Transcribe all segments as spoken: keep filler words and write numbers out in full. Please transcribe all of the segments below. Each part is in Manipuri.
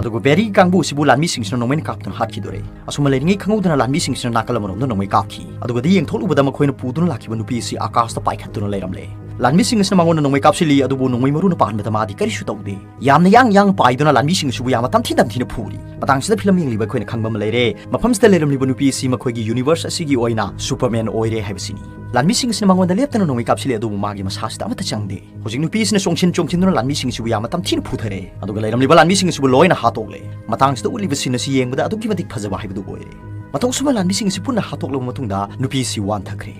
ꯑꯗꯨꯒ ꯕꯦꯔꯤ ꯀꯥꯡꯕꯨ ꯑꯁꯤꯕꯨ ꯂꯥꯟꯃꯤꯁꯤꯡꯁꯤꯅ ꯅꯣꯡꯃꯩꯅ ꯀꯥꯞꯇꯨꯅ ꯍꯥꯠꯈꯤꯗꯣꯔꯦ꯫ ꯑꯁꯨꯝꯅ ꯂꯩꯔꯤꯉꯩ ꯈꯪꯍꯧꯗꯅ ꯂꯥꯟꯃꯤꯁꯤꯡꯁꯤꯅ ꯅꯥꯀꯜ ꯑꯃꯔꯣꯝꯗ ꯅꯣꯡꯃꯩ ꯀꯥꯞꯈꯤ꯫ ꯑꯗꯨꯒꯗꯤ ꯌꯦꯡꯊꯣꯛꯂꯨꯕꯗ ꯃꯈꯣꯏꯅ ꯄꯨꯗꯨꯅ ꯂꯥꯛꯈꯤꯕ ꯅꯨꯄꯤ ꯑꯁꯤ ꯑꯀꯥꯁꯇ ꯄꯥꯏꯈꯠꯇꯨꯅ ꯂꯩꯔꯝꯂꯦ꯫ ꯂꯥꯟꯃꯤꯁꯤꯡ ꯑꯁꯤꯅ ꯃꯉꯣꯟꯗ ꯅꯣꯡꯃꯩ ꯀꯥꯞꯁꯤꯜꯂꯤ, ꯑꯗꯨꯕꯨ ꯅꯣꯡꯃꯩ ꯃꯔꯨꯅ ꯄꯥꯟꯕꯗ ꯃꯥꯗꯤ ꯀꯔꯤꯁꯨ ꯇꯧꯗꯦ꯫ ꯌꯥꯝꯅ ꯌꯥꯡ ꯌꯥꯡ ꯄꯥꯏꯗꯨꯅ ꯂꯥꯟꯃꯤꯁꯤꯡ ꯑꯁꯤꯕꯨ ꯌꯥꯝꯅ ꯇꯝꯊꯤ ꯇꯝꯊꯤꯅ ꯐꯨꯔꯤ꯫ ꯃꯇꯥꯡꯁꯤꯗ ꯐꯤꯂꯝ ꯌꯦꯡꯂꯤꯕ ꯑꯩꯈꯣꯏꯅ ꯈꯪꯕ ꯑꯃ ꯂꯩꯔꯦ, ꯃꯐꯝꯁꯤꯗ ꯂꯩꯔꯝꯂꯤꯕ ꯅꯨꯄꯤ ꯑꯁꯤ ꯃꯈꯣꯏꯒꯤ ꯌꯨꯅꯤꯚꯔꯁ ꯑꯁꯤꯒꯤ ꯑꯣꯏꯅ ꯁꯨꯄꯔꯃꯦꯟ ꯑꯣꯏꯔꯦ ꯍꯥꯏꯕꯁꯤꯅꯤ꯫ ꯂꯥꯟꯃꯤꯁꯤꯡ ꯑꯁꯤꯅ ꯃꯉꯣꯟꯗ ꯂꯦꯞꯇꯅ ꯅꯣꯡꯃꯩ ꯀꯥꯞꯁꯤꯜꯂꯤ, ꯑꯗꯨꯕꯨ ꯃꯥꯒꯤ ꯃꯁꯥꯁꯤꯗ ꯑꯃꯠꯇ ꯆꯪꯗꯦ꯫ ꯍꯧꯖꯤꯛ ꯅꯨꯄꯤ ꯑꯁꯤꯅ ꯆꯣꯡꯁꯤꯟ ꯆꯣꯡꯁꯤꯟꯗꯨꯅ ꯂꯥꯟꯃꯤꯁꯤꯡ ꯑꯁꯤꯕꯨ ꯌꯥꯝꯅ ꯇꯝꯊꯤꯅ ꯐꯨꯊꯔꯦ, ꯑꯗꯨꯒ ꯂꯩꯔꯝꯂꯤꯕ ꯂꯥꯟꯃꯤꯁꯤꯡ ꯑꯁꯤꯕꯨ ꯂꯣꯏꯅ ꯍꯥꯠꯇꯣꯛꯂꯦ꯫ ꯃꯇꯥꯡꯁꯤꯗ ꯎꯠꯂꯤꯕ ꯁꯤꯟ ꯑꯁꯤ ꯌꯦꯡꯕꯗ ꯑꯗꯨꯛꯀꯤ ꯃꯇꯤꯛ ꯐꯖꯕ ꯍꯥꯏꯕꯗꯨ ꯑꯣꯏꯔꯦ꯫ ꯃꯇꯧ ꯑꯁꯨꯝꯅ ꯂꯥꯟꯃꯤꯁꯤꯡ ꯑꯁꯤ ꯄꯨꯟꯅ ꯍꯥꯠꯇꯣꯛꯂꯕ ꯃꯇꯨꯡꯗ ꯅꯨꯄꯤ ꯑꯁꯤ ꯋꯥꯟꯊꯈ꯭ꯔꯦ꯫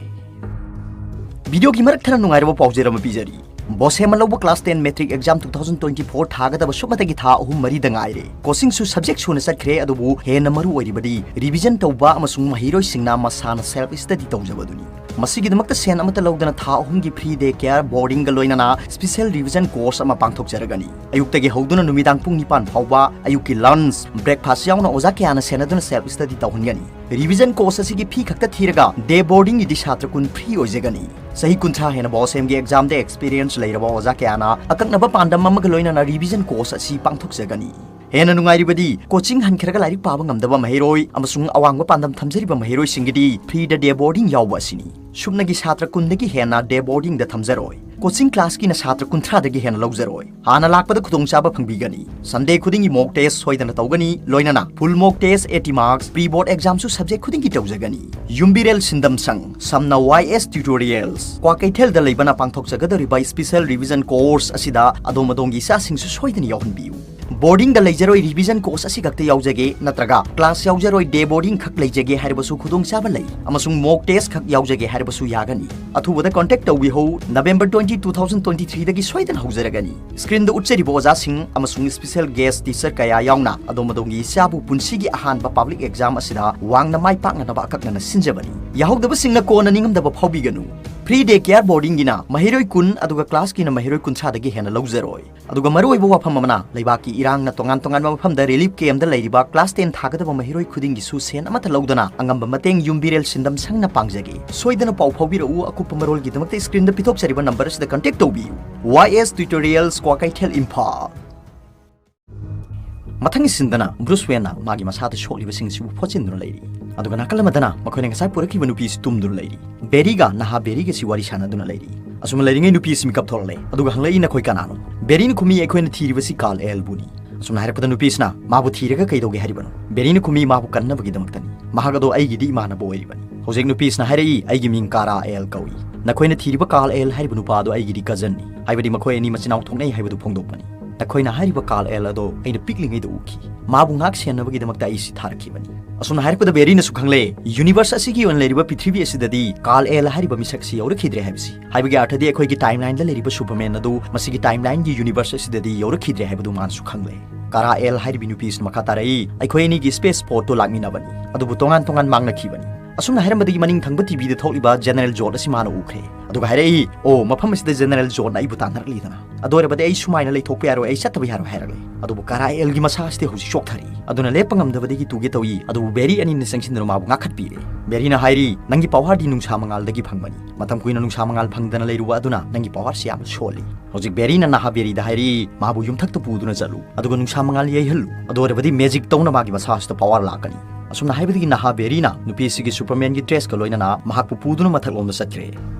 ꯚꯤꯗꯤꯑꯣꯒꯤ ꯃꯔꯛ ꯊꯠꯅ ꯅꯨꯡꯉꯥꯏꯔꯕ ꯄꯥꯎꯖꯦꯜ ꯑꯃ ꯄꯤꯖꯔꯤ꯫ ꯕꯣꯁꯦꯝ ꯑꯅꯧꯕ class ten matric exam two thousand twenty four ꯊꯥꯒꯗꯕ ꯁꯨꯞꯅꯇꯒꯤ ꯊꯥ ꯑꯍꯨꯝ ꯃꯔꯤꯗ ꯉꯥꯏꯔꯦ꯫ ꯀꯣꯆꯤꯡꯁꯨ subject ꯁꯨꯅ ꯆꯠꯈ꯭ꯔꯦ, ꯑꯗꯨꯕꯨ ꯍꯦꯟꯅ ꯃꯔꯨ ꯑꯣꯏꯔꯤꯕꯗꯤ revision ꯇꯧꯕ ꯑꯃꯁꯨꯡ ꯃꯍꯩꯔꯣꯏꯁꯤꯡꯅ ꯃꯁꯥꯅ self study ꯇꯧꯖꯕꯗꯨꯅꯤ꯫ ꯃꯁꯤꯒꯤꯗꯃꯛꯇ ꯁꯦꯟ ꯑꯃꯠꯇ ꯂꯧꯗꯅ ꯊꯥ ꯑꯍꯨꯝꯒꯤ free day care boardingꯒ ꯂꯣꯏꯅꯅ special revision course ꯑꯃ ꯄꯥꯡꯊꯣꯛꯆꯔꯒꯅꯤ꯫ ꯑꯌꯨꯛꯇꯒꯤ ꯍꯧꯗꯨꯅ ꯅꯨꯃꯤꯗꯥꯡ ꯄꯨꯡ ꯅꯤꯄꯥꯟ ꯐꯥꯎꯕ ꯑꯌꯨꯛꯀꯤ lunch, breakfast ꯌꯥꯎꯅ ꯑꯣꯖꯥ ꯀꯌꯥꯅ ꯁꯦꯟꯅꯗꯨꯅ self study ꯇꯧꯍꯟꯒꯅꯤ꯫ Revision course ꯑꯁꯤꯒꯤ fee ꯈꯛꯇ ꯊꯤꯔꯒ day boardingꯒꯤꯗꯤ ꯁꯥꯇ꯭ꯔ ꯀꯨꯟ free ꯑꯣꯏꯖꯒꯅꯤ꯫ ꯆꯍꯤ ꯀꯨꯟꯊ꯭ꯔꯥ ꯍꯦꯟꯅ ꯕꯣꯁꯦꯝꯒꯤ examꯗ experience ꯂꯩꯔꯕ ꯑꯣꯖꯥ ꯀꯌꯥꯅ ꯑꯀꯛꯅꯕ ꯄꯥꯟꯗꯝ ꯑꯃꯒ ꯂꯣꯏꯅꯅ revision course ꯑꯁꯤ ꯄꯥꯡꯊꯣꯛꯆꯒꯅꯤ꯫ ꯍꯦꯟꯅ ꯅꯨꯡꯉꯥꯏꯔꯤꯕꯗꯤ, ꯀꯣꯆꯤꯡ ꯍꯟꯈ꯭ꯔꯒ ꯂꯥꯏꯔꯤꯛ ꯄꯥꯕ ꯉꯝꯗꯕ ꯃꯍꯩꯔꯣꯏ ꯑꯃꯁꯨꯡ ꯑꯋꯥꯡꯕ ꯄꯥꯟꯗꯝ ꯊꯝꯖꯔꯤꯕ ꯃꯍꯩꯔꯣꯏꯁꯤꯡꯒꯤꯗꯤ freeꯗ day boarding ꯌꯥꯎꯕ ꯑꯁꯤꯅꯤ꯫ ꯁꯨꯞꯅꯒꯤ ꯁꯥꯇ꯭ꯔ ꯀꯨꯟꯗꯒꯤ ꯍꯦꯟꯅ day boardingꯗ ꯊꯝꯖꯔꯣꯏ꯫ ꯀꯣꯆꯤꯡ classꯀꯤꯅ ꯁꯥꯇ꯭ꯔ ꯀꯨꯟꯊ꯭ꯔꯥꯗꯒꯤ ꯍꯦꯟꯅ ꯂꯧꯖꯔꯣꯏ꯫ ꯍꯥꯟꯅ ꯂꯥꯛꯄꯗ ꯈꯨꯗꯣꯡꯆꯥꯕ ꯐꯪꯕꯤꯒꯅꯤ꯫ Sunday ꯈꯨꯗꯤꯡꯒꯤ mock test ꯁꯣꯏꯗꯅ ꯇꯧꯒꯅꯤ, ꯂꯣꯏꯅꯅ full mock test, eighty marks, pre board examꯁꯨ subject ꯈꯨꯗꯤꯡꯒꯤ ꯇꯧꯖꯒꯅꯤ꯫ ꯌꯨꯝꯕꯤꯔꯦꯜ ꯁꯤꯟꯗꯝ ꯁꯪ, ꯁꯝꯅ Y S Tutorials, ꯀ꯭ꯋꯥꯀꯩꯊꯦꯜꯗ ꯂꯩꯕꯅ ꯄꯥꯡꯊꯣꯛꯆꯒꯗꯧꯔꯤꯕ special revision course ꯑꯁꯤꯗ ꯑꯗꯣꯝ ꯑꯗꯣꯝꯒꯤ ꯏꯆꯥꯁꯤꯡꯁꯨ ꯁꯣꯏꯗꯅ ꯌꯥꯎꯍꯟꯕꯤꯌꯨ꯫ Boardingꯗ ꯂꯩꯖꯔꯣꯏ, revision course ꯑꯁꯤꯈꯛꯇ ꯌꯥꯎꯖꯒꯦ, ꯅꯠꯇ꯭ꯔꯒ class ꯌꯥꯎꯖꯔꯣꯏ, day boarding ꯈꯛ ꯂꯩꯖꯒꯦ ꯍꯥꯏꯔꯕꯁꯨ ꯈꯨꯗꯣꯡꯆꯥꯕ ꯂꯩ, ꯑꯃꯁꯨꯡ mock test ꯈꯛ ꯌꯥꯎꯖꯒꯦ ꯍꯥꯏꯔꯕꯁꯨ ꯌꯥꯒꯅꯤ꯫ ꯑꯊꯨꯕꯗ contact ꯇꯧꯕꯤꯍꯧ, November twenty, two thousand twenty threeꯗꯒꯤ ꯁꯣꯏꯗꯅ ꯍꯧꯖꯔꯒꯅꯤ꯫ Screenꯗ ꯎꯠꯆꯔꯤꯕ ꯑꯣꯖꯥꯁꯤꯡ ꯑꯃꯁꯨꯡ special guest teacher ꯀꯌꯥ ꯌꯥꯎꯅ ꯑꯗꯣꯝ ꯑꯗꯣꯝꯒꯤ ꯏꯆꯥꯕꯨ ꯄꯨꯟꯁꯤꯒꯤ ꯑꯍꯥꯟꯕ public exam ꯑꯁꯤꯗ ꯋꯥꯡꯅ ꯃꯥꯏ ꯄꯥꯛꯅꯅꯕ ꯑꯀꯛꯅꯅ ꯁꯤꯟꯖꯕꯅꯤ꯫ ꯌꯥꯍꯧꯗꯕꯁꯤꯡꯅ ꯀꯣꯟꯅ ꯅꯤꯡꯉꯝꯗꯕ ꯐꯥꯎꯕꯤꯒꯅꯨ꯫ Free day care boardingꯒꯤꯅ ꯃꯍꯩꯔꯣꯏ ꯀꯨꯟ ꯑꯗꯨꯒ classꯀꯤꯅ ꯃꯍꯩꯔꯣꯏ ꯀꯨꯟꯊ꯭ꯔꯥꯗꯒꯤ ꯍꯦꯟꯅ ꯂꯧꯖꯔꯣꯏ꯫ ꯑꯗꯨꯒ ꯃꯔꯨꯑꯣꯏꯕ ꯋꯥꯐꯝ ꯑꯃꯅ, ꯂꯩꯕꯥꯛꯀꯤ ꯏꯔꯥꯡꯅ ꯇꯣꯉꯥꯟ ꯇꯣꯉꯥꯟꯕ ꯃꯐꯝꯗ relief campꯗ ꯂꯩꯔꯤꯕ class ten ꯊꯥꯒꯗꯕ ꯃꯍꯩꯔꯣꯏ ꯈꯨꯗꯤꯡꯒꯤꯁꯨ ꯁꯦꯟ ꯑꯃꯠꯇ ꯂꯧꯗꯅ ꯑꯉꯝꯕ ꯃꯇꯦꯡ ꯌꯨꯝꯕꯤꯔꯦꯜ ꯁꯤꯟꯗꯝ ꯁꯪꯅ ꯄꯥꯡꯖꯒꯦ꯫ ꯁꯣꯏꯗꯅ ꯄꯥꯎ ꯐꯥꯎꯕꯤꯔꯛꯎ, ꯑꯀꯨꯞꯄ ꯃꯔꯣꯜꯒꯤꯗꯃꯛꯇ screenꯗ ꯄꯤꯊꯣꯛꯆꯔꯤꯕ number ꯑꯁꯤꯗ contact ꯇꯧꯕꯤꯌꯨ꯫ Y S Tutorials, Kwakeithel, Imphal. ꯃꯊꯪꯒꯤ ꯁꯤꯟꯗꯅ ꯕ꯭ꯔꯨꯁ ꯋꯦꯟꯅ ꯃꯥꯒꯤ ꯃꯁꯥꯗ ꯁꯣꯛꯂꯤꯕꯁꯤꯡꯁꯤꯕꯨ ꯐꯣꯠꯆꯤꯟꯗꯨꯅ ꯂꯩꯔꯤ꯫ ꯑꯗꯨꯒ ꯅꯥꯀꯜ ꯑꯃꯗꯅ ꯃꯈꯣꯏꯅ ꯉꯁꯥꯏ ꯄꯨꯔꯛꯈꯤꯕ ꯅꯨꯄꯤꯁꯤ ꯇꯨꯝꯗꯨꯅ ꯂꯩꯔꯤ꯫ ꯕꯦꯔꯤꯒ ꯅꯍꯥ ꯕꯦꯔꯤꯒꯁꯤ ꯋꯥꯔꯤ ꯁꯥꯟꯅꯗꯨꯅ ꯂꯩꯔꯤ꯫ ꯑꯁꯨꯝꯅ ꯂꯩꯔꯤꯉꯩ ꯅꯨꯄꯤꯁꯤ ꯃꯤꯀꯞ ꯊꯣꯛꯂꯛꯂꯦ꯫ ꯑꯗꯨꯒ ꯍꯪꯂꯛꯏ, "ꯅꯈꯣꯏ ꯀꯅꯥꯅꯣ?" ꯕꯦꯔꯤꯅ ꯈꯨꯝꯃꯤ, "ꯑꯩꯈꯣꯏꯅ ꯊꯤꯔꯤꯕꯁꯤ ꯀꯥꯔꯜ ꯑꯦꯜꯕꯨꯅꯤ"꯫ ꯑꯁꯨꯝꯅ ꯍꯥꯏꯔꯛꯄꯗ ꯅꯨꯄꯤꯁꯤꯅ ꯃꯥꯕꯨ ꯊꯤꯔꯒ ꯀꯩꯗꯧꯒꯦ ꯍꯥꯏꯔꯤꯕꯅꯣ? ꯕꯦꯔꯤꯅ ꯈꯨꯝꯃꯤ, "ꯃꯥꯕꯨ ꯀꯟꯅꯕꯒꯤꯗꯃꯛꯇꯅꯤ꯫ ꯃꯍꯥꯛ ꯑꯗꯣ ꯑꯩꯒꯤꯗꯤ ꯏꯃꯥꯟꯅꯕ ꯑꯣꯏꯔꯤꯕꯅꯤ"꯫ ꯍꯧꯖꯤꯛ ꯅꯨꯄꯤꯁꯤꯅ ꯍꯥꯏꯔꯛꯏ, "ꯑꯩꯒꯤ ꯃꯤꯡ ꯀꯥꯔꯥ ꯑꯦꯜ ꯀꯧꯏ꯫ ꯅꯈꯣꯏꯅ ꯊꯤꯔꯤꯕ ꯀꯥꯔꯜ ꯑꯦꯜ ꯍꯥꯏꯔꯤꯕ ꯅꯨꯄꯥ ꯑꯗꯣ ꯑꯩꯒꯤꯗꯤ ꯀꯖꯟꯅꯤ, ꯍꯥꯏꯕꯗꯤ ꯃꯈꯣꯏ ꯑꯅꯤ ꯃꯆꯤꯟ ꯃꯅꯥꯎ ꯊꯣꯛꯅꯩ ꯍꯥꯏꯕꯗꯨ ꯐꯣꯡꯗꯣꯛꯄꯅꯤ꯫ ꯅꯈꯣꯏꯅ ꯍꯥꯏꯔꯤꯕ ꯀꯥꯔꯜ ꯑꯦꯜ ꯑꯗꯣ ꯑꯩꯅ ꯄꯤꯛꯂꯤꯉꯩꯗ ꯎꯈꯤ꯫ ꯃꯥꯕꯨ ꯉꯥꯛ ꯁꯦꯟꯅꯕꯒꯤꯗꯃꯛꯇ ꯑꯩ ꯁꯤ ꯊꯥꯔꯛꯈꯤꯕꯅꯤ"꯫ ꯑꯁꯨꯝꯅ ꯍꯥꯏꯔꯛꯄꯗ ꯕꯦꯔꯤꯅꯁꯨ ꯈꯪꯂꯦ, ꯌꯨꯅꯤꯚꯔꯁ ꯑꯁꯤꯒꯤ ꯑꯣꯏꯅ ꯂꯩꯔꯤꯕ ꯄ꯭ꯔꯤꯊꯤꯕꯤ ꯑꯁꯤꯗꯗꯤ ꯀꯥꯔꯜ ꯑꯦꯜ ꯍꯥꯏꯔꯤꯕ ꯃꯤꯁꯛ ꯑꯁꯤ ꯌꯧꯔꯛꯈꯤꯗ꯭ꯔꯦ ꯍꯥꯏꯕꯁꯤ꯫ ꯍꯥꯏꯕꯒꯤ ꯑꯥꯔꯊꯗꯤ ꯑꯩꯈꯣꯏꯒꯤ ꯇꯥꯏꯝꯂꯥꯏꯟꯗ ꯂꯩꯔꯤꯕ ꯁꯨꯄꯔꯃꯦꯟ ꯑꯗꯨ ꯃꯁꯤꯒꯤ ꯇꯥꯏꯝꯂꯥꯏꯟꯒꯤ ꯌꯨꯅꯤꯚꯔꯁ ꯑꯁꯤꯗꯗꯤ ꯌꯧꯔꯛꯈꯤꯗ꯭ꯔꯦ ꯍꯥꯏꯕꯗꯨ ꯃꯥꯅꯁꯨ ꯈꯪꯂꯦ꯫ ꯀꯥꯔꯥ ꯑꯦꯜ ꯍꯥꯏꯔꯤꯕꯤ ꯅꯨꯄꯤꯁꯤꯅ ꯃꯈꯥ ꯇꯥꯔꯛꯏ, "ꯑꯩꯈꯣꯏ ꯑꯅꯤꯒꯤ ꯁ꯭ꯄꯦꯁ ꯄꯣꯔꯠꯇꯨ ꯂꯥꯛꯃꯤꯟꯅꯕꯅꯤ, ꯑꯗꯨꯕꯨ ꯇꯣꯉꯥꯟ ꯇꯣꯉꯥꯟ ꯃꯥꯡꯅꯈꯤꯕꯅꯤ"꯫ ꯑꯁꯨꯝꯅ ꯍꯥꯏꯔꯝꯕꯗꯒꯤ ꯃꯅꯤꯡ ꯊꯪꯕ ꯇꯤꯚꯤꯗ ꯊꯣꯛꯂꯤꯕ ꯖꯦꯅꯔꯦꯜ ꯖꯣꯔꯗ ꯑꯁꯤ ꯃꯥꯅ ꯎꯈ꯭ꯔꯦ꯫ ꯑꯗꯨꯒ ꯍꯥꯏꯔꯛꯏ, "ꯑꯣ, ꯃꯐꯝ ꯑꯁꯤꯗ ꯖꯦꯅꯔꯦꯜ ꯖꯣꯔꯗꯅ ꯑꯩꯕꯨ ꯇꯥꯟꯅꯔꯛꯂꯤꯗꯅ꯫ ꯑꯗꯨ ꯑꯣꯏꯔꯕꯗꯤ ꯑꯩ ꯁꯨꯃꯥꯏꯅ ꯂꯩꯊꯣꯛꯄ ꯌꯥꯔꯣꯏ, ꯑꯩ ꯆꯠꯇꯕ ꯌꯥꯔꯣꯏ" ꯍꯥꯏꯔꯛꯂꯦ꯫ ꯑꯗꯨꯕꯨ ꯀꯥꯔꯥ ꯑꯦꯜꯒꯤ ꯃꯁꯥ ꯑꯁꯤꯗꯤ ꯍꯧꯖꯤꯛ ꯆꯣꯛꯊꯔꯤ꯫ ꯑꯗꯨꯅ ꯂꯦꯞꯄ ꯉꯝꯗꯕꯗꯒꯤ ꯇꯨꯒꯦ ꯇꯧꯏ꯫ ꯑꯗꯨꯕꯨ ꯕꯦꯔꯤ ꯑꯅꯤꯅ ꯆꯪꯁꯤꯟꯗꯨꯅ ꯃꯥꯕꯨ ꯉꯥꯛꯈꯠꯄꯤꯔꯦ꯫ ꯕꯦꯔꯤꯅ ꯍꯥꯏꯔꯤ, "ꯅꯪꯒꯤ ꯄꯋꯥꯔꯗꯤ ꯅꯨꯡꯁꯥ ꯃꯉꯥꯜꯗꯒꯤ ꯐꯪꯕꯅꯤ꯫ ꯃꯇꯝ ꯀꯨꯏꯅ ꯅꯨꯡꯁꯥ ꯃꯉꯥꯜ ꯐꯪꯗꯅ ꯂꯩꯔꯨꯕ ꯑꯗꯨꯅ ꯅꯪꯒꯤ ꯄꯋꯥꯔꯁꯤ ꯌꯥꯝꯅ ꯁꯣꯜꯂꯤ꯫ ꯍꯧꯖꯤꯛ ꯕꯦꯔꯤꯅ ꯅꯍꯥ ꯕꯦꯔꯤꯗ ꯍꯥꯏꯔꯤ, ꯃꯥꯕꯨ ꯌꯨꯝꯊꯛꯇ ꯄꯨꯗꯨꯅ ꯆꯠꯂꯨ, ꯑꯗꯨꯒ ꯅꯨꯡꯁꯥ ꯃꯉꯥꯜ ꯌꯩꯍꯜꯂꯨ꯫ ꯑꯗꯨ ꯑꯣꯏꯔꯕꯗꯤ ꯃꯦꯖꯤꯛ ꯇꯧꯅ ꯃꯥꯒꯤ ꯃꯁꯥ ꯑꯁꯤꯗ ꯄꯋꯥꯔ ꯂꯥꯛꯀꯅꯤ"꯫ ꯑꯁꯨꯝꯅ ꯍꯥꯏꯕꯗꯒꯤ ꯅꯍꯥ ꯕꯦꯔꯤꯅ ꯅꯨꯄꯤ ꯑꯁꯤꯒꯤ ꯁꯨꯄꯔꯃꯦꯟꯒꯤ ꯗ꯭ꯔꯦꯁꯀ ꯂꯣꯏꯅꯅ ꯃꯍꯥꯛꯄꯨ ꯄꯨꯗꯨꯅ ꯃꯊꯛꯂꯣꯝꯗ ꯆꯠꯈ꯭ꯔꯦ꯫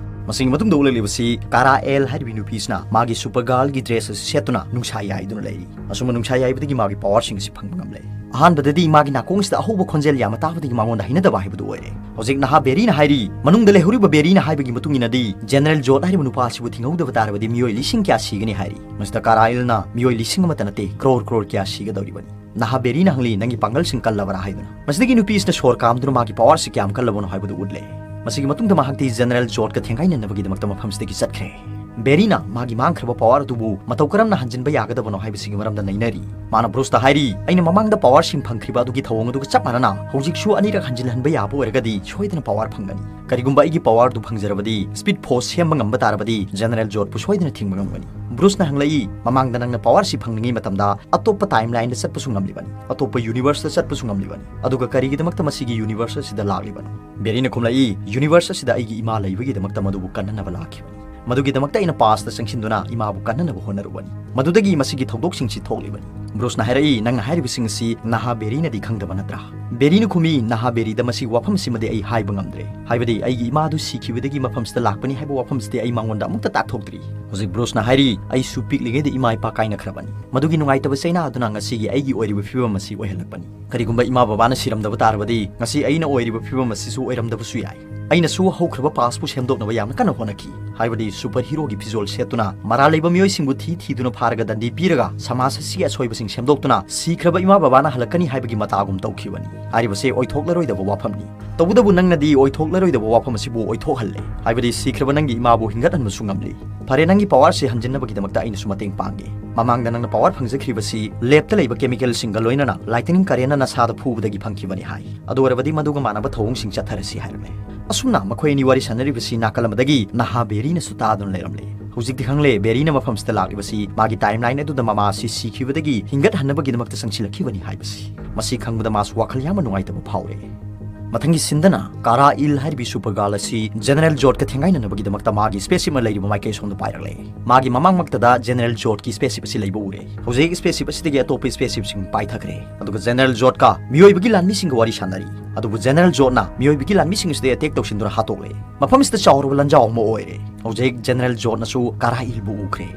ꯃꯁꯤꯒꯤ ꯃꯇꯨꯡꯗ ꯎꯠꯂꯛꯂꯤꯕꯁꯤ ꯀꯥꯔꯥ ꯑꯦꯜ ꯍꯥꯏꯔꯤꯕꯤ ꯅꯨꯄꯤꯁꯤꯅ ꯃꯥꯒꯤ ꯁꯨꯄꯔ ꯒꯥꯔꯜꯒꯤ ꯗ꯭ꯔꯦꯁ ꯑꯁꯤ ꯁꯦꯠꯇꯨꯅ ꯅꯨꯡꯁꯥ ꯌꯥꯏꯗꯨꯅ ꯂꯩꯔꯤ꯫ ꯑꯁꯨꯝꯅ ꯅꯨꯡꯁꯥ ꯌꯥꯏꯕꯗꯒꯤ ꯃꯥꯒꯤ ꯄꯋꯥꯔꯁꯤꯡ ꯑꯁꯤ ꯐꯪꯕ ꯉꯝꯂꯦ꯫ ꯑꯍꯥꯟꯕꯗꯗꯤ ꯃꯥꯒꯤ ꯅꯥꯀꯣꯡꯁꯤꯗ ꯑꯍꯧꯕ ꯈꯣꯟꯖꯦꯜ ꯌꯥꯝꯅ ꯇꯥꯕꯗꯒꯤ ꯃꯉꯣꯟꯗ ꯍꯩꯅꯗꯕ ꯍꯥꯏꯕꯗꯨ ꯑꯣꯏꯔꯦ꯫ ꯍꯧꯖꯤꯛ ꯅꯍꯥ ꯕꯦꯔꯤꯅ ꯍꯥꯏꯔꯤ, ꯃꯅꯨꯡꯗ ꯂꯩꯍꯧꯔꯤꯕ ꯕꯦꯔꯤꯅ ꯍꯥꯏꯕꯒꯤ ꯃꯇꯨꯡ ꯏꯟꯅꯗꯤ, ꯖꯦꯅꯔꯦꯜ ꯖꯣꯔꯗ ꯍꯥꯏꯔꯤꯕ ꯅꯨꯄꯥ ꯑꯁꯤꯕꯨ ꯊꯤꯡꯍꯧꯗꯕ ꯇꯥꯔꯕꯗꯤ ꯃꯤꯑꯣꯏ ꯂꯤꯁꯤꯡ ꯀꯌꯥ ꯁꯤꯒꯅꯤ ꯍꯥꯏꯔꯤ꯫ ꯃꯁꯤꯗ ꯀꯥꯔꯥ ꯑꯦꯜꯅ ꯃꯤꯑꯣꯏ ꯂꯤꯁꯤꯡ ꯑꯃꯠꯇ ꯅꯠꯇꯦ, ꯀ꯭ꯔꯣꯔ ꯀ꯭ꯔꯣꯔ ꯀꯌꯥ ꯁꯤꯒꯗꯧꯔꯤꯕꯅꯤ꯫ ꯅꯍꯥ ꯕꯦꯔꯤꯅ ꯍꯪꯂꯤ, "ꯅꯪꯒꯤ ꯄꯥꯡꯒꯜꯁꯤꯡ ꯀꯜꯂꯕꯔꯥ?" ꯍꯥꯏꯗꯨꯅ꯫ ꯃꯁꯤꯗꯒꯤ ꯅꯨꯄꯤ ꯑꯁꯤꯅ ꯁꯣꯔ ꯀꯥꯝꯗꯨꯅ ꯃꯥꯒꯤ ꯄꯋꯥꯔꯁꯤ ꯀꯌꯥꯝ ꯀꯜꯂꯕꯅꯣ ꯍꯥꯏꯕꯗꯨ ꯎꯠꯂꯦ꯫ ꯃꯁꯤꯒꯤ ꯃꯇꯨꯡꯗ ꯃꯍꯥꯛꯇꯤ ꯖꯦꯅꯔꯦꯜ ꯖꯣꯔꯗꯀ ꯊꯦꯡꯒꯥꯏꯅꯅꯕꯒꯤꯗꯃꯛꯇ ꯃꯐꯝꯁꯤꯗꯒꯤ ꯆꯠꯈ꯭ꯔꯦ꯫ ꯕꯦꯔꯤꯅ ꯃꯥꯒꯤ ꯃꯥꯡꯈ꯭ꯔꯕ ꯄꯋꯥꯔ ꯑꯗꯨꯕꯨ ꯃꯇꯧ ꯀꯔꯝꯅ ꯍꯟꯖꯤꯟꯕ ꯌꯥꯒꯗꯕꯅꯣ ꯍꯥꯏꯕꯁꯤꯒꯤ ꯃꯔꯝꯗ ꯅꯩꯅꯔꯤ꯫ ꯃꯥꯅ ꯕ꯭ꯔꯨꯁꯇ ꯍꯥꯏꯔꯤ, "ꯑꯩꯅ ꯃꯃꯥꯡꯗ ꯄꯋꯥꯔꯁꯤꯡ ꯐꯪꯈ꯭ꯔꯤꯕ ꯑꯗꯨꯒꯤ ꯊꯧꯑꯣꯡ ꯑꯗꯨꯒ ꯆꯞ ꯃꯥꯟꯅꯅ ꯍꯧꯖꯤꯛꯁꯨ ꯑꯅꯤꯔꯛ ꯍꯟꯖꯤꯜꯍꯟꯕ ꯌꯥꯕ ꯑꯣꯏꯔꯒꯗꯤ ꯁꯣꯏꯗꯅ ꯄꯋꯥꯔ ꯐꯪꯒꯅꯤ꯫ ꯀꯔꯤꯒꯨꯝꯕ ꯑꯩꯒꯤ ꯄꯋꯥꯔꯗꯨ ꯐꯪꯖꯔꯕꯗꯤ, ꯁ꯭ꯄꯤꯗ ꯐꯣꯔꯁ ꯁꯦꯝꯕ ꯉꯝꯕ ꯇꯥꯔꯕꯗꯤ, ꯖꯦꯅꯔꯦꯜ ꯖꯣꯔꯗꯄꯨ ꯁꯣꯏꯗꯅ ꯊꯤꯡꯕ ꯉꯝꯒꯅꯤ"꯫ ꯕ꯭ꯔꯨꯁꯅ ꯍꯪꯂꯛꯏ, "ꯃꯃꯥꯡꯗ ꯅꯪꯅ ꯄꯋꯥꯔꯁꯤ ꯐꯪꯂꯤꯉꯩ ꯃꯇꯝꯗ ꯑꯇꯣꯞꯄ ꯇꯥꯏꯝꯂꯥꯏꯟꯗ ꯆꯠꯄꯁꯨ ꯉꯝꯂꯤꯕꯅꯤ, ꯑꯇꯣꯞꯄ ꯌꯨꯅꯤꯚꯔꯁꯇ ꯆꯠꯄꯁꯨ ꯉꯝꯂꯤꯕꯅꯤ, ꯑꯗꯨꯒ ꯀꯔꯤꯒꯤꯗꯃꯛꯇ ꯃꯁꯤꯒꯤ ꯌꯨꯅꯤꯚꯔꯁ ꯑꯁꯤꯗ ꯂꯥꯛꯂꯤꯕꯅꯣ?" ꯕꯦꯔꯤꯅ ꯈꯨꯝꯂꯛꯏ, "ꯌꯨꯅꯤꯚꯔꯁ ꯑꯁꯤꯗ ꯑꯩꯒꯤ ꯏꯃꯥ ꯂꯩꯕꯒꯤꯗꯃꯛꯇ ꯃꯗꯨꯕꯨ ꯀꯟꯅꯅꯕ ꯂꯥꯛꯈꯤꯕꯅꯤ꯫ ꯃꯗꯨꯒꯤꯗꯃꯛꯇ ꯑꯩꯅ ꯄꯥꯁꯇ ꯆꯪꯁꯤꯟꯗꯨꯅ ꯏꯃꯥꯕꯨ ꯀꯟꯅꯅꯕ ꯍꯣꯠꯅꯔꯨꯕꯅꯤ꯫ ꯃꯗꯨꯗꯒꯤ ꯃꯁꯤꯒꯤ ꯊꯧꯗꯣꯛꯁꯤꯡꯁꯤ ꯊꯣꯛꯂꯤꯕꯅꯤ"꯫ ꯕ꯭ꯔꯨꯁꯅ ꯍꯥꯏꯔꯛꯏ, "ꯅꯪꯅ ꯍꯥꯏꯔꯤꯕꯁꯤꯡ ꯑꯁꯤ ꯅꯍꯥ ꯕꯦꯔꯤꯅꯗꯤ ꯈꯪꯗꯕ ꯅꯠꯇ꯭ꯔꯥ?" ꯕꯦꯔꯤꯅ ꯈꯨꯝꯃꯤ, "ꯅꯍꯥ ꯕꯦꯔꯤꯗ ꯃꯁꯤ ꯋꯥꯐꯝꯁꯤꯃꯗꯤ ꯑꯩ ꯍꯥꯏꯕ ꯉꯝꯗ꯭ꯔꯦ, ꯍꯥꯏꯕꯗꯤ ꯑꯩꯒꯤ ꯏꯃꯥꯗꯨ ꯁꯤꯈꯤꯕꯗꯒꯤ ꯃꯐꯝꯁꯤꯗ ꯂꯥꯛꯄꯅꯤ ꯍꯥꯏꯕ ꯋꯥꯐꯝꯁꯤꯗꯤ ꯑꯩ ꯃꯉꯣꯟꯗ ꯑꯃꯨꯛꯇ ꯇꯥꯛꯊꯣꯛꯇ꯭ꯔꯤ꯫" ꯍꯧꯖꯤꯛ ꯕ꯭ꯔꯨꯁꯅ ꯍꯥꯏꯔꯤ, "ꯑꯩꯁꯨ ꯄꯤꯛꯂꯤꯉꯩꯗ ꯏꯃꯥ ꯏꯄꯥ ꯀꯥꯏꯅꯈ꯭ꯔꯕꯅꯤ꯫ ꯃꯗꯨꯒꯤ ꯅꯨꯡꯉꯥꯏꯇꯕ ꯆꯩꯅꯥ ꯑꯗꯨꯅ ꯉꯁꯤꯒꯤ ꯑꯩꯒꯤ ꯑꯣꯏꯔꯤꯕ ꯐꯤꯕꯝ ꯑꯁꯤ ꯑꯣꯏꯍꯜꯂꯛꯄꯅꯤ꯫ ꯀꯔꯤꯒꯨꯝꯕ ꯏꯃꯥ ꯕꯕꯥꯅ ꯁꯤꯔꯝꯗꯕ ꯇꯥꯔꯕꯗꯤ ꯉꯁꯤ ꯑꯩꯅ ꯑꯣꯏꯔꯤꯕ ꯐꯤꯕꯝ ꯑꯁꯤꯁꯨ ꯑꯣꯏꯔꯝꯗꯕꯁꯨ ꯌꯥꯏ꯫ ꯑꯩꯅꯁꯨ ꯍꯧꯈ꯭ꯔꯕ ꯄꯥꯁꯄꯨ ꯁꯦꯝꯗꯣꯛꯅꯕ ꯌꯥꯝꯅ ꯀꯟꯅ ꯍꯣꯠꯅꯈꯤ, ꯍꯥꯏꯕꯗꯤ ꯁꯨꯄꯔ ꯍꯤꯔꯣꯒꯤ ꯐꯤꯖꯣꯜ ꯁꯦꯠꯇꯨꯅ ꯃꯔꯥꯜ ꯂꯩꯕ ꯃꯤꯑꯣꯏꯁꯤꯡꯕꯨ ꯊꯤ ꯊꯤꯗꯨꯅ ꯐꯥꯔꯒ ꯗꯟꯗꯤ ꯄꯤꯔꯒ ꯁꯃꯥꯖ ꯑꯁꯤꯒꯤ ꯑꯁꯣꯏꯕꯁꯤꯡ ꯁꯦꯝꯗꯣꯛꯇꯨꯅ ꯁꯤꯈ꯭ꯔꯕ ꯏꯃꯥ ꯕꯕꯥꯅ ꯍꯜꯂꯛꯀꯅꯤ ꯍꯥꯏꯕꯒꯤ ꯃꯇꯥꯒꯨꯝ ꯇꯧꯈꯤꯕꯅꯤ꯫ ꯍꯥꯏꯔꯤꯕꯁꯦ ꯑꯣꯏꯊꯣꯛꯂꯔꯣꯏꯗꯕ ꯋꯥꯐꯝꯅꯤ꯫ ꯇꯧꯕꯇꯕꯨ ꯅꯪꯅꯗꯤ ꯑꯣꯏꯊꯣꯛꯂꯔꯣꯏꯗꯕ ꯋꯥꯐꯝ ꯑꯁꯤꯕꯨ ꯑꯣꯏꯊꯣꯛꯍꯜꯂꯦ, ꯍꯥꯏꯕꯗꯤ ꯁꯤꯈ꯭ꯔꯕ ꯅꯪꯒꯤ ꯏꯃꯥꯕꯨ ꯍꯤꯡꯒꯠꯍꯟꯕꯁꯨ ꯉꯝꯂꯤ꯫ ꯐꯔꯦ, ꯅꯪꯒꯤ ꯄꯋꯥꯔꯁꯤ ꯍꯟꯖꯤꯟꯅꯕꯒꯤꯗꯃꯛꯇ ꯑꯩꯅꯁꯨ ꯃꯇꯦꯡ ꯄꯥꯡꯒꯦ꯫ ꯃꯃꯥꯡꯗ ꯅꯪꯅ ꯄꯋꯥꯔ ꯐꯪꯖꯈ꯭ꯔꯤꯕꯁꯤ ꯂꯦꯞꯇ ꯂꯩꯕ ꯀꯦꯃꯤꯀꯦꯜꯁꯤꯡꯒ ꯂꯣꯏꯅꯅ ꯂꯥꯏꯇꯅꯤꯡ ꯀꯔꯦꯟꯅ ꯅꯁꯥꯗ ꯐꯨꯕꯗꯒꯤ ꯐꯪꯈꯤꯕꯅꯤ ꯍꯥꯏ꯫ ꯑꯗꯨ ꯑꯣꯏꯔꯕꯗꯤ ꯃꯗꯨꯒ ꯃꯥꯟꯅꯕ ꯊꯧꯑꯣꯡꯁꯤꯡ ꯆꯠꯊꯔꯁꯤ ꯍꯥꯏꯔꯝꯃꯦ꯫ ꯑꯁꯨꯝꯅ ꯃꯈꯣꯏ ꯑꯅꯤ ꯋꯥꯔꯤ ꯁꯥꯟꯅꯔꯤꯕꯁꯤ ꯅꯥꯀꯜ ꯑꯃꯗꯒꯤ ꯅꯍꯥ ꯕꯦꯔꯤꯅꯁꯨ ꯇꯥꯗꯨꯅ ꯂꯩꯔꯝꯂꯦ꯫ ꯍꯧꯖꯤꯛꯇꯤ ꯈꯪꯂꯦ ꯕꯦꯔꯤꯅ ꯃꯐꯝꯁꯤꯗ ꯂꯥꯛꯂꯤꯕꯁꯤ ꯃꯥꯒꯤ ꯇꯥꯏꯝꯂꯥꯏꯟ ꯑꯗꯨꯗ ꯃꯃꯥ ꯑꯁꯤ ꯁꯤꯈꯤꯕꯗꯒꯤ ꯍꯤꯡꯒꯠꯍꯟꯅꯕꯒꯤꯗꯃꯛꯇ ꯆꯪꯁꯤꯜꯂꯛꯈꯤꯕꯅꯤ ꯍꯥꯏꯕꯁꯤ꯫ ꯃꯁꯤ ꯈꯪꯕꯗ ꯃꯥꯁꯨ ꯋꯥꯈꯜ ꯌꯥꯝꯅ ꯅꯨꯡꯉꯥꯏꯇꯕ ꯐꯥꯎꯔꯦ꯫ ꯃꯊꯪꯒꯤ ꯁꯤꯟꯗꯅ ꯀꯥꯔꯥ ꯏꯜ ꯍꯥꯏꯔꯤꯕꯤ ꯁꯨꯄꯔ ꯒꯥꯔꯜ ꯑꯁꯤ ꯖꯦꯅꯔꯦꯜ ꯖꯣꯔꯗꯀ ꯊꯦꯡꯒꯥꯏꯅꯅꯕꯒꯤꯗꯃꯛꯇ ꯃꯥꯒꯤ ꯁ꯭ꯄꯦꯁꯁꯤꯞ ꯑꯃ ꯂꯩꯔꯤꯕ ꯃꯥꯏꯀꯩ ꯁꯣꯝꯗ ꯄꯥꯏꯔꯛꯂꯦ꯫ ꯃꯥꯒꯤ ꯃꯃꯥꯡꯃꯛꯇꯗ ꯖꯦꯅꯔꯦꯜ ꯖꯣꯔꯗꯀꯤ ꯁ꯭ꯄꯦꯁꯁꯤꯞ ꯑꯁꯤ ꯂꯩꯕ ꯎꯔꯦ꯫ ꯍꯧꯖꯤꯛ ꯁ꯭ꯄꯦꯁꯁꯤꯞ ꯑꯁꯤꯗꯒꯤ ꯑꯇꯣꯞꯄ ꯁ꯭ꯄꯦꯁꯁꯤꯞꯁꯤꯡ ꯄꯥꯏꯊꯈ꯭ꯔꯦ꯫ ꯑꯗꯨꯒ ꯖꯦꯅꯔꯦꯜ ꯖꯣꯔꯗꯀ ꯃꯤꯑꯣꯏꯕꯒꯤ ꯂꯥꯟꯃꯤꯁꯤꯡꯒ ꯋꯥꯔꯤ ꯁꯥꯟꯅꯔꯤ꯫ ꯑꯗꯨꯕꯨ ꯖꯦꯅꯔꯦꯜ ꯖꯣꯔꯗꯅ ꯃꯤꯑꯣꯏꯕꯒꯤ ꯂꯥꯟꯃꯤꯁꯤꯡ ꯑꯁꯤꯗ ꯑꯦꯇꯦꯛ ꯇꯧꯁꯤꯟꯗꯨꯅ ꯍꯥꯠꯇꯣꯛꯂꯦ꯫ ꯃꯐꯝ ꯑꯁꯤꯗ ꯆꯥꯎꯔꯕ ꯂꯥꯟꯖꯥꯎ ꯑꯃ ꯑꯣꯏꯔꯦ꯫ ꯍꯧꯖꯤꯛ ꯖꯦꯅꯔꯦꯜ ꯖꯣꯔꯗꯅꯁꯨ ꯀꯥꯔꯥ ꯏꯜꯕꯨ ꯎꯈ꯭ꯔꯦ꯫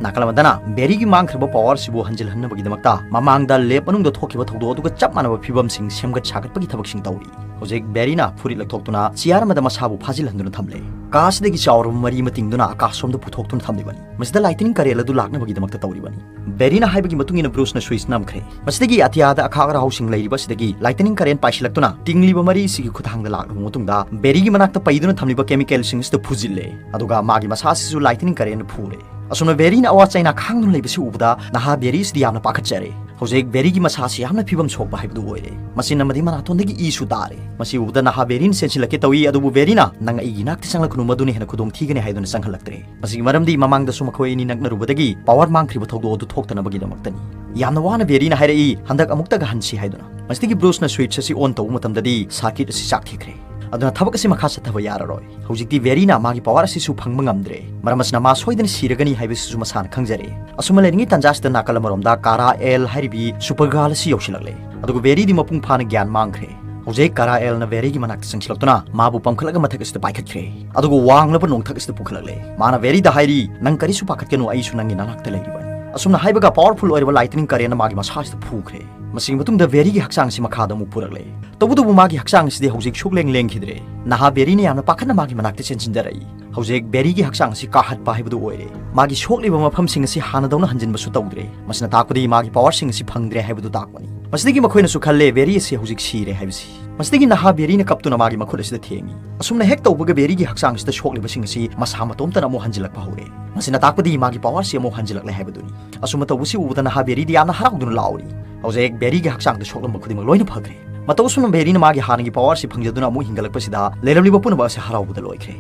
ꯅꯥꯀꯜ ꯑꯃꯗꯅ ꯕꯦꯔꯤꯒꯤ ꯃꯥꯡꯈ꯭ꯔꯕ ꯄꯋꯥꯔꯁꯤꯕꯨ ꯍꯟꯖꯤꯜꯍꯟꯅꯕꯒꯤꯗꯃꯛꯇ ꯃꯃꯥꯡꯗ ꯂꯦꯕ ꯃꯅꯨꯡꯗ ꯊꯣꯛꯈꯤꯕ ꯊꯧꯗꯣꯛ ꯑꯗꯨꯒ ꯆꯞ ꯃꯥꯟꯅꯕ ꯐꯤꯕꯝꯁꯤꯡ ꯁꯦꯝꯒꯠ ꯁꯥꯒꯠꯄꯒꯤ ꯊꯕꯛꯁꯤꯡ ꯇꯧꯔꯤ꯫ ꯍꯧꯖꯤꯛ ꯕꯦꯔꯤꯅ ꯐꯨꯔꯤꯠ ꯂꯧꯊꯣꯛꯇꯨꯅ ꯆꯤꯌꯥꯔ ꯑꯃꯗ ꯃꯁꯥꯕꯨ ꯐꯥꯖꯤꯜꯍꯟꯗꯨꯅ ꯊꯝꯂꯦ꯫ ꯀꯥ ꯑꯁꯤꯗꯒꯤ ꯆꯥꯎꯔꯕ ꯃꯔꯤ ꯑꯃ ꯇꯤꯡꯗꯨꯅ ꯑꯀꯥꯁ ꯁꯣꯝꯗ ꯄꯨꯊꯣꯛꯇꯨꯅ ꯊꯝꯂꯤꯕꯅꯤ꯫ ꯃꯁꯤꯗ ꯂꯥꯏꯇꯅꯤꯡ ꯀꯔꯦꯟ ꯑꯗꯨ ꯂꯥꯛꯅꯕꯒꯤꯗꯃꯛꯇ ꯇꯧꯔꯤꯕꯅꯤ꯫ ꯕꯦꯔꯤꯅ ꯍꯥꯏꯕꯒꯤ ꯃꯇꯨꯡ ꯏꯟꯅ ꯕ꯭ꯔꯨꯁꯅ ꯁ꯭ꯋꯤꯆ ꯅꯝꯈ꯭ꯔꯦ꯫ ꯃꯁꯤꯗꯒꯤ ꯑꯇꯤꯌꯥꯗ ꯑꯈꯥꯛ ꯑꯔꯥꯎꯁꯤꯡ ꯂꯩꯔꯤꯕ ꯑꯁꯤꯗꯒꯤ ꯂꯥꯏꯇꯅꯤꯡ ꯀꯔꯦꯟ ꯄꯥꯏꯁꯤꯜꯂꯛꯇꯨꯅ ꯇꯤꯡꯂꯤꯕ ꯃꯔꯤ ꯑꯁꯤꯒꯤ ꯈꯨꯠꯊꯥꯡꯗ ꯂꯥꯛꯂꯕ ꯃꯇꯨꯡꯗ ꯕꯦꯔꯤꯒꯤ ꯃꯅꯥꯛꯇ ꯄꯩꯗꯨꯅ ꯊꯝꯂꯤꯕ ꯀꯦꯃꯤꯀꯦꯜꯁꯤꯡ ꯑꯁꯤꯗ ꯐꯨꯖꯤꯜꯂꯦ꯫ ꯑꯗꯨꯒ ꯃꯥꯒꯤ ꯃꯁꯥ ꯑꯁꯤꯁꯨ ꯂꯥꯏꯇꯅꯤꯡ ꯀꯔꯦꯟꯅ ꯐꯨꯔꯦ꯫ ꯑꯁꯨꯝꯅ ꯕꯦꯔꯤꯅ ꯑꯋꯥ ꯆꯩꯅꯥ ꯈꯥꯡꯗꯨꯅ ꯂꯩꯕꯁꯤ ꯎꯕꯗ ꯅꯍꯥ ꯕꯦꯔꯤ ꯑꯁꯤꯗꯤ ꯌꯥꯝꯅ ꯄꯥꯈꯠꯆꯔꯦ꯫ ꯍꯧꯖꯤꯛ ꯕꯦꯔꯤꯒꯤ ꯃꯁꯥ ꯑꯁꯤ ꯌꯥꯝꯅ ꯐꯤꯕꯝ ꯁꯣꯛꯄ ꯍꯥꯏꯕꯗꯨ ꯑꯣꯏꯔꯦ꯫ ꯃꯁꯤ ꯅꯝꯃꯗꯤ ꯃꯅꯥꯇꯣꯟꯗꯒꯤ ꯏꯁꯨ ꯇꯥꯔꯦ꯫ ꯃꯁꯤ ꯎꯕꯗ ꯅꯍꯥ ꯕꯦꯔꯤꯅ ꯆꯦꯟꯁꯤꯜꯂꯛꯀꯦ ꯇꯧꯏ, ꯑꯗꯨꯕꯨ ꯕꯦꯔꯤꯅ, "ꯅꯪ ꯑꯩꯒꯤ ꯏꯅꯥꯛꯇ ꯆꯪꯂꯛꯀꯅꯨ, ꯃꯗꯨꯅ ꯍꯦꯟꯅ ꯈꯨꯗꯣꯡ ꯊꯤꯒꯅꯤ" ꯍꯥꯏꯗꯨꯅ ꯆꯪꯍꯜꯂꯛꯇ꯭ꯔꯦ꯫ ꯃꯁꯤꯒꯤ ꯃꯔꯝꯗꯤ ꯃꯃꯥꯡꯗꯁꯨ ꯃꯈꯣꯏ ꯑꯅꯤ ꯅꯛꯅꯔꯨꯕꯗꯒꯤ ꯄꯋꯥꯔ ꯃꯥꯡꯈ꯭ꯔꯤꯕ ꯊꯧꯗꯣꯛ ꯑꯗꯨ ꯊꯣꯛꯇꯅꯕꯒꯤꯗꯃꯛꯇꯅꯤ꯫ ꯌꯥꯝꯅ ꯋꯥꯅ ꯕꯦꯔꯤꯅ ꯍꯥꯏꯔꯛꯏ, "ꯍꯟꯗꯛ ꯑꯃꯨꯛꯇꯒ ꯍꯟꯁꯤ" ꯍꯥꯏꯗꯨꯅ꯫ ꯃꯁꯤꯗꯒꯤ ꯕ꯭ꯔꯨꯁꯅ ꯁ꯭ꯋꯤꯆ ꯑꯁꯤ ꯑꯣꯟ ꯇꯧꯕ ꯃꯇꯝꯗꯗꯤ ꯁꯥꯔꯀꯤꯠ ꯑꯁꯤ ꯆꯥꯛꯊꯤꯈ꯭ꯔꯦ꯫ ꯑꯗꯨꯅ ꯊꯕꯛ ꯑꯁꯤ ꯃꯈꯥ ꯆꯠꯊꯕ ꯌꯥꯔꯔꯣꯏ꯫ ꯍꯧꯖꯤꯛꯇꯤ ꯕꯦꯔꯤꯅ ꯃꯥꯒꯤ ꯄꯋꯥꯔ ꯑꯁꯤꯁꯨ ꯐꯪꯕ ꯉꯝꯗ꯭ꯔꯦ꯫ ꯃꯔꯝ ꯑꯁꯤꯅ ꯃꯥ ꯁꯣꯏꯗꯅ ꯁꯤꯔꯒꯅꯤ ꯍꯥꯏꯕꯁꯤꯁꯨ ꯃꯁꯥꯅ ꯈꯪꯖꯔꯦ꯫ ꯑꯁꯨꯝꯅ ꯂꯩꯔꯤꯉꯩ ꯇꯥꯟꯖꯥꯁꯤꯗ ꯅꯥꯀꯜ ꯑꯃꯔꯣꯝꯗ ꯀꯥꯔꯥ ꯑꯦꯜ ꯍꯥꯏꯔꯤꯕꯤ ꯁꯨꯄꯔ ꯒꯥꯔꯜ ꯑꯁꯤ ꯌꯧꯁꯤꯜꯂꯛꯂꯦ꯫ ꯑꯗꯨꯒ ꯕꯦꯔꯤꯗꯤ ꯃꯄꯨꯡ ꯐꯥꯅ ꯒ꯭ꯌꯥꯟ ꯃꯥꯡꯈ꯭ꯔꯦ꯫ ꯍꯧꯖꯤꯛ ꯀꯥꯔꯥ ꯑꯦꯜꯅ ꯕꯦꯔꯤꯒꯤ ꯃꯅꯥꯛꯇ ꯆꯪꯁꯤꯜꯂꯛꯇꯨꯅ ꯃꯥꯕꯨ ꯄꯝꯈꯠꯂꯒ ꯃꯊꯛ ꯑꯁꯤꯗ ꯄꯥꯏꯈꯠꯈ꯭ꯔꯦ꯫ ꯑꯗꯨꯒ ꯋꯥꯡꯂꯕ ꯅꯣꯡꯊꯛ ꯑꯁꯤꯗ ꯄꯨꯈꯠꯂꯛꯂꯦ꯫ ꯃꯥꯅ ꯕꯦꯔꯤꯗ ꯍꯥꯏꯔꯤ, "ꯅꯪ ꯀꯔꯤꯁꯨ ꯄꯥꯈꯠꯀꯅꯨ, ꯑꯩꯁꯨ ꯅꯪꯒꯤ ꯅꯅꯥꯛꯇ ꯂꯩꯔꯤꯕꯅꯤ꯫" ꯑꯁꯨꯝꯅ ꯍꯥꯏꯕꯒ ꯄꯥꯋꯔꯐꯨꯜ ꯑꯣꯏꯔꯕ ꯂꯥꯏꯇꯅꯤꯡ ꯀꯔꯦꯟꯅ ꯃꯥꯒꯤ ꯃꯁꯥꯁꯤꯗ ꯐꯨꯈ꯭ꯔꯦ꯫ ꯃꯁꯤꯒꯤ ꯃꯇꯨꯡꯗ ꯕꯦꯔꯤꯒꯤ ꯍꯛꯆꯥꯡ ꯑꯁꯤ ꯃꯈꯥꯗ ꯑꯃꯨꯛ ꯄꯨꯔꯛꯂꯦ꯫ ꯇꯧꯕꯇꯕꯨ ꯃꯥꯒꯤ ꯍꯛꯆꯥꯡ ꯑꯁꯤꯗꯤ ꯍꯧꯖꯤꯛ ꯁꯨꯛꯂꯦꯡ ꯂꯦꯡꯈꯤꯗ꯭ꯔꯦ꯫ ꯅꯍꯥ ꯕꯦꯔꯤꯅ ꯌꯥꯝꯅ ꯄꯥꯈꯠꯅ ꯃꯥꯒꯤ ꯃꯅꯥꯛꯇ ꯆꯦꯟꯁꯤꯟꯖꯔꯛꯏ꯫ ꯍꯧꯖꯤꯛ ꯕꯦꯔꯤꯒꯤ ꯍꯛꯆꯥꯡ ꯑꯁꯤ ꯀꯥꯍꯠꯄ ꯍꯥꯏꯕꯗꯨ ꯑꯣꯏꯔꯦ꯫ ꯃꯥꯒꯤ ꯁꯣꯛꯂꯤꯕ ꯃꯐꯝꯁꯤꯡ ꯑꯁꯤ ꯍꯥꯟꯅꯗꯧꯅ ꯍꯟꯖꯤꯟꯕꯁꯨ ꯇꯧꯗ꯭ꯔꯦ꯫ ꯃꯁꯤꯅ ꯇꯥꯛꯄꯗꯤ ꯃꯥꯒꯤ ꯄꯋꯥꯔꯁꯤꯡ ꯑꯁꯤ ꯐꯪꯗ꯭ꯔꯦ ꯍꯥꯏꯕꯗꯨ ꯇꯥꯛꯄꯅꯤ꯫ ꯃꯁꯤꯗꯒꯤ ꯃꯈꯣꯏꯅꯁꯨ ꯈꯜꯂꯦ ꯕꯦꯔꯤ ꯑꯁꯤ ꯍꯧꯖꯤꯛ ꯁꯤꯔꯦ ꯍꯥꯏꯕꯁꯤ꯫ ꯃꯁꯤꯗꯒꯤ ꯅꯍꯥ ꯕꯦꯔꯤꯅ ꯀꯞꯇꯨꯅ ꯃꯥꯒꯤ ꯃꯈꯨꯠ ꯑꯁꯤꯗ ꯊꯦꯡꯏ꯫ ꯑꯁꯨꯝꯅ ꯍꯦꯛ ꯇꯧꯕꯒ ꯕꯦꯔꯤꯒꯤ ꯍꯛꯆꯥꯡ ꯑꯁꯤꯗ ꯁꯣꯛꯂꯤꯕꯁꯤꯡ ꯑꯁꯤ ꯃꯁꯥ ꯃꯇꯣꯝꯇꯅ ꯑꯃꯨꯛ ꯍꯟꯖꯤꯜꯂꯛꯄ ꯍꯧꯔꯦ꯫ ꯃꯁꯤꯅ ꯇꯥꯛꯄꯗꯤ ꯃꯥꯒꯤ ꯄꯋꯥꯔꯁꯤ ꯑꯃꯨꯛ ꯍꯟꯖꯤꯜꯂꯛꯂꯦ ꯍꯥꯏꯕꯗꯨꯅꯤ꯫ ꯑꯁꯨꯝꯅ ꯇꯧꯕꯁꯤ ꯎꯕꯗ ꯅꯍꯥ ꯕꯦꯔꯤꯗꯤ ꯌꯥꯝꯅ ꯍꯔꯥꯎꯗꯨꯅ ꯂꯥꯎꯔꯤ꯫ ꯍꯧꯖꯤꯛ ꯕꯦꯔꯤꯒꯤ ꯍꯛꯆꯥꯡꯗ ꯁꯣꯛꯂꯝꯕ ꯈꯨꯗꯤꯡꯃꯛ ꯂꯣꯏꯅ ꯐꯈ꯭ꯔꯦ꯫ ꯃꯇꯧ ꯑꯁꯨꯝꯅ ꯕꯦꯔꯤꯅ ꯃꯥꯒꯤ ꯍꯥꯟꯅꯒꯤ ꯄꯋꯥꯔꯁꯤ ꯐꯪꯖꯗꯨꯅ ꯑꯃꯨꯛ ꯍꯤꯡꯒꯠꯂꯛꯄꯁꯤꯗ ꯂꯩꯔꯝꯂꯤꯕ ꯄꯨꯝꯅꯃꯛ ꯑꯁꯤ ꯍꯔꯥꯎꯕꯗ ꯂꯣꯏꯈ꯭ꯔꯦ꯫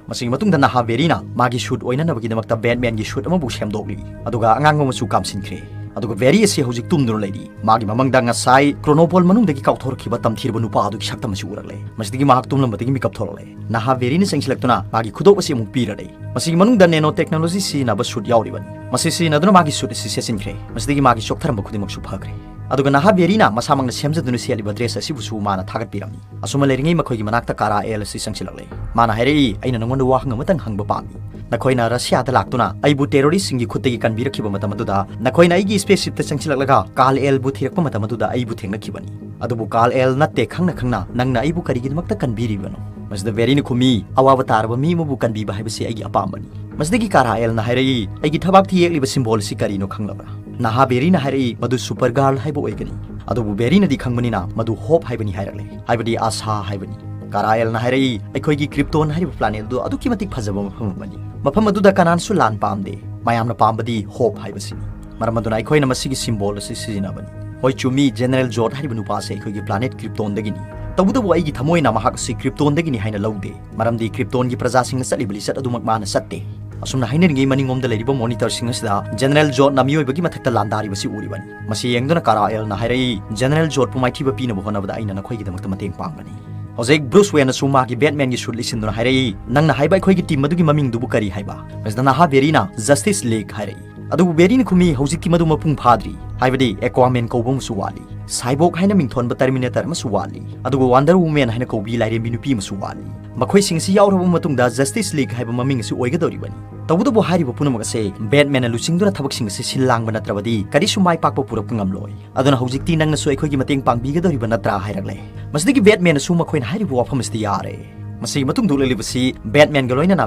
ꯃꯁꯤꯒꯤ ꯃꯇꯨꯡꯗ ꯅꯍꯥ ꯕꯦꯔꯤꯅ ꯃꯥꯒꯤ ꯁꯨꯠ ꯑꯣꯏꯅꯅꯕꯒꯤꯗꯃꯛꯇ ꯕꯦꯠꯃꯦꯟꯒꯤ ꯁꯨꯠ ꯑꯃꯕꯨ ꯁꯦꯝꯗꯣꯛꯂꯤ꯫ ꯑꯗꯨꯒ ꯑꯉꯥꯡꯕ ꯃꯆꯨ ꯀꯥꯝꯁꯤꯟꯈ꯭ꯔꯦ꯫ ꯑꯗꯨꯒ ꯕꯦꯔꯤ ꯑꯁꯤ ꯍꯧꯖꯤꯛ ꯇꯨꯝꯗꯨꯅ ꯂꯩꯔꯤ꯫ ꯃꯥꯒꯤ ꯃꯃꯪꯗ ꯉꯁꯥꯏ ꯀ꯭ꯔꯣꯅꯣꯕꯣꯜ ꯃꯅꯨꯡꯗꯒꯤ ꯀꯥꯎꯊꯣꯔꯛꯈꯤꯕ ꯇꯝꯊꯤꯔꯕ ꯅꯨꯄꯥ ꯑꯗꯨꯒꯤ ꯁꯛꯇꯝ ꯑꯁꯤ ꯎꯔꯛꯂꯦ꯫ ꯃꯁꯤꯗꯒꯤ ꯃꯍꯥꯛ ꯇꯨꯝꯂꯝꯕꯗꯒꯤ ꯃꯤꯀꯞ ꯊꯣꯛꯂꯛꯂꯦ꯫ ꯅꯍꯥ ꯕꯦꯔꯤꯅ ꯆꯪꯁꯤꯜꯂꯛꯇꯨꯅ ꯃꯥꯒꯤ ꯈꯨꯗꯣꯞ ꯑꯁꯤ ꯑꯃꯨꯛ ꯄꯤꯔꯔꯦ꯫ ꯃꯁꯤꯒꯤ ꯃꯅꯨꯡꯗ ꯅꯦꯅꯣ ꯇꯦꯛꯅꯣꯂꯣꯖꯤ ꯁꯤꯖꯤꯟꯅꯕ ꯁꯨꯠ ꯌꯥꯎꯔꯤꯕꯅꯤ꯫ ꯃꯁꯤ ꯁꯤꯖꯤꯟꯅꯗꯨꯅ ꯃꯥꯒꯤ ꯁꯨꯠ ꯑꯁꯤ ꯁꯦꯠꯆꯤꯟꯈ꯭ꯔꯦ꯫ ꯃꯁꯤꯗꯒꯤ ꯃꯥꯒꯤ ꯆꯣꯛꯊꯔꯝꯕ ꯈꯨꯗꯤꯡꯃꯛꯁꯨ ꯐꯈ꯭ꯔꯦ꯫ ꯑꯗꯨꯒ ꯅꯍꯥ ꯕꯦꯔꯤꯅ ꯃꯁꯥꯃꯛꯅ ꯁꯦꯝꯖꯗꯨꯅ ꯁꯦꯠꯂꯤꯕ ꯗ꯭ꯔꯦꯁ ꯑꯁꯤꯕꯨꯁꯨ ꯃꯥꯅ ꯊꯥꯒꯠꯄꯤꯔꯝꯃꯤ꯫ ꯑꯁꯨꯝꯅ ꯂꯩꯔꯤꯉꯩ ꯃꯈꯣꯏꯒꯤ ꯃꯅꯥꯛꯇ ꯀꯥꯔꯥ ꯑꯦꯜ ꯑꯁꯤ ꯆꯪꯁꯤꯜꯂꯛꯂꯦ꯫ ꯃꯥꯅ ꯍꯥꯏꯔꯛꯏ, "ꯑꯩꯅ ꯅꯉꯣꯟꯗ ꯋꯥꯍꯪ ꯑꯃꯇꯪ ꯍꯪꯕ ꯄꯥꯝꯃꯤ꯫ ꯅꯈꯣꯏꯅ ꯔꯁꯤꯌꯥꯗ ꯂꯥꯛꯇꯨꯅ ꯑꯩꯕꯨ ꯇꯦꯔꯣꯔꯤꯁꯁꯤꯡꯒꯤ ꯈꯨꯠꯇꯒꯤ ꯀꯟꯕꯤꯔꯛꯈꯤꯕ ꯃꯇꯝ ꯑꯗꯨꯗ ꯅꯈꯣꯏꯅ ꯑꯩꯒꯤ ꯁ꯭ꯄꯦꯁ ꯁꯤꯞꯇ ꯆꯪꯁꯤꯜꯂꯛꯂꯒ ꯀꯥꯔꯜ ꯑꯦꯜꯕꯨ ꯊꯤꯔꯛꯄ ꯃꯇꯝ ꯑꯗꯨꯗ ꯑꯩꯕꯨ ꯊꯦꯡꯅꯈꯤꯕꯅꯤ꯫ ꯑꯗꯨꯕꯨ ꯀꯥꯔꯜ ꯑꯦꯜ ꯅꯠꯇꯦ ꯈꯪꯅ ꯈꯪꯅ ꯅꯪꯅ ꯑꯩꯕꯨ ꯀꯔꯤꯒꯤꯗꯃꯛꯇ ꯀꯟꯕꯤꯔꯤꯕꯅꯣ?" ꯃꯁꯤꯗ ꯕꯦꯔꯤꯅ ꯈꯨꯝꯃꯤ, "ꯑꯋꯥꯕ ꯇꯥꯔꯕ ꯃꯤ ꯑꯃꯕꯨ ꯀꯟꯕꯤꯕ ꯍꯥꯏꯕꯁꯤ ꯑꯩꯒꯤ ꯑꯄꯥꯝꯕꯅꯤ꯫" ꯃꯁꯤꯗꯒꯤ ꯀꯥꯔꯥ ꯑꯦꯜꯅ ꯍꯥꯏꯔꯛꯏ, "ꯑꯩꯒꯤ ꯊꯕꯥꯛꯇ ꯌꯦꯛꯂꯤꯕ ꯁꯤꯝꯕꯣꯜ ꯑꯁꯤ ꯀꯔꯤꯅꯣ ꯈꯪꯂꯕ꯭ꯔꯥ?" ꯅꯍꯥ ꯕꯦꯔꯤꯅ ꯍꯥꯏꯔꯛꯏ, "ꯃꯗꯨ ꯁꯨꯄꯔ ꯒꯥꯔꯜ ꯍꯥꯏꯕ ꯑꯣꯏꯒꯅꯤ꯫" ꯑꯗꯨꯕꯨ ꯕꯦꯔꯤꯅꯗꯤ ꯈꯪꯕꯅꯤꯅ ꯃꯗꯨ ꯍꯣꯞ ꯍꯥꯏꯕꯅꯤ ꯍꯥꯏꯔꯛꯂꯦ, ꯍꯥꯏꯕꯗꯤ ꯑꯥꯁꯥ ꯍꯥꯏꯕꯅꯤ꯫ ꯀꯥꯔꯥ ꯑꯦꯜꯅ ꯍꯥꯏꯔꯛꯏ, "ꯑꯩꯈꯣꯏꯒꯤ ꯀ꯭ꯔꯤꯞꯇꯣꯟ ꯍꯥꯏꯔꯤꯕ ꯄ꯭ꯂꯥꯅꯦꯠ ꯑꯗꯨ ꯑꯗꯨꯛꯀꯤ ꯃꯇꯤꯛ ꯐꯖꯕ ꯃꯐꯝ ꯑꯃꯅꯤ꯫ ꯃꯐꯝ ꯑꯗꯨꯗ ꯀꯅꯥꯅꯁꯨ ꯂꯥꯟ ꯄꯥꯝꯗꯦ꯫ ꯃꯌꯥꯝꯅ ꯄꯥꯝꯕꯗꯤ ꯍꯣꯞ ꯍꯥꯏꯕꯁꯤꯅꯤ꯫ ꯃꯔꯝ ꯑꯗꯨꯅ ꯑꯩꯈꯣꯏꯅ ꯃꯁꯤꯒꯤ ꯁꯤꯝꯕꯣꯜ ꯑꯁꯤ ꯁꯤꯖꯤꯟꯅꯕꯅꯤ꯫" ꯍꯣꯏ, ꯆꯨꯝꯃꯤ, ꯖꯦꯅꯔꯦꯜ ꯖꯣꯔꯗ ꯍꯥꯏꯔꯤꯕ ꯅꯨꯄꯥ ꯑꯁꯤ ꯑꯩꯈꯣꯏꯒꯤ ꯄ꯭ꯂꯥꯅꯦꯠ ꯀ꯭ꯔꯤꯞꯇꯣꯟꯗꯒꯤꯅꯤ꯫ ꯇꯧꯕꯇꯕꯨ ꯑꯩꯒꯤ ꯊꯃꯣꯏꯅ ꯃꯍꯥꯛ ꯑꯁꯤ ꯀ꯭ꯔꯤꯞꯇꯣꯟꯗꯒꯤꯅꯤ ꯍꯥꯏꯅ ꯂꯧꯗꯦ, ꯃꯔꯝꯗꯤ ꯀ꯭ꯔꯤꯞꯇꯣꯟꯒꯤ ꯄ꯭ꯔꯖꯥꯁꯤꯡꯅ ꯆꯠꯂꯤꯕ ꯂꯤꯆꯠ ꯑꯗꯨꯃꯛ ꯃꯥꯅ ꯆꯠꯇꯦ꯫ ꯑꯁꯨꯝꯅ ꯍꯥꯏꯅꯔꯤꯉꯩ ꯃꯅꯤꯡꯂꯣꯝꯗ ꯂꯩꯔꯤꯕ ꯃꯣꯅꯤꯇꯔꯁꯤꯡ ꯑꯁꯤꯗ ꯖꯦꯅꯔꯦꯜ ꯖꯣꯔꯗꯅ ꯃꯤꯑꯣꯏꯕꯒꯤ ꯃꯊꯛꯇ ꯂꯥꯟꯗꯥꯔꯤꯕꯁꯤ ꯎꯔꯤꯕꯅꯤ꯫ ꯃꯁꯤ ꯌꯦꯡꯗꯨꯅ ꯀꯥꯔꯥ ꯑꯦꯜꯅ ꯍꯥꯏꯔꯛꯏ, "ꯖꯦꯅꯔꯦꯜ ꯖꯣꯔꯗꯄꯨ ꯃꯥꯏꯊꯤꯕ ꯄꯤꯅꯕ ꯍꯣꯠꯅꯕꯗ ꯑꯩꯅ ꯅꯈꯣꯏꯒꯤꯗꯃꯛꯇ ꯃꯇꯦꯡ ꯄꯥꯡꯒꯅꯤ꯫" ꯍꯧꯖꯤꯛ ꯕ꯭ꯔꯨꯁ ꯋꯦꯟꯅꯁꯨ ꯃꯥꯒꯤ ꯕꯦꯠꯃꯦꯟꯒꯤ ꯁꯨꯠ ꯂꯤꯠꯁꯤꯟꯗꯨꯅ ꯍꯥꯏꯔꯛꯏ, "ꯅꯪꯅ ꯍꯥꯏꯕ ꯑꯩꯈꯣꯏꯒꯤ ꯇꯤꯝ ꯑꯗꯨꯒꯤ ꯃꯃꯤꯡꯗꯨꯕꯨ ꯀꯔꯤ ꯍꯥꯏꯕ?" ꯃꯁꯤꯗ ꯅꯍꯥ ꯕꯦꯔꯤꯅ "ꯖꯁꯇꯤꯁ ꯂꯤꯒ" ꯍꯥꯏꯔꯛꯏ꯫ ꯑꯗꯨꯕꯨ ꯕꯦꯔꯤꯅ ꯈꯨꯝꯃꯤ, "ꯍꯧꯖꯤꯛꯇꯤ ꯃꯗꯨ ꯃꯄꯨꯡ ꯐꯥꯗ꯭ꯔꯤ, ꯍꯥꯏꯕꯗꯤ ꯑꯦꯀ꯭ꯋꯥꯃꯦꯟ ꯀꯧꯕ ꯑꯃꯁꯨ ꯋꯥꯠꯂꯤ, ꯁꯥꯏꯕꯣꯛ ꯍꯥꯏꯅ ꯃꯤꯡꯊꯣꯟꯕ ꯇꯔꯃꯤꯅꯦꯇꯔ ꯑꯃꯁꯨ ꯋꯥꯠꯂꯤ, ꯑꯗꯨꯒ ꯋꯥꯟꯗꯔ ꯋꯨꯃꯦꯟ ꯍꯥꯏꯅ ꯀꯧꯕꯤ ꯂꯥꯏꯔꯦꯝꯕꯤ ꯅꯨꯄꯤ ꯑꯃꯁꯨ ꯋꯥꯠꯂꯤ꯫ ꯃꯈꯣꯏꯁꯤꯡ ꯑꯁꯤ ꯌꯥꯎꯔꯕ ꯃꯇꯨꯡꯗ ꯖꯁꯇꯤꯁ ꯂꯤꯒ ꯍꯥꯏꯕ ꯃꯃꯤꯡ ꯑꯁꯤ ꯑꯣꯏꯒꯗꯧꯔꯤꯕꯅꯤ꯫ ꯇꯧꯕꯇꯕꯨ ꯍꯥꯏꯔꯤꯕ ꯄꯨꯝꯅꯃꯛ ꯑꯁꯤ ꯕꯦꯠꯃꯦꯟꯅ ꯂꯨꯆꯤꯡꯗꯨꯅ ꯊꯕꯛꯁꯤꯡ ꯑꯁꯤ ꯁꯤꯜ ꯂꯥꯡꯕ ꯅꯠꯇ꯭ꯔꯕꯗꯤ ꯀꯔꯤꯁꯨ ꯃꯥꯏ ꯄꯥꯛꯄ ꯄꯨꯔꯛꯄ ꯉꯝꯂꯣꯏ꯫ ꯑꯗꯨꯅ ꯍꯧꯖꯤꯛꯇꯤ ꯅꯪꯅꯁꯨ ꯑꯩꯈꯣꯏꯒꯤ ꯃꯇꯦꯡ ꯄꯥꯡꯕꯤꯒꯗꯧꯔꯤꯕ ꯅꯠꯇ꯭ꯔꯥ?" ꯍꯥꯏꯔꯛꯂꯦ꯫ ꯃꯁꯤꯗꯒꯤ ꯕꯦꯠꯃꯦꯟꯅꯁꯨ ꯃꯈꯣꯏꯅ ꯍꯥꯏꯔꯤꯕ ꯋꯥꯐꯝ ꯑꯁꯤꯗ ꯌꯥꯔꯦ꯫ ꯃꯁꯤꯒꯤ ꯃꯇꯨꯡ ꯊꯣꯛꯂꯛꯂꯤꯕꯁꯤ ꯕꯦꯠꯃꯦꯟꯒ ꯂꯣꯏꯅꯅ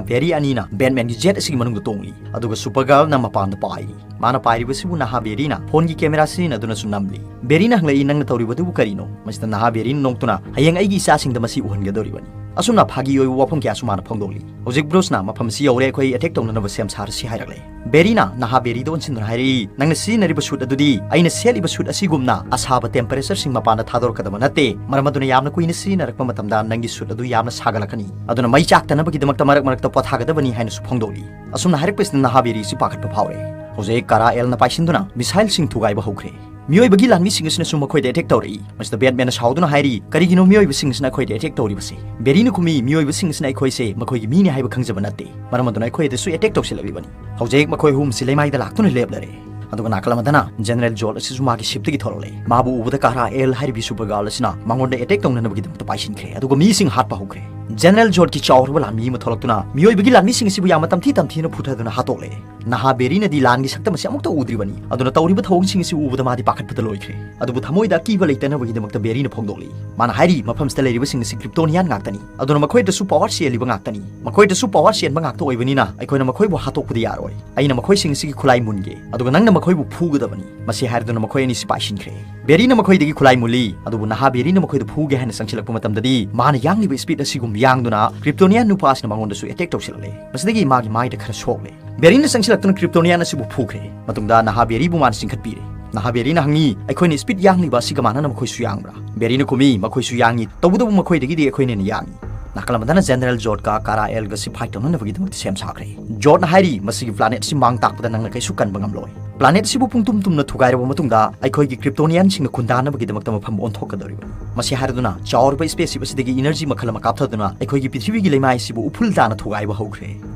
ꯕꯦꯔꯤ ꯑꯅꯤꯅ ꯕꯦꯠꯃꯦꯟꯒꯤ ꯖꯦꯠ ꯑꯁꯤꯒꯤ ꯃꯅꯨꯡꯗ ꯇꯣꯡꯂꯤ, ꯑꯗꯨꯒ ꯁꯨꯄꯔꯒꯔꯜꯅ ꯃꯄꯥꯟꯗ ꯄꯥꯏꯔꯤ꯫ ꯃꯥꯅ ꯄꯥꯏꯔꯤꯕꯁꯤꯕꯨ ꯅꯍꯥ ꯕꯦꯔꯤꯅ ꯐꯣꯟꯒꯤ ꯀꯦꯃꯦꯔꯥ ꯁꯤꯖꯤꯟꯅꯗꯨꯅꯁꯨ ꯅꯝꯂꯤ꯫ ꯕꯦꯔꯤꯅ ꯍꯪꯂꯛꯏ, "ꯅꯪꯅ ꯇꯧꯔꯤꯕꯗꯨꯕꯨ ꯀꯔꯤꯅꯣ?" ꯃꯁꯤꯗ ꯅꯍꯥ ꯕꯦꯔꯤꯅ ꯅꯣꯛꯇꯨꯅ, "ꯍꯌꯦꯡ ꯑꯩꯒꯤ ꯏꯆꯥꯁꯤꯡꯗ ꯃꯁꯤ ꯎꯍꯟꯒꯗꯧꯔꯤꯕꯅꯤ"꯫ ꯑꯁꯨꯝꯅ ꯐꯥꯒꯤ ꯑꯣꯏꯕ ꯋꯥꯐꯝ ꯀꯌꯥꯁꯨ ꯃꯥꯅ ꯐꯣꯡꯗꯣꯛꯂꯤ꯫ ꯍꯧꯖꯤꯛ ꯕ꯭ꯔꯨꯁꯅ, "ꯃꯐꯝ ꯑꯁꯤ ꯌꯧꯔꯦ, ꯑꯩꯈꯣꯏ ꯑꯦꯇꯦꯛ ꯇꯧꯅꯅꯕ ꯁꯦꯝ ꯁꯥꯔꯁꯤ" ꯍꯥꯏꯔꯛꯂꯦ꯫ ꯕꯦꯔꯤꯅ ꯅꯍꯥ ꯕꯦꯔꯤꯗ ꯑꯣꯟꯁꯤꯟꯗꯨꯅ ꯍꯥꯏꯔꯛꯏ, "ꯅꯪꯅ ꯁꯤꯖꯤꯟꯅꯔꯤꯕ ꯁꯨꯠ ꯑꯗꯨꯗꯤ ꯑꯩꯅ ꯁꯦꯠꯂꯤꯕ ꯁꯨꯠ ꯑꯁꯤꯒꯨꯝꯅ ꯑꯁꯥꯕ ꯇꯦꯝꯄꯔꯦꯆꯔꯁꯤꯡ ꯃꯄꯥꯟꯗ ꯊꯥꯗꯣꯔꯛꯀꯗꯕ ꯅꯠꯇꯦ, ꯃꯔꯝ ꯑꯗꯨꯅ ꯌꯥꯝꯅ ꯀꯨꯏꯅ ꯁꯤꯖꯤꯟꯅꯔꯛꯄ ꯃꯇꯝꯗ ꯅꯪꯒꯤ ꯁꯨꯠ ꯑꯗꯨ ꯌꯥꯝꯅ ꯁꯥꯒꯠꯂꯛꯀꯅꯤ, ꯑꯗꯨꯅ ꯃꯩ ꯆꯥꯛꯇꯅꯕꯒꯤꯗꯃꯛꯇ ꯃꯔꯛ ꯃꯔꯛꯇ ꯄꯣꯊꯥꯒꯗꯕꯅꯤ" ꯍꯥꯏꯅꯁꯨ ꯐꯣꯡꯗꯣꯛꯂꯤ꯫ ꯑꯁꯨꯝꯅ ꯍꯥꯏꯔꯛꯄꯁꯤꯅ ꯅꯍꯥ ꯕꯦꯔꯤꯁꯤ ꯄꯥꯈꯠꯄ ꯐꯥꯎꯔꯦ꯫ ꯍꯧꯖꯤꯛ ꯀꯥꯔꯥ ꯑꯦꯜꯅ ꯄꯥꯏꯁꯤꯟꯗꯨꯅ ꯃꯤꯁꯥꯏꯜꯁꯤꯡ ꯊꯨꯒꯥꯏꯕ ꯍꯧꯈ꯭ꯔꯦ꯫ ꯃꯤꯑꯣꯏꯕꯒꯤ ꯂꯥꯟꯃꯤꯁꯤꯡ ꯑꯁꯤꯅꯁꯨ ꯃꯈꯣꯏꯗ ꯑꯦꯇꯦꯛ ꯇꯧꯔꯛꯏ꯫ ꯃꯁꯤꯗ ꯕꯦꯠꯃꯦꯟꯅ ꯁꯥꯎꯗꯨꯅ ꯍꯥꯏꯔꯤ, "ꯀꯔꯤꯒꯤꯅꯣ ꯃꯤꯑꯣꯏꯕꯁꯤꯡ ꯑꯁꯤꯅ ꯑꯩꯈꯣꯏꯗ ꯑꯦꯇꯦꯛ ꯇꯧꯔꯤꯕꯁꯦ?" ꯕꯦꯔꯤꯅ ꯈꯨꯝꯃꯤ, "ꯃꯤꯑꯣꯏꯕꯁꯤꯡ ꯑꯁꯤꯅ ꯑꯩꯈꯣꯏꯁꯦ ꯃꯈꯣꯏꯒꯤ ꯃꯤꯅꯤ ꯍꯥꯏꯕ ꯈꯪꯖꯕ ꯅꯠꯇꯦ, ꯃꯔꯝ ꯑꯗꯨꯅ ꯑꯩꯈꯣꯏꯗꯁꯨ ꯑꯦꯇꯦꯛ ꯇꯧꯁꯤꯜꯂꯛꯂꯤꯕꯅꯤ"꯫ ꯍꯧꯖꯤꯛ ꯃꯈꯣꯏ ꯑꯍꯨꯝꯁꯤ ꯂꯩꯃꯥꯏꯗ ꯂꯥꯛꯇꯨꯅ ꯂꯦꯞꯂꯔꯦ꯫ ꯑꯗꯨꯒ ꯅꯥꯀꯜ ꯑꯃꯗꯅ ꯖꯦꯅꯔꯦꯜ ꯖꯣꯔꯗ ꯑꯁꯤꯁꯨ ꯃꯥꯒꯤ ꯁꯤꯞꯇꯒꯤ ꯊꯣꯔꯛꯂꯦ꯫ ꯃꯥꯕꯨ ꯎꯕꯗ ꯀꯥꯔꯥ ꯑꯦꯜ ꯍꯥꯏꯔꯤꯕꯤ ꯁꯨꯄꯔ ꯒꯥꯔꯜ ꯑꯁꯤꯅ ꯃꯉꯣꯟꯗ ꯑꯦꯇꯦꯛ ꯇꯧꯅꯅꯕꯒꯤꯗꯃꯛꯇ ꯄꯥꯏꯁꯤꯟꯈ꯭ꯔꯦ, ꯑꯗꯨꯒ ꯃꯤꯁꯤꯡ ꯍꯥꯠꯄ ꯍꯧꯈ꯭ꯔꯦ꯫ ꯖꯦꯅꯔꯦꯜ ꯖꯣꯔꯗꯀꯤ ꯆꯥꯎꯔꯕ ꯂꯥꯟꯃꯤ ꯑꯃ ꯊꯣꯛꯂꯛꯇꯨꯅ ꯃꯤꯑꯣꯏꯕꯒꯤ ꯂꯥꯟꯃꯤꯁꯤꯡ ꯑꯁꯤꯕꯨ ꯌꯥꯝꯅ ꯇꯝꯊꯤ ꯇꯝꯊꯤꯅ ꯐꯨꯊꯗꯨꯅ ꯍꯥꯠꯇꯣꯛꯂꯦ꯫ ꯅꯍꯥ ꯕꯦꯔꯤꯅꯗꯤ ꯂꯥꯟꯒꯤ ꯁꯛꯇꯝ ꯑꯁꯤ ꯑꯃꯨꯛꯇ ꯎꯗ꯭ꯔꯤꯕꯅꯤ, ꯑꯗꯨꯅ ꯇꯧꯔꯤꯕ ꯊꯧꯑꯣꯡꯁꯤꯡ ꯑꯁꯤ ꯎꯕꯗ ꯃꯥꯗꯤ ꯄꯥꯈꯠꯄꯗ ꯂꯣꯏꯈ꯭ꯔꯦ꯫ ꯑꯗꯨꯕꯨ ꯊꯃꯣꯏꯗ ꯑꯀꯤꯕ ꯂꯩꯇꯅꯕꯒꯤꯗꯃꯛꯇ ꯕꯦꯔꯤꯅ ꯐꯣꯡꯗꯣꯛꯂꯤ꯫ ꯃꯥꯅ ꯍꯥꯏꯔꯤ, "ꯃꯐꯝꯁꯤꯗ ꯂꯩꯔꯤꯕꯁꯤꯡ ꯑꯁꯤ ꯀ꯭ꯔꯤꯞꯇꯣꯅꯤꯌꯥꯟ ꯉꯥꯛꯇꯅꯤ, ꯑꯗꯨꯅ ꯃꯈꯣꯏꯗꯁꯨ ꯄꯋꯥꯔ ꯆꯦꯜꯂꯤꯕ ꯉꯥꯛꯇꯅꯤ꯫ ꯃꯈꯣꯏꯗꯁꯨ ꯄꯋꯥꯔ ꯆꯦꯟꯕ ꯉꯥꯛꯇ ꯑꯣꯏꯕꯅꯤꯅ ꯑꯩꯈꯣꯏꯅ ꯃꯈꯣꯏꯕꯨ ꯍꯥꯠꯇꯣꯛꯄꯗꯤ ꯌꯥꯔꯣꯏ꯫ ꯑꯩꯅ ꯃꯈꯣꯏꯁꯤꯡ ꯑꯁꯤꯒꯤ ꯈꯨꯠꯂꯥꯏ ꯃꯨꯟꯒꯦ, ꯑꯗꯨꯒ ꯅꯪꯅ ꯃꯈꯣꯏꯕꯨ ꯐꯨꯒꯗꯕꯅꯤ"꯫ ꯃꯁꯤ ꯍꯥꯏꯔꯗꯨꯅ ꯃꯈꯣꯏ ꯑꯅꯤꯁꯤ ꯄꯥꯏꯁꯤꯟꯈ꯭ꯔꯦ꯫ ꯕꯦꯔꯤꯅ ꯃꯈꯣꯏꯗꯒꯤ ꯈꯨꯠꯂꯥꯏ ꯃꯨꯜꯂꯤ, ꯑꯗꯨꯕꯨ ꯅꯍꯥ ꯕꯦꯔꯤꯅ ꯃꯈꯣꯏꯗ ꯐꯨꯒꯦ ꯍꯥꯏꯅ ꯆꯪꯁꯤꯜꯂꯛꯄ ꯃꯇꯝꯗꯗꯤ ꯃꯥꯅ ꯌꯥꯡꯂꯤꯕ ꯁ꯭ꯄꯤꯗ ꯑꯁꯤꯒꯨꯝ ꯌꯥꯡꯗꯨꯅ ꯀ꯭ꯔꯤꯞꯇꯣꯅꯤꯌꯥꯟ ꯅꯨꯄꯥ ꯑꯁꯤꯅ ꯃꯉꯣꯟꯗꯁꯨ ꯑꯦꯇꯦꯛ ꯇꯧꯁꯤꯜꯂꯛꯂꯦ꯫ ꯃꯁꯤꯗꯒꯤ ꯃꯥꯒꯤ ꯃꯥꯏꯗ ꯈꯔ ꯁꯣꯛꯂꯦ꯫ ꯕꯦꯔꯤꯅ ꯆꯪꯁꯤꯜꯂꯛꯇꯨꯅ ꯀ꯭ꯔꯤꯞꯇꯣꯅꯤꯌꯥꯟ ꯑꯁꯤꯕꯨ ꯐꯨꯈ꯭ꯔꯦ꯫ ꯃꯇꯨꯡꯗ ꯅꯍꯥ ꯕꯦꯔꯤꯕꯨ ꯃꯥꯅ ꯆꯤꯡꯈꯠꯄꯤꯔꯦ꯫ ꯅꯍꯥ ꯕꯦꯔꯤꯅ ꯍꯪꯉꯤ, "ꯑꯩꯈꯣꯏꯅ ꯁ꯭ꯄꯤꯗ ꯌꯥꯡꯂꯤꯕ ꯑꯁꯤꯒ ꯃꯥꯟꯅꯅ ꯃꯈꯣꯏꯁꯨ ꯌꯥꯡꯕ꯭ꯔꯥ?" ꯕꯦꯔꯤꯅ ꯈꯨꯝꯃꯤ, "ꯃꯈꯣꯏꯁꯨ ꯌꯥꯡꯉꯤ, ꯇꯧꯕꯇꯕꯨ ꯃꯈꯣꯏꯗꯒꯤꯗꯤ ꯑꯩꯈꯣꯏꯅ ꯍꯦꯟꯅ ꯌꯥꯡꯉꯤ"꯫ ꯅꯥꯀꯜ ꯑꯃꯗꯅ ꯖꯦꯅꯔꯦꯜ ꯖꯣꯔꯗꯀ ꯀꯥꯔꯥ ꯑꯦꯜꯒꯁꯤ ꯐꯥꯏꯠ ꯇꯧꯅꯅꯕꯒꯤꯗꯃꯛꯇ ꯁꯦꯝ ꯁꯥꯈ꯭ꯔꯦ꯫ ꯖꯣꯔꯗꯅ ꯍꯥꯏꯔꯤ, "ꯃꯁꯤꯒꯤ ꯄ꯭ꯂꯥꯅꯦꯠ ꯑꯁꯤ ꯃꯥꯡ ꯇꯥꯛꯄꯗ ꯅꯪꯅ ꯀꯩꯁꯨ ꯀꯟꯕ ꯉꯝꯂꯣꯏ"꯫ Planet ꯑꯁꯤꯕꯨ ꯄꯨꯡꯇꯨꯝ ꯇꯨꯝꯅ ꯊꯨꯒꯥꯏꯔꯕ ꯃꯇꯨꯡꯗ ꯑꯩꯈꯣꯏꯒꯤ Kryptonianꯁꯤꯡꯅ ꯈꯨꯟꯗꯥꯅꯕꯒꯤꯗꯃꯛꯇ ꯃꯐꯝ ꯑꯣꯟꯊꯣꯛꯀꯗꯧꯔꯤꯕꯅꯤ꯫ ꯃꯁꯤ ꯍꯥꯏꯔꯗꯨꯅ ꯆꯥꯎꯔꯕ spaceship ꯑꯁꯤꯗꯒꯤ energy ꯃꯈꯜ ꯑꯃ ꯀꯥꯞꯊꯗꯨꯅ ꯑꯩꯈꯣꯏꯒꯤ ꯄ꯭ꯔꯤꯊꯤꯕꯤꯒꯤ ꯂꯩꯃꯥꯏ ꯑꯁꯤꯕꯨ ꯎꯐꯨꯜ ꯇꯥꯅ ꯊꯨꯒꯥꯏꯕ ꯍꯧꯈ꯭ꯔꯦ꯫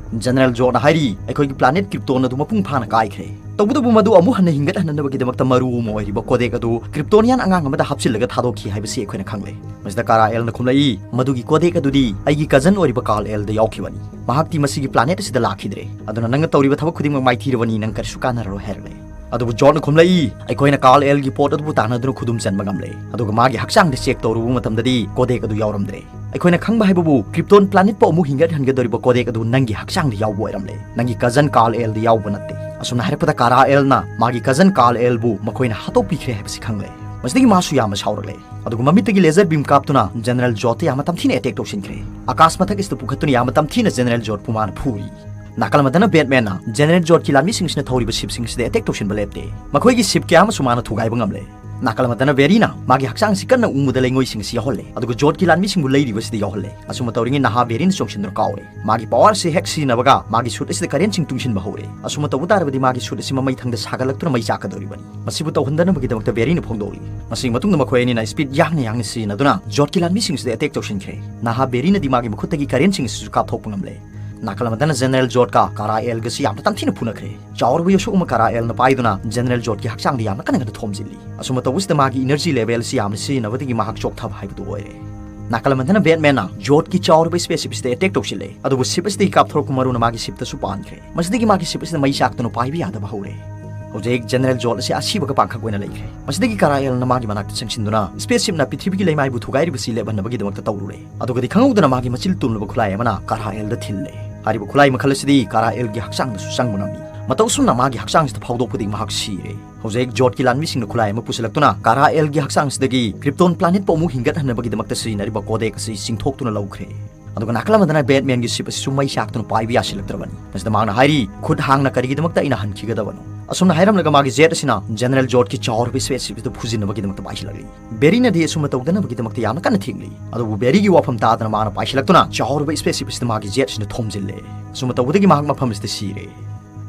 General Zod ꯍꯥꯏꯔꯤ, ꯑꯩꯈꯣꯏꯒꯤ planet Krypton ꯑꯗꯨ ꯃꯄꯨꯡ ꯐꯥꯅ ꯀꯥꯏꯈ꯭ꯔꯦ꯫ ꯇꯧꯕꯇꯕꯨ ꯃꯗꯨ ꯑꯃꯨꯛ ꯍꯟꯅ ꯍꯤꯡꯒꯠꯍꯟꯅꯕꯒꯤꯗꯃꯛꯇ ꯃꯔꯨ ꯑꯃ ꯑꯣꯏꯔꯤꯕ codec ꯑꯗꯨ Kryptonian ꯑꯉꯥꯡ ꯑꯃꯗ ꯍꯥꯞꯆꯤꯜꯂꯒ ꯊꯥꯗꯣꯛꯈꯤ ꯍꯥꯏꯕꯁꯤ ꯑꯩꯈꯣꯏꯅ ꯈꯪꯂꯦ꯫ ꯃꯁꯤꯗ Kara-El ꯅ ꯈꯨꯝꯂꯛꯏ, "ꯃꯗꯨꯒꯤ codec ꯑꯗꯨꯗꯤ ꯑꯩꯒꯤ cousin ꯑꯣꯏꯔꯤꯕ Kal-El ꯗ ꯌꯥꯎꯈꯤꯕꯅꯤ꯫ ꯃꯍꯥꯛꯇꯤ ꯃꯁꯤꯒꯤ planet ꯑꯁꯤꯗ ꯂꯥꯛꯈꯤꯗ꯭ꯔꯦ꯫ ꯑꯗꯨꯅ ꯅꯪꯅ ꯇꯧꯔꯤꯕ ꯊꯕꯛ ꯈꯨꯗꯤꯡꯃꯛ ꯃꯥꯏꯊꯤꯔꯕꯅꯤ, ꯅꯪ ꯀꯔꯤꯁꯨ ꯀꯥꯟꯅꯔꯔꯣꯏ" ꯍꯥꯏꯔꯛꯂꯦ꯫ ꯑꯗꯨꯕꯨ Zod ꯅ ꯈꯨꯝꯂꯛꯏ, "ꯑꯩꯈꯣꯏꯅ Kal-El ꯒꯤ ꯄꯣꯠ ꯑꯗꯨꯕꯨ ꯇꯥꯟꯅꯗꯨꯅ ꯈꯨꯗꯨꯝ ꯆꯟꯕ ꯉꯝꯂꯦ꯫ ꯑꯗꯨꯒ ꯃꯥꯒꯤ ꯍꯛꯆꯥꯡꯗ check ꯇꯧꯔꯨꯕ ꯃꯇꯝꯗꯗꯤ codec ꯑꯗꯨ ꯌꯥꯎꯔꯝꯗ꯭ꯔꯦ꯫ ꯑꯩꯈꯣꯏꯅ ꯈꯪꯕ ꯍꯥꯏꯕꯕꯨ Krypton planet ꯄꯨ ꯑꯃꯨꯛ ꯍꯤꯡꯒꯠꯍꯟꯒꯗꯧꯔꯤꯕ codec ꯑꯗꯨ ꯅꯪꯒꯤ ꯍꯛꯆꯥꯡꯗ ꯌꯥꯎꯕ ꯑꯣꯏꯔꯝꯂꯦ꯫ ꯅꯪꯒꯤ cousin Kal-El ꯗ ꯌꯥꯎꯕ ꯅꯠꯇꯦ"꯫ ꯑꯁꯨꯝꯅ ꯍꯥꯏꯔꯛꯄꯗ Kara-El ꯅ ꯃꯥꯒꯤ cousin Kal-El ꯕꯨ ꯃꯈꯣꯏꯅ ꯍꯥꯠꯇꯣꯛꯄꯤꯈ꯭ꯔꯦ ꯍꯥꯏꯕꯁꯤ ꯈꯪꯂꯦ꯫ ꯃꯁꯤꯗꯒꯤ ꯃꯥꯁꯨ ꯌꯥꯝꯅ ꯁꯥꯎꯔꯛꯂꯦ꯫ ꯑꯗꯨꯒ ꯃꯃꯤꯠꯇꯒꯤ laser beam ꯀꯥꯞꯇꯨꯅ General Zod ꯇ ꯌꯥꯝꯅ ꯇꯝꯊꯤꯅ attack ꯇꯧꯁꯤꯟꯈ꯭ꯔꯦ꯫ ꯑꯀꯥꯁ ꯃꯊꯛ ꯑꯁꯤꯗ ꯄꯨꯈꯠꯇꯨꯅ ꯌꯥꯝꯅ ꯇꯝꯊꯤꯅ General Zod ꯄꯨ ꯃꯥꯅ ꯐꯨꯔꯤ꯫ ꯅꯥꯀꯜ ꯑꯃꯗꯅ Batman ꯅ General Zod ꯀꯤ ꯂꯥꯟꯃꯤꯁꯤꯡꯁꯤꯅ ꯊꯧꯔꯤꯕ ship ꯁꯤꯡ ꯑꯁꯤꯗ attack ꯇꯧꯁꯤꯟꯕ ꯂꯦꯞꯇꯦ꯫ ꯃꯈꯣꯏꯒꯤ ship ꯀꯌꯥ ꯑꯃꯁꯨ ꯃꯥꯅ ꯊꯨꯒꯥꯏꯕ ꯉꯝꯂꯦ꯫ ꯅꯥꯀꯜ ꯑꯃꯗꯅ Barry ꯅ ꯃꯥꯒꯤ ꯍꯛꯆꯥꯡꯁꯤ ꯀꯟꯅ ꯎꯪꯕꯗ ꯂꯩꯉꯣꯏꯁꯤꯡ ꯑꯁꯤ ꯌꯥꯎꯍꯜꯂꯦ, ꯑꯗꯨꯒ Zod ꯀꯤ ꯂꯥꯟꯃꯤꯁꯤꯡꯕꯨ ꯂꯩꯔꯤꯕꯁꯤꯗ ꯌꯥꯎꯍꯜꯂꯦ꯫ ꯑꯁꯨꯝꯅ ꯇꯧꯔꯤꯉꯩ ꯅꯍꯥ Barry ꯅ ꯆꯣꯡꯁꯤꯟꯗꯨꯅ ꯀꯥꯎꯔꯦ꯫ ꯃꯥꯒꯤ power ꯁꯤ ꯍꯦꯛ ꯁꯤꯖꯤꯟꯅꯕꯒ ꯃꯥꯒꯤ suit ꯑꯁꯤꯗ current ꯁꯤꯡ ꯇꯨꯡꯁꯤꯟꯕ ꯍꯧꯔꯦ꯫ ꯑꯁꯨꯝꯅ ꯇꯧꯕ ꯇꯥꯔꯕꯗꯤ ꯃꯥꯒꯤ suit ꯑꯁꯤ ꯃꯃꯩ ꯊꯪꯗ ꯁꯥꯒꯠꯂꯛꯇꯨꯅ ꯃꯩ ꯆꯥꯛꯀꯗꯧꯔꯤꯕꯅꯤ꯫ ꯃꯁꯤꯕꯨ ꯇꯧꯍꯟꯗꯅꯕꯒꯤꯗꯃꯛꯇ Barry ꯅ ꯐꯣꯡꯗꯣꯛꯂꯤ꯫ ꯃꯁꯤꯒꯤ ꯃꯇꯨꯡꯗ ꯃꯈꯣꯏ ꯑꯅꯤꯅ speed ꯌꯥꯡꯅ ꯌꯥꯡꯅ ꯁꯤꯖꯤꯟꯅꯗꯨꯅ Zod ꯀꯤ ꯂꯥꯟꯃꯤꯁꯤꯡ ꯑꯁꯤꯗ attack ꯇꯧꯁꯤꯟꯈ꯭ꯔꯦ꯫ ꯅꯍꯥ Barry ꯅꯗꯤ ꯃꯥꯒꯤ ꯃꯈꯨꯠꯇꯒꯤ current ꯁꯤꯡ ꯑꯁꯤꯁꯨ ꯀꯥꯞꯊꯣꯛꯄ ꯉꯝꯂꯦ꯫ ꯅꯥꯀꯜ ꯑꯃꯗꯅ General Zod ꯀ Kara-El ꯒꯁꯤ ꯌꯥꯝꯅ ꯇꯝꯊꯤꯅ ꯐꯨꯅꯈ꯭ꯔꯦ꯫ ꯆꯥꯎꯔꯕ ꯌꯣꯠꯁꯨꯛ ꯑꯃ Kara-El ꯅ ꯄꯥꯏꯗꯨꯅ General Zod ꯀꯤ ꯍꯛꯆꯥꯡꯗ ꯌꯥꯝꯅ ꯀꯟꯅ ꯀꯟꯅ ꯊꯣꯝꯖꯤꯜꯂꯤ꯫ ꯑꯁꯨꯝꯅ ꯇꯧꯕꯁꯤꯗ ꯃꯥꯒꯤ energy level ꯑꯁꯤ ꯌꯥꯝꯅ ꯁꯤꯖꯤꯟꯅꯕꯗꯒꯤ ꯃꯍꯥꯛ ꯆꯣꯛꯊꯕ ꯍꯥꯏꯕꯗꯨ ꯑꯣꯏꯔꯦ꯫ ꯅꯥꯀꯜ ꯑꯃꯗꯅ Batman ꯅ Zod ꯀꯤ ꯆꯥꯎꯔꯕ spaceship ꯑꯁꯤꯗ attack ꯇꯧꯁꯤꯜꯂꯦ꯫ ꯑꯗꯨꯕꯨ ship ꯑꯁꯤꯗꯒꯤ ꯀꯥꯞꯊꯣꯔꯛꯄ ꯃꯔꯨꯅ ꯃꯥꯒꯤ ship ꯇꯁꯨ ꯄꯥꯟꯈ꯭ꯔꯦ꯫ ꯃꯁꯤꯗꯒꯤ ꯃꯥꯒꯤ ship ꯑꯁꯤꯗ ꯃꯩ ꯆꯥꯛꯇꯨꯅ ꯄꯥꯏꯕ ꯌꯥꯗꯕ ꯍꯧꯔꯦ꯫ ꯍꯧꯖꯤꯛ General Zod ꯑꯁꯤ ꯑꯁꯤꯕꯒ ꯄꯥꯡꯈꯛ ꯑꯣꯏꯅ ꯂꯩꯈ꯭ꯔꯦ꯫ ꯃꯁꯤꯗꯒꯤ Kara-El ꯅ ꯃꯥꯒꯤ ꯃꯅꯥꯛꯇ ꯆꯪꯁꯤꯟꯗꯨꯅ spaceship ꯅ ꯄ꯭ꯔꯤꯊꯤꯕꯤꯒꯤ ꯂꯩꯃꯥꯏꯕꯨ ꯊꯨꯒꯥꯏꯔꯤꯕꯁꯤ ꯂꯦꯞꯍꯟꯅꯕꯒꯤꯗꯃꯛꯇ ꯇꯧꯔꯨꯔꯦ꯫ ꯑꯗꯨꯒꯗꯤ ꯈꯪꯍꯧꯗꯅ ꯃꯥꯒꯤ ꯃꯆꯤꯜ ꯇꯨꯝꯂꯕ ꯈꯨꯠꯂꯥꯏ ꯑꯃꯅ Kara-El ꯗ ꯊꯤꯜꯂꯦ꯫ ꯍꯥꯏꯔꯤꯕ ꯈꯨꯠꯂꯥꯏ ꯃꯈꯜ ꯑꯁꯤꯗꯤ Kara-El ꯒꯤ ꯍꯛꯆꯥꯡꯗꯁꯨ ꯆꯪꯕ ꯉꯝꯃꯤ꯫ ꯃꯇꯧ ꯑꯁꯨꯝꯅ ꯃꯥꯒꯤ ꯍꯛꯆꯥꯡꯁꯤꯗ ꯐꯥꯎꯗꯣꯛꯄꯗꯒꯤ ꯃꯍꯥꯛ ꯁꯤꯔꯦ꯫ ꯍꯧꯖꯤꯛ Zod ꯀꯤ ꯂꯥꯟꯃꯤꯁꯤꯡꯅ ꯈꯨꯠꯂꯥꯏ ꯑꯃ ꯄꯨꯁꯤꯜꯂꯛꯇꯨꯅ Kara-El ꯒꯤ ꯍꯛꯆꯥꯡꯁꯤꯗꯒꯤ Krypton planet ꯄꯨ ꯑꯃꯨꯛ ꯍꯤꯡꯒꯠꯍꯟꯅꯕꯒꯤꯗꯃꯛꯇ ꯁꯤꯖꯤꯟꯅꯔꯤꯕ codec ꯑꯁꯤ ꯆꯤꯡꯊꯣꯛꯇꯨꯅ ꯂꯧꯈ꯭ꯔꯦ꯫ ꯑꯗꯨꯒ ꯅꯥꯀꯜ ꯑꯃꯗꯅ Batman ꯒꯤ ship ꯑꯁꯤꯁꯨ ꯃꯩ ꯆꯥꯛꯇꯨꯅ ꯄꯥꯏꯕ ꯌꯥꯁꯤꯜꯂꯛꯇ꯭ꯔꯕꯅꯤ꯫ ꯃꯁꯤꯗ ꯃꯍꯥꯛꯅ ꯍꯥꯏꯔꯤ, "ꯈꯨꯠ ꯍꯥꯡꯅ ꯀꯔꯤꯒꯤꯗꯃꯛꯇ ꯑꯩꯅ ꯍꯟꯈꯤꯒꯗꯕꯅꯣ?" ꯑꯁꯨꯝꯅ ꯍꯥꯏꯔꯝꯂꯒ ꯃꯥꯒꯤ jet ꯑꯁꯤꯅ General Zod ꯀꯤ ꯆꯥꯎꯔꯕ spaceship ꯑꯗꯨ ꯐꯨꯖꯤꯟꯅꯕꯒꯤꯗꯃꯛꯇ ꯄꯥꯏꯁꯤꯜꯂꯛꯂꯤ꯫ Barry ꯅꯗꯤ ꯑꯁꯨꯝꯅ ꯇꯧꯗꯅꯕꯒꯤꯗꯃꯛꯇ ꯌꯥꯝꯅ ꯀꯟꯅ ꯊꯦꯡꯂꯤ꯫ ꯑꯗꯨꯕꯨ Barry ꯒꯤ ꯋꯥꯐꯝ ꯇꯥꯗꯅ ꯃꯥꯅ ꯄꯥꯏꯁꯤꯜꯂꯛꯇꯨꯅ ꯆꯥꯎꯔꯕ spaceship ꯑꯁꯤꯗ ꯃꯥꯒꯤ jet ꯑꯁꯤꯅ ꯊꯣꯝꯖꯤꯜꯂꯦ꯫ ꯑꯁꯨꯝꯅ ꯇꯧꯕꯗꯒꯤ ꯃꯍꯥꯛ ꯃꯐꯝ ꯑꯁꯤꯗ ꯁꯤꯔꯦ꯫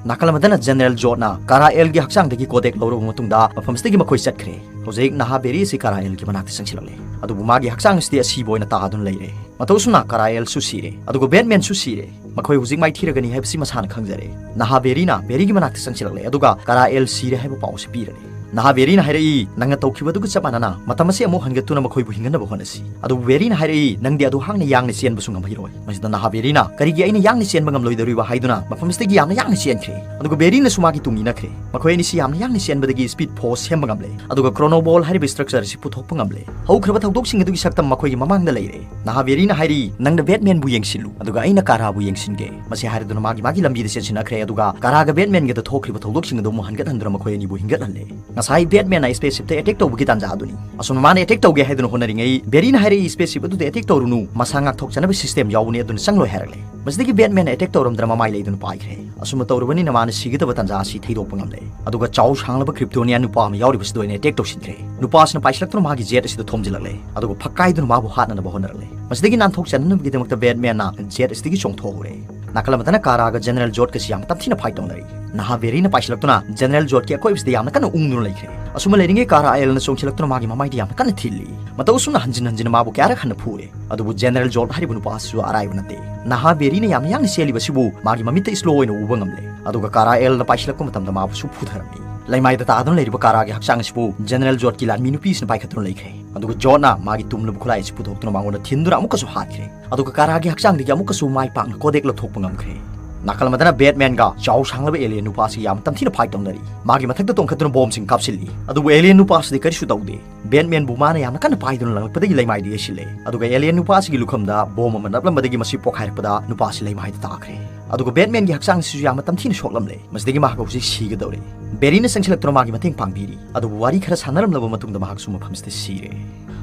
ꯅꯥꯀꯜ ꯑꯃꯗꯅ ꯖꯦꯅꯔꯦꯜ ꯖꯣꯔꯗꯅ ꯀꯥꯔꯥ ꯑꯦꯜꯒꯤ ꯍꯛꯆꯥꯡꯗꯒꯤ ꯀꯣꯗꯦꯛ ꯂꯧꯔꯕ ꯃꯇꯨꯡꯗ ꯃꯐꯝꯁꯤꯗꯒꯤ ꯃꯈꯣꯏ ꯆꯠꯈ꯭ꯔꯦ꯫ ꯍꯧꯖꯤꯛ ꯅꯍꯥ ꯕꯦꯔꯤ ꯑꯁꯤ ꯀꯥꯔꯥ ꯑꯦꯜꯒꯤ ꯃꯅꯥꯛꯇ ꯆꯪꯁꯤꯜꯂꯛꯂꯦ, ꯑꯗꯨꯕꯨ ꯃꯥꯒꯤ ꯍꯛꯆꯥꯡ ꯑꯁꯤꯗꯤ ꯑꯁꯤꯕ ꯑꯣꯏꯅ ꯇꯥꯗꯨꯅ ꯂꯩꯔꯦ꯫ ꯃꯇꯧ ꯑꯁꯨꯝꯅ ꯀꯥꯔꯥ ꯑꯦꯜꯁꯨ ꯁꯤꯔꯦ, ꯑꯗꯨꯒ ꯕꯦꯠꯃꯦꯟꯁꯨ ꯁꯤꯔꯦ꯫ ꯃꯈꯣꯏ ꯍꯧꯖꯤꯛ ꯃꯥꯏꯊꯤꯔꯒꯅꯤ ꯍꯥꯏꯕꯁꯤ ꯃꯁꯥꯅ ꯈꯪꯖꯔꯦ꯫ ꯅꯍꯥ ꯕꯦꯔꯤꯅ ꯕꯦꯔꯤꯒꯤ ꯃꯅꯥꯛꯇ ꯆꯪꯁꯤꯜꯂꯛꯂꯦ, ꯑꯗꯨꯒ ꯀꯥꯔꯥ ꯑꯦꯜ ꯁꯤꯔꯦ ꯍꯥꯏꯕ ꯄꯥꯎ ꯑꯁꯤ ꯄꯤꯔꯦ꯫ ꯅꯍꯥ ꯕꯦꯔꯤꯅ ꯍꯥꯏꯔꯛꯏ, "ꯅꯪꯅ ꯇꯧꯈꯤꯕꯗꯨꯒ ꯆꯞ ꯃꯥꯟꯅꯅ ꯃꯇꯝ ꯑꯁꯤ ꯑꯃꯨꯛ ꯍꯟꯒꯠꯇꯨꯅ ꯃꯈꯣꯏꯕꯨ ꯍꯤꯡꯍꯟꯅꯕ ꯍꯣꯠꯅꯁꯤ"꯫ ꯑꯗꯨꯕꯨ ꯕꯦꯔꯤꯅ ꯍꯥꯏꯔꯛꯏ, "ꯅꯪꯗꯤ ꯑꯗꯨ ꯍꯥꯡꯅ ꯌꯥꯡꯅ ꯆꯦꯟꯕꯁꯨ ꯉꯝꯍꯩꯔꯣꯏ"꯫ ꯃꯁꯤꯗ ꯅꯍꯥ ꯕꯦꯔꯤꯅ, "ꯀꯔꯤꯒꯤ ꯑꯩꯅ ꯌꯥꯡꯅ ꯆꯦꯟꯕ ꯉꯝꯂꯣꯏꯗꯧꯔꯤꯕ?" ꯍꯥꯏꯗꯨꯅ ꯃꯐꯝꯁꯤꯗꯒꯤ ꯌꯥꯝꯅ ꯌꯥꯡꯅ ꯆꯦꯟꯈ꯭ꯔꯦ꯫ ꯑꯗꯨꯒ ꯕꯦꯔꯤꯅꯁꯨ ꯃꯥꯒꯤ ꯇꯨꯡ ꯏꯟꯅꯈ꯭ꯔꯦ꯫ ꯃꯈꯣꯏ ꯑꯅꯤꯁꯤ ꯌꯥꯝꯅ ꯌꯥꯡꯅ ꯆꯦꯟꯕꯗꯒꯤ ꯁ꯭ꯄꯤꯗ ꯐꯣꯔꯁ ꯁꯦꯝꯕ ꯉꯝꯂꯦ, ꯑꯗꯨꯒ ꯀ꯭ꯔꯣꯅꯣꯕꯣꯜ ꯍꯥꯏꯔꯤꯕ ꯁ꯭ꯇ꯭ꯔꯛꯆꯔ ꯑꯁꯤ ꯄꯨꯊꯣꯛꯄ ꯉꯝꯂꯦ꯫ ꯍꯧꯈ꯭ꯔꯕ ꯊꯧꯗꯣꯛꯁꯤꯡ ꯑꯗꯨꯒꯤ ꯁꯛꯇꯝ ꯃꯈꯣꯏꯒꯤ ꯃꯃꯥꯡꯗ ꯂꯩꯔꯦ꯫ ꯅꯍꯥ ꯕꯦꯔꯤꯅ ꯍꯥꯏꯔꯤ, "ꯅꯪꯅ ꯕꯦꯠꯃꯦꯟꯕꯨ ꯌꯦꯡꯁꯤꯜꯂꯨ, ꯑꯗꯨꯒ ꯑꯩꯅ ꯀꯥꯔꯥꯕꯨ ꯌꯦꯡꯁꯤꯟꯒꯦ"꯫ ꯃꯁꯤ ꯍꯥꯏꯔꯗꯨꯅ ꯃꯥꯒꯤ ꯃꯥꯒꯤ ꯂꯝꯕꯤꯗ ꯆꯦꯟꯁꯤꯟꯅꯈ꯭ꯔꯦ, ꯑꯗꯨꯒ ꯀꯥꯔꯥꯒ ꯕꯦꯠꯃꯦꯟꯒꯗ ꯊꯣꯛꯈ꯭ꯔꯤꯕ ꯊꯧꯗꯣꯛꯁꯤꯡ ꯑꯗꯨ ꯑꯃꯨꯛ ꯍꯟꯒꯠꯍꯟꯗꯨꯅ ꯃꯈꯣꯏ ꯑꯅꯤꯕꯨ ꯍꯤꯡꯒꯠꯍꯜꯂꯦ꯫ ꯉꯁꯥꯏ ꯕꯦꯠꯃꯦꯟꯅ ꯁ꯭ꯄꯦꯁꯁꯤꯞꯇ ꯑꯦꯇꯦꯛ ꯇꯧꯕꯒꯤ ꯇꯥꯟꯖꯥ ꯑꯗꯨꯅꯤ꯫ ꯑꯁꯨꯝꯅ ꯃꯥꯅ ꯑꯦꯇꯦꯛ ꯇꯧꯒꯦ ꯍꯥꯏꯗꯨꯅ ꯍꯣꯠꯅꯔꯤꯉꯩ, ꯕꯦꯔꯤꯅ ꯍꯥꯏꯔꯛꯏ, "ꯁ꯭ꯄꯦꯁꯁꯤꯞ ꯑꯗꯨꯗ ꯑꯦꯇꯦꯛ ꯇꯧꯔꯨꯅꯨ, ꯃꯁꯥ ꯉꯥꯛꯊꯣꯛꯆꯅꯕ ꯁꯤꯁꯇꯦꯝ ꯌꯥꯎꯕꯅꯤ, ꯑꯗꯨꯅ ꯆꯪꯂꯣꯏ" ꯍꯥꯏꯔꯛꯂꯦ꯫ ꯃꯁꯤꯗꯒꯤ ꯕꯦꯠꯃꯦꯟꯅ ꯑꯦꯇꯦꯛ ꯇꯧꯔꯝꯗꯅ ꯃꯃꯥꯏ ꯂꯩꯗꯨꯅ ꯄꯥꯏꯈ꯭ꯔꯦ꯫ ꯑꯁꯨꯝꯅ ꯇꯧꯔꯕꯅꯤꯅ ꯃꯥꯅ ꯁꯤꯒꯗꯕ ꯇꯥꯟꯖꯥ ꯑꯁꯤ ꯊꯩꯗꯣꯛꯄ ꯉꯝꯂꯦ꯫ ꯑꯗꯨꯒ ꯆꯥꯎ ꯁꯥꯡꯂꯕ ꯀ꯭ꯔꯤꯞꯇꯣꯅꯤꯌꯥꯟ ꯅꯨꯄꯥ ꯑꯃ ꯌꯥꯎꯔꯤꯕꯁꯤꯗ ꯑꯣꯏꯅ ꯑꯦꯇꯦꯛ ꯇꯧꯁꯤꯟꯈ꯭ꯔꯦ꯫ ꯅꯨꯄꯥ ꯑꯁꯤꯅ ꯄꯥꯏꯁꯤꯜꯂꯛꯇꯨꯅ ꯃꯥꯒꯤ ꯖꯦꯠ ꯑꯁꯤꯗ ꯊꯣꯝꯖꯤꯜꯂꯛꯂꯦ, ꯑꯗꯨꯒ ꯐꯛꯀꯥꯏꯗꯨꯅ ꯃꯥꯕꯨ ꯍꯥꯠꯅꯅꯕ ꯍꯣꯠꯅꯔꯛꯂꯦ꯫ ꯃꯁꯤꯗꯒꯤ ꯅꯥꯟꯊꯣꯛꯆꯅꯅꯕꯒꯤꯗꯃꯛꯇ ꯕꯦꯠꯃꯦꯟꯅ ꯖꯦꯠ ꯑꯁꯤꯗꯒꯤ ꯆꯣꯡꯊꯣꯛꯍꯧꯔꯦ꯫ ꯅꯥꯀꯜ ꯑꯃꯗꯅ ꯀꯥꯔꯥꯒ ꯖꯦꯅꯔꯦꯜ ꯖꯣꯔꯗꯀꯁꯤ ꯌꯥꯝꯅ ꯇꯝꯊꯤꯅ ꯐꯥꯏꯠ ꯇꯧꯅꯔꯤ꯫ ꯅꯍꯥ ꯕꯦꯔꯤꯅ ꯄꯥꯏꯁꯤꯜꯂꯛꯇꯨꯅ ꯖꯦꯅꯔꯦꯜ ꯖꯣꯔꯗꯀꯤ ꯑꯀꯣꯏꯕꯁꯤꯗ ꯌꯥꯝꯅ ꯀꯟꯅ ꯎꯪꯗꯨꯅ ꯂꯩꯈ꯭ꯔꯦ꯫ ꯑꯁꯨꯝꯅ ꯂꯩꯔꯤꯉꯩ ꯀꯥꯔꯥ ꯑꯦꯜꯅ ꯆꯣꯡꯁꯤꯜꯂꯛꯇꯨꯅ ꯃꯥꯒꯤ ꯃꯃꯥꯏꯗ ꯌꯥꯝꯅ ꯀꯟꯅ ꯊꯤꯜꯂꯤ꯫ ꯃꯇꯧ ꯑꯁꯨꯝꯅ ꯍꯟꯖꯤꯟ ꯍꯟꯖꯤꯟꯅ ꯃꯥꯕꯨ ꯀꯌꯥꯔꯛ ꯍꯟꯅ ꯐꯨꯔꯦ꯫ ꯑꯗꯨꯕꯨ ꯖꯦꯅꯔꯦꯜ ꯖꯣꯔꯗ ꯍꯥꯏꯔꯤꯕ ꯅꯨꯄꯥ ꯑꯁꯤꯁꯨ ꯑꯔꯥꯏꯕ ꯅꯠꯇꯦ꯫ ꯅꯍꯥ ꯕꯦꯔꯤꯅ ꯌꯥꯝꯅ ꯌꯥꯡꯅ ꯆꯦꯜꯂꯤꯕꯁꯤꯕꯨ ꯃꯥꯒꯤ ꯃꯃꯤꯠꯇ ꯁ꯭ꯂꯣ ꯑꯣꯏꯅ ꯎꯕ ꯉꯝꯂꯦ꯫ ꯑꯗꯨꯒ ꯀꯥꯔꯥ ꯑꯦꯜꯅ ꯄꯥꯏꯁꯤꯜꯂꯛꯄ ꯃꯇꯝꯗ ꯃꯥꯕꯨꯁꯨ ꯐꯨꯊꯔꯝꯃꯤ꯫ ꯂꯩꯃꯥꯏꯗ ꯇꯥꯗꯨꯅ ꯂꯩꯔꯤꯕ ꯀꯥꯔꯥꯒꯤ ꯍꯛꯆꯥꯡ ꯑꯁꯤꯕꯨ ꯖꯦꯅꯔꯦꯜ ꯖꯣꯔꯗꯀꯤ ꯂꯥꯟꯃꯤ ꯅꯨꯄꯤꯁꯤꯅ ꯄꯥꯏꯈꯠꯇꯨꯅ ꯂꯩꯈ꯭ꯔꯦ꯫ ꯑꯗꯨꯒ ꯖꯣꯔꯗꯅ ꯃꯥꯒꯤ ꯇꯨꯝꯂꯕ ꯈꯨꯠꯂꯥꯏ ꯑꯁꯤ ꯄꯨꯊꯣꯛꯇꯨꯅ ꯃꯉꯣꯟꯗ ꯊꯤꯟꯗꯨꯅ ꯑꯃꯨꯛꯀꯁꯨ ꯍꯥꯠꯈ꯭ꯔꯦ꯫ ꯑꯗꯨꯒ ꯀꯥꯔꯥꯒꯤ ꯍꯛꯆꯥꯡꯗꯒꯤ ꯑꯃꯨꯛꯀꯁꯨ ꯃꯥꯏ ꯄꯥꯛꯅ ꯀꯣꯗꯦꯛ ꯂꯧꯊꯣꯛꯄ ꯉꯝꯈ꯭ꯔꯦ꯫ ꯅꯥꯀꯜ ꯑꯃꯗꯅ ꯕꯦꯠꯃꯦꯟꯒ ꯆꯥꯎ ꯁꯥꯡꯂꯕ ꯑꯦꯂꯤꯌꯟ ꯅꯨꯄꯥ ꯑꯁꯤ ꯌꯥꯝꯅ ꯇꯝꯊꯤꯅ ꯐꯥꯏꯠ ꯇꯧꯅꯔꯤ꯫ ꯃꯥꯒꯤ ꯃꯊꯛꯇ ꯇꯣꯡꯈꯠꯇꯨꯅ ꯕꯣꯝꯁꯤꯡ ꯀꯥꯞꯁꯤꯜꯂꯤ꯫ ꯑꯗꯨꯕꯨ ꯑꯦꯂꯤꯌꯟ ꯅꯨꯄꯥ ꯑꯁꯤꯗꯤ ꯀꯔꯤꯁꯨ ꯇꯧꯗꯦ꯫ ꯕꯦꯠꯃꯦꯟꯕꯨ ꯃꯥꯅ ꯌꯥꯝꯅ ꯀꯟꯅ ꯄꯥꯏꯗꯨꯅ ꯂꯪꯂꯛꯄꯗꯒꯤ ꯂꯩꯃꯥꯏꯗ ꯌꯩꯁꯤꯜꯂꯦ꯫ ꯑꯗꯨꯒ ꯑꯦꯂꯤꯌꯟ ꯅꯨꯄꯥ ꯑꯁꯤꯒꯤ ꯂꯨꯈꯝꯗ ꯕꯣꯝ ꯑꯃ ꯅꯞꯂꯝꯕꯗꯒꯤ ꯃꯁꯤ ꯄꯣꯈꯥꯏꯔꯛꯄꯗ ꯅꯨꯄꯥ ꯑꯁꯤ ꯂꯩꯃꯥꯏꯗ ꯇꯥꯈ꯭ꯔꯦ꯫ ꯑꯗꯨꯒ ꯕꯦꯠꯃꯦꯟꯒꯤ ꯍꯛꯆꯥꯡ ꯑꯁꯤꯁꯨ ꯌꯥꯝꯅ ꯇꯝꯊꯤꯅ ꯁꯣꯛꯂꯝꯂꯦ꯫ ꯃꯁꯤꯗꯒꯤ ꯃꯍꯥꯛ ꯍꯧꯖꯤꯛ ꯁꯤꯒꯗꯧꯔꯦ꯫ ꯕꯦꯔꯤꯅ ꯆꯪꯁꯤꯜꯂꯛꯇꯨꯅ ꯃꯥꯒꯤ ꯃꯇꯦꯡ ꯄꯥꯡꯕꯤꯔꯤ꯫ ꯑꯗꯨꯕꯨ ꯋꯥꯔꯤ ꯈꯔ ꯁꯥꯟꯅꯔꯝꯂꯕ ꯃꯇꯨꯡꯗ ꯃꯍꯥꯛꯁꯨ ꯃꯐꯝꯁꯤꯗ ꯁꯤꯔꯦ꯫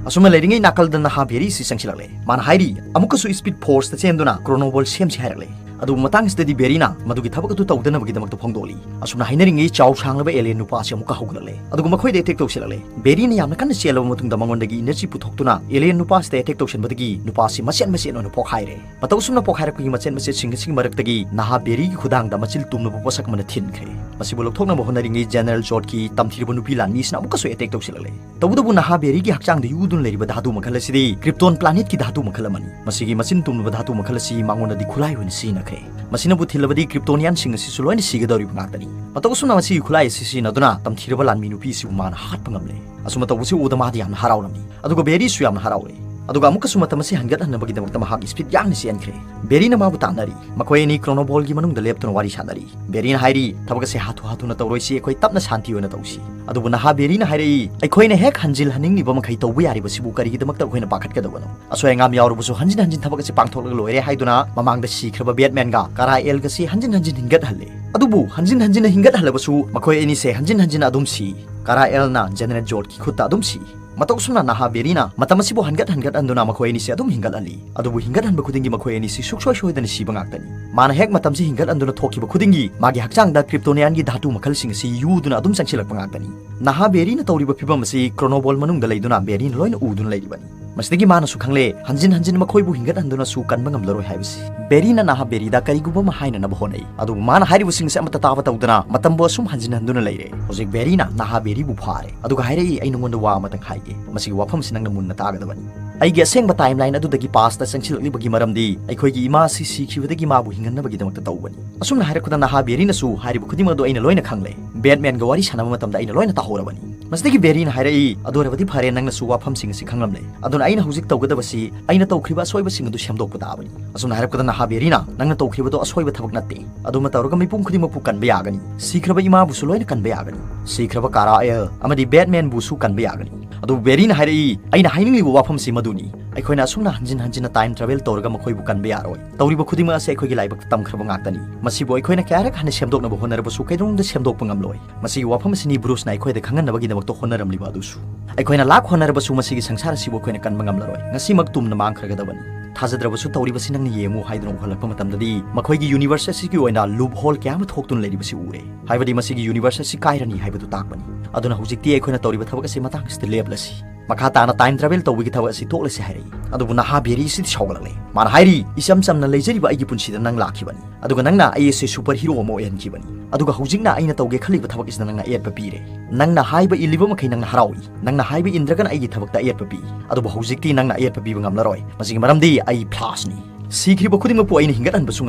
ꯑꯁꯨꯝꯅ ꯂꯩꯔꯤꯉꯩ ꯅꯥꯀꯜꯗ ꯅꯍꯥ ꯕꯦꯔꯤ ꯑꯁꯤ ꯆꯪꯁꯤꯜꯂꯛꯂꯦ꯫ ꯃꯥꯅ ꯍꯥꯏꯔꯤ, "ꯑꯃꯨꯛꯀꯁꯨ ꯁ꯭ꯄꯤꯗ ꯐꯣꯔꯁꯇ ꯆꯦꯟꯗꯨꯅ ꯀ꯭ꯔꯣꯅꯣꯕꯣꯜ ꯁꯦꯝꯁꯤ" ꯍꯥꯏꯔꯛꯂꯦ꯫ ꯑꯗꯨꯕꯨ ꯃꯇꯥꯡꯁꯤꯗꯗꯤ ꯕꯦꯔꯤꯅ ꯃꯗꯨꯒꯤ ꯊꯕꯛ ꯑꯗꯨ ꯇꯧꯗꯅꯕꯒꯤꯗꯃꯛꯇ ꯐꯣꯡꯗꯣꯛꯂꯤ꯫ ꯑꯁꯨꯝꯅ ꯍꯥꯏꯅꯔꯤꯉꯩ ꯆꯥꯎ ꯁꯥꯡꯂꯕ alien ꯅꯨꯄꯥ ꯑꯁꯤ ꯑꯃꯨꯛꯀ ꯍꯧꯒꯠꯂꯛꯂꯦ, ꯑꯗꯨꯒ ꯃꯈꯣꯏꯗ attack ꯇꯧꯁꯤꯜꯂꯛꯂꯦ꯫ ꯕꯦꯔꯤꯅ ꯌꯥꯝꯅ ꯀꯟꯅ ꯆꯦꯜꯂꯕ ꯃꯇꯨꯡꯗ ꯃꯉꯣꯟꯗꯒꯤ energy ꯄꯨꯊꯣꯛꯇꯨꯅ alien ꯅꯨꯄꯥꯁꯤꯗ attack ꯇꯧꯁꯤꯟꯕꯗꯒꯤ ꯅꯨꯄꯥꯁꯤ ꯃꯆꯦꯠ ꯃꯆꯦꯠ ꯑꯣꯏꯅ ꯄꯣꯛꯈꯥꯏꯔꯦ꯫ ꯃꯇꯧ ꯑꯁꯨꯝꯅ ꯄꯣꯛꯈꯥꯏꯔꯛꯄꯒꯤ ꯃꯆꯦꯠ ꯃꯆꯦꯠꯁꯤꯡ ꯑꯁꯤꯒꯤ ꯃꯔꯛꯇꯒꯤ ꯅꯍꯥ ꯕꯦꯔꯤꯒꯤ ꯈꯨꯗꯥꯡꯗ ꯃꯆꯤꯜ ꯇꯨꯝꯂꯕ ꯄꯣꯠꯁꯛ ꯑꯃꯅ ꯊꯤꯟꯈ꯭ꯔꯦ꯫ ꯃꯁꯤꯕꯨ ꯂꯧꯊꯣꯛꯅꯕ ꯍꯣꯠꯅꯔꯤꯉꯩ ꯖꯦꯅꯔꯦꯜ ꯖꯣꯔꯗꯀꯤ ꯇꯝꯊꯤꯔꯕ ꯅꯨꯄꯤ ꯂꯥꯟꯃꯤꯁꯤꯅ ꯑꯃꯨꯛꯀꯁꯨ attack ꯇꯧꯁꯤꯜꯂꯛꯂꯦ꯫ ꯇꯧꯕꯇꯕꯨ ꯅꯍꯥ ꯕꯦꯔꯤꯒꯤ ꯍꯛꯆꯥꯡꯗ ꯌꯨꯗꯨꯅ ꯂꯩꯔꯤꯕ ꯙꯥꯇꯨ ꯃꯈꯜ ꯑꯁꯤꯗꯤ ꯀ꯭ꯔꯤꯞꯇꯣꯟ planetꯀꯤ ꯙꯥꯇꯨ ꯃꯈꯜ ꯑꯃꯅꯤ꯫ ꯃꯁꯤꯒꯤ ꯃꯆꯤꯟ ꯇꯨꯝꯂꯕ ꯙꯥꯇꯨ ꯃꯈꯜ ꯑꯁꯤ ꯃꯉꯣꯟꯗꯗꯤ ꯈꯨꯠꯂꯥꯏ ꯑꯣꯏꯅ ꯁꯤꯖꯤꯟꯅꯈ꯭ꯔꯦ꯫ ꯃꯁꯤꯅꯕꯨ ꯊꯤꯜꯂꯕꯗꯤ ꯀ꯭ꯔꯤꯞꯇꯣꯅꯤꯌꯥꯟꯁꯤꯡ ꯑꯁꯤꯁꯨ ꯂꯣꯏꯅ ꯁꯤꯒꯗꯧꯔꯤꯕ ꯉꯥꯛꯇꯅꯤ꯫ ꯃꯇꯧ ꯑꯁꯨꯝꯅ ꯃꯁꯤꯒꯤ ꯈꯨꯠꯂꯥꯏ ꯑꯁꯤ ꯁꯤꯖꯤꯟꯅꯗꯨꯅ ꯇꯝꯊꯤꯔꯕ ꯂꯥꯟꯃꯤ ꯅꯨꯄꯤ ꯑꯁꯤꯕꯨ ꯃꯥꯅ ꯍꯥꯠꯄ ꯉꯝꯂꯦ꯫ ꯑꯁꯨꯝꯅ ꯇꯧꯕꯁꯤ ꯎꯕꯗ ꯃꯥꯗꯤ ꯌꯥꯝꯅ ꯍꯔꯥꯎꯔꯝꯃꯤ, ꯑꯗꯨꯒ ꯕꯦꯔꯤꯁꯨ ꯌꯥꯝꯅ ꯍꯔꯥꯎꯔꯦ꯫ ꯑꯗꯨꯒ ꯑꯃꯨꯛꯀꯁꯨ ꯃꯇꯝ ꯑꯁꯤ ꯍꯟꯒꯠꯍꯟꯅꯕꯒꯤꯗꯃꯛꯇ ꯃꯍꯥꯛ speed ꯌꯥꯡꯅ ꯆꯦꯟꯈ꯭ꯔꯦ꯫ ꯕꯦꯔꯤꯅ ꯃꯥꯕꯨ ꯇꯥꯟꯅꯔꯤ꯫ ꯃꯈꯣꯏ ꯑꯅꯤ ꯀ꯭ꯔꯣꯅꯣꯕꯣꯜꯒꯤ ꯃꯅꯨꯡꯗ ꯂꯦꯞꯇꯨꯅ ꯋꯥꯔꯤ ꯁꯥꯟꯅꯔꯤ꯫ ꯕꯦꯔꯤꯅ ꯍꯥꯏꯔꯤ, "ꯊꯕꯛ ꯑꯁꯤ ꯍꯥꯊꯨ ꯍꯥꯊꯨꯅ ꯇꯧꯔꯣꯏꯁꯤ, ꯑꯩꯈꯣꯏ ꯇꯞꯅ ꯁꯥꯟꯇꯤ ꯑꯣꯏꯅ ꯇꯧꯁꯤ"꯫ ꯑꯗꯨꯕꯨ ꯅꯍꯥ ꯕꯦꯔꯤꯅ ꯍꯥꯏꯔꯛꯏ, "ꯑꯩꯈꯣꯏꯅ ꯍꯦꯛ ꯍꯟꯖꯤꯜꯍꯟꯅꯤꯡꯂꯤꯕ ꯃꯈꯩ ꯇꯧꯕ ꯌꯥꯔꯤꯕꯁꯤꯕꯨ ꯀꯔꯤꯒꯤꯗꯃꯛꯇ ꯑꯩꯈꯣꯏꯅ ꯄꯥꯈꯠꯀꯗꯕꯅꯣ? ꯑꯁꯣꯏ ꯑꯉꯥꯝ ꯌꯥꯎꯔꯕꯁꯨ ꯍꯟꯖꯤꯟ ꯍꯟꯖꯤꯟ ꯊꯕꯛ ꯑꯁꯤ ꯄꯥꯡꯊꯣꯛꯂꯒ ꯂꯣꯏꯔꯦ" ꯍꯥꯏꯗꯨꯅ ꯃꯃꯥꯡꯗ ꯁꯤꯈ꯭ꯔꯕ ꯕꯦꯠꯃꯦꯟꯒ ꯀꯥꯔꯥ ꯑꯦꯜꯒꯁꯤ ꯍꯟꯖꯤꯟ ꯍꯟꯖꯤꯟ ꯍꯤꯡꯒꯠꯍꯜꯂꯦ꯫ ꯑꯗꯨꯕꯨ ꯍꯟꯖꯤꯟ ꯍꯟꯖꯤꯟꯅ ꯍꯤꯡꯒꯠꯍꯜꯂꯕꯁꯨ ꯃꯈꯣꯏ ꯑꯅꯤꯁꯦ ꯍꯟꯖꯤꯟ ꯍꯟꯖꯤꯟꯅ ꯑꯗꯨꯝ ꯁꯤ꯫ ꯀꯥꯔꯥ ꯑꯦꯜꯅ ꯖꯦꯅꯔꯦꯜ ꯖꯣꯔꯗꯀꯤ ꯈꯨꯠꯇ ꯑꯗꯨꯝ ꯁꯤ꯫ ꯃꯇꯧ ꯑꯁꯨꯝꯅ ꯅꯍꯥ ꯕꯦꯔꯤꯅ ꯃꯇꯝ ꯑꯁꯤꯕꯨ ꯍꯟꯒꯠ ꯍꯟꯒꯠꯍꯟꯗꯨꯅ ꯃꯈꯣꯏ ꯑꯅꯤꯁꯤ ꯑꯗꯨꯝ ꯍꯤꯡꯒꯠꯍꯜꯂꯤ꯫ ꯑꯗꯨꯕꯨ ꯍꯤꯡꯒꯠꯍꯟꯕ ꯈꯨꯗꯤꯡꯒꯤ ꯃꯈꯣꯏ ꯑꯅꯤꯁꯤ ꯁꯨꯡꯁꯣꯏ ꯁꯣꯏꯗꯅ ꯁꯤꯕ ꯉꯥꯛꯇꯅꯤ꯫ ꯃꯥꯅ ꯍꯦꯛ ꯃꯇꯝꯁꯤ ꯍꯤꯡꯒꯠꯍꯟꯗꯨꯅ ꯊꯣꯛꯈꯤꯕ ꯈꯨꯗꯤꯡꯒꯤ ꯃꯥꯒꯤ ꯍꯛꯆꯥꯡꯗ ꯀ꯭ꯔꯤꯞꯇꯣꯅꯤꯌꯥꯟꯒꯤ ꯙꯥꯇꯨ ꯃꯈꯜꯁꯤꯡ ꯑꯁꯤ ꯌꯨꯗꯨꯅ ꯑꯗꯨꯝ ꯆꯪꯁꯤꯜꯂꯛꯄ ꯉꯥꯛꯇꯅꯤ꯫ ꯅꯍꯥ ꯕꯦꯔꯤꯅ ꯇꯧꯔꯤꯕ ꯐꯤꯕꯝ ꯑꯁꯤ ꯀ꯭ꯔꯣꯅꯣꯕꯣꯜ ꯃꯅꯨꯡꯗ ꯂꯩꯗꯨꯅ ꯕꯦꯔꯤꯅ ꯂꯣꯏꯅ ꯎꯗꯨꯅ ꯂꯩꯔꯤꯕꯅꯤ꯫ ꯃꯁꯤꯗꯒꯤ ꯃꯥꯅꯁꯨ ꯈꯪꯂꯦ, ꯍꯟꯖꯤꯟ ꯍꯟꯖꯤꯟ ꯃꯈꯣꯏꯕꯨ ꯍꯤꯡꯒꯠꯍꯟꯗꯨꯅꯁꯨ ꯀꯟꯕ ꯉꯝꯂꯔꯣꯏ ꯍꯥꯏꯕꯁꯤ꯫ ꯕꯦꯔꯤꯅ ꯅꯍꯥ ꯕꯦꯔꯤꯗ ꯀꯔꯤꯒꯨꯝꯕ ꯑꯃ ꯍꯥꯏꯅꯅꯕ ꯍꯣꯠꯅꯩ, ꯑꯗꯨꯕꯨ ꯃꯥꯅ ꯍꯥꯏꯔꯤꯕꯁꯤꯡꯁꯦ ꯑꯃꯠꯇ ꯇꯥꯕ ꯇꯧꯗꯅ ꯃꯇꯝꯕꯨ ꯑꯁꯨꯝ ꯍꯟꯖꯤꯟ ꯍꯟꯗꯨꯅ ꯂꯩꯔꯦ꯫ ꯍꯧꯖꯤꯛ ꯕꯦꯔꯤꯅ ꯅꯍꯥ ꯕꯦꯔꯤꯕꯨ ꯐꯥꯔꯦ, ꯑꯗꯨꯒ ꯍꯥꯏꯔꯛꯏ, "ꯑꯩ ꯅꯉꯣꯟꯗ ꯋꯥ ꯑꯃꯇꯪ ꯍꯥꯏꯒꯦ, ꯃꯁꯤꯒꯤ ꯋꯥꯐꯝꯁꯤ ꯅꯪꯅ ꯃꯨꯟꯅ ꯇꯥꯒꯗꯕꯅꯤ꯫ ꯑꯩꯒꯤ ꯑꯁꯦꯡꯕ timeline ꯑꯗꯨꯗꯒꯤ pastꯇ ꯆꯪꯁꯤꯜꯂꯛꯂꯤꯕꯒꯤ ꯃꯔꯝꯗꯤ ꯑꯩꯈꯣꯏꯒꯤ ꯏꯃꯥ ꯑꯁꯤ ꯁꯤꯈꯤꯕꯗꯒꯤ ꯃꯥꯕꯨ ꯍꯤꯡꯍꯟꯅꯕꯒꯤꯗꯃꯛꯇ ꯇꯧꯕꯅꯤ"꯫ ꯑꯁꯨꯝꯅ ꯍꯥꯏꯔꯛꯄꯗ ꯅꯍꯥ ꯕꯦꯔꯤꯅꯁꯨ, "ꯍꯥꯏꯔꯤꯕ ꯈꯨꯗꯤꯡꯃꯛ ꯑꯗꯨ ꯑꯩꯅ ꯂꯣꯏꯅ ꯈꯪꯂꯦ꯫ ꯕꯦꯠꯃꯦꯟꯒ ꯋꯥꯔꯤ ꯁꯥꯟꯅꯕ ꯃꯇꯝꯗ ꯑꯩꯅ ꯂꯣꯏꯅ ꯇꯥꯍꯧꯔꯕꯅꯤ"꯫ ꯃꯁꯤꯗꯒꯤ ꯕꯦꯔꯤꯅ ꯍꯥꯏꯔꯛꯏ, "ꯑꯗꯨ ꯑꯣꯏꯔꯕꯗꯤ ꯐꯔꯦ, ꯅꯪꯅꯁꯨ ꯋꯥꯐꯝꯁꯤꯡ ꯑꯁꯤ ꯈꯪꯂꯝꯂꯦ꯫ ꯑꯗꯨꯅ ꯑꯩꯅ ꯍꯧꯖꯤꯛ ꯇꯧꯒꯗꯕꯁꯤ ꯑꯩꯅ ꯇꯧꯈ꯭ꯔꯤꯕ ꯑꯁꯣꯏꯕꯁꯤꯡ ꯑꯗꯨ ꯁꯦꯝꯗꯣꯛꯄ ꯇꯥꯕꯅꯤ"꯫ ꯑꯁꯨꯝꯅ ꯍꯥꯏꯔꯛꯄꯗ ꯅꯍꯥ ꯕꯦꯔꯤꯅ, "ꯅꯪꯅ ꯇꯧꯈ꯭ꯔꯤꯕꯗꯨ ꯑꯁꯣꯏꯕ ꯊꯕꯛ ꯅꯠꯇꯦ꯫ ꯑꯗꯨꯃ ꯇꯧꯔꯒ ꯃꯤꯄꯨꯝ ꯈꯨꯗꯤꯡꯃꯛꯄꯨ ꯀꯟꯕ ꯌꯥꯒꯅꯤ꯫ ꯁꯤꯈ꯭ꯔꯕ ꯏꯃꯥꯕꯨꯁꯨ ꯂꯣꯏꯅ ꯀꯟꯕ ꯌꯥꯒꯅꯤ꯫ ꯁꯤꯈ꯭ꯔꯕ ꯀꯥꯔꯥ ꯑꯦꯜ ꯑꯃꯗꯤ ꯕꯦꯠꯃꯦꯟꯕꯨꯁꯨ ꯀꯟꯕ ꯌꯥꯒꯅꯤ"꯫ ꯑꯗꯨꯕꯨ ꯕꯦꯔꯤꯅ ꯍꯥꯏꯔꯛꯏ, "ꯑꯩꯅ ꯍꯥꯏꯅꯤꯡꯂꯤꯕ ꯋꯥꯐꯝꯁꯤ ꯃꯗꯨꯅꯤ꯫ ꯑꯩꯈꯣꯏꯅ ꯑꯁꯨꯝꯅ ꯍꯟꯖꯤꯟ ꯍꯟꯖꯤꯟꯅ time travel ꯇꯧꯔꯒ ꯃꯈꯣꯏꯕꯨ ꯀꯟꯕ ꯌꯥꯔꯣꯏ꯫ ꯇꯧꯔꯤꯕ ꯈꯨꯗꯤꯡꯃꯛ ꯑꯁꯤ ꯑꯩꯈꯣꯏꯒꯤ ꯂꯥꯏꯕꯛꯇ ꯇꯝꯈ꯭ꯔꯕ ꯉꯥꯛꯇꯅꯤ꯫ ꯃꯁꯤꯕꯨ ꯑꯩꯈꯣꯏꯅ ꯀꯌꯥꯔꯛ ꯍꯟꯅ ꯁꯦꯝꯗꯣꯛꯅꯕ ꯍꯣꯠꯅꯔꯕꯁꯨ ꯀꯩꯗꯧꯅꯨꯡꯗ ꯁꯦꯝꯗꯣꯛꯄ ꯉꯝꯂꯣꯏ"꯫ ꯃꯁꯤꯒꯤ ꯋꯥꯐꯝ ꯑꯁꯤꯅꯤ ꯕ꯭ꯔꯨꯁꯅ ꯑꯩꯈꯣꯏꯗ ꯈꯪꯍꯟꯅꯕꯒꯤꯗꯃꯛꯇ ꯍꯣꯠꯅꯔꯝꯂꯤꯕ ꯑꯗꯨꯁꯨ꯫ ꯑꯩꯈꯣꯏꯅ ꯂꯥꯛ ꯍꯣꯠꯅꯔꯕꯁꯨ ꯃꯁꯤꯒꯤ ꯁꯪꯁꯥꯔ ꯑꯁꯤꯕꯨ ꯑꯩꯈꯣꯏꯅ ꯀꯟꯕ ꯉꯝꯂꯔꯣꯏ꯫ ꯉꯁꯤꯃꯛ ꯇꯨꯝꯅ ꯃꯥꯡꯈ꯭ꯔꯒꯗꯕꯅꯤ꯫ ꯊꯥꯖꯗ꯭ꯔꯕꯁꯨ ꯇꯧꯔꯤꯕꯁꯤ ꯅꯪꯅ ꯌꯦꯡꯉꯨ ꯍꯥꯏꯗꯨꯅ ꯎꯍꯜꯂꯛꯄ ꯃꯇꯝꯗꯗꯤ ꯃꯈꯣꯏꯒꯤ universe ꯑꯁꯤꯒꯤ ꯑꯣꯏꯅ loophole ꯀꯌꯥ ꯑꯃ ꯊꯣꯛꯇꯨꯅ ꯂꯩꯔꯤꯕꯁꯤ ꯎꯔꯦ꯫ ꯍꯥꯏꯕꯗꯤ ꯃꯁꯤꯒꯤ universe ꯑꯁꯤ ꯀꯥꯏꯔꯅꯤ ꯍꯥꯏꯕꯗꯨ ꯇꯥꯛꯄꯅꯤ꯫ ꯑꯗꯨꯅ ꯍꯧꯖꯤꯛꯇꯤ ꯑꯩꯈꯣꯏꯅ ꯇꯧꯔꯤꯕ ꯊꯕꯛ ꯑꯁꯤ ꯃꯇꯥꯡ ꯑꯁꯤꯗ ꯂꯦꯞꯂꯁꯤ꯫ ꯃꯈꯥ ꯇꯥꯅ time travel ꯇꯧꯕꯒꯤ ꯊꯕꯛ ꯑꯁꯤ ꯇꯣꯛꯂꯁꯤ ꯍꯥꯏꯔꯛꯏ꯫ ꯑꯗꯨꯕꯨ ꯅꯍꯥ ꯕꯦꯔꯤꯁꯤꯗꯤ ꯁꯥꯎꯒꯠꯂꯛꯂꯦ꯫ ꯃꯥꯅ ꯍꯥꯏꯔꯤ, "ꯏꯆꯝ ꯆꯝꯅ ꯂꯩꯖꯔꯤꯕ ꯑꯩꯒꯤ ꯄꯨꯟꯁꯤꯗ ꯅꯪ ꯂꯥꯛꯈꯤꯕꯅꯤ꯫ ꯑꯗꯨꯒ ꯅꯪꯅ ꯑꯩ ꯑꯁꯤ super hero ꯑꯃ ꯑꯣꯏꯍꯟꯈꯤꯕꯅꯤ꯫ ꯑꯗꯨꯒ ꯍꯧꯖꯤꯛꯅ ꯑꯩꯅ ꯇꯧꯒꯦ ꯈꯜꯂꯤꯕ ꯊꯕꯛ ꯑꯁꯤꯗ ꯅꯪꯅ ꯑꯌꯦꯠꯄ ꯄꯤꯔꯦ꯫ ꯅꯪꯅ ꯍꯥꯏꯕ ꯏꯜꯂꯤꯕ ꯃꯈꯩ ꯅꯪꯅ ꯍꯔꯥꯎꯏ꯫ ꯅꯪꯅ ꯍꯥꯏꯕ ꯏꯟꯗ꯭ꯔꯒꯅ ꯑꯩꯒꯤ ꯊꯕꯛꯇ ꯑꯌꯦꯠꯄ ꯄꯤ꯫ ꯑꯗꯨꯕꯨ ꯍꯧꯖꯤꯛꯇꯤ ꯅꯪꯅ ꯑꯌꯦꯠꯄ ꯄꯤꯕ ꯉꯝꯂꯔꯣꯏ꯫ ꯃꯁꯤꯒꯤ ꯃꯔꯝꯗꯤ ꯑꯩ Flashꯅꯤ꯫ ꯁꯤꯈ꯭ꯔꯤꯕ ꯈꯨꯗꯤꯡꯃꯛꯄꯨ ꯑꯩꯅ ꯍꯤꯡꯒꯠꯍꯟꯕꯁꯨ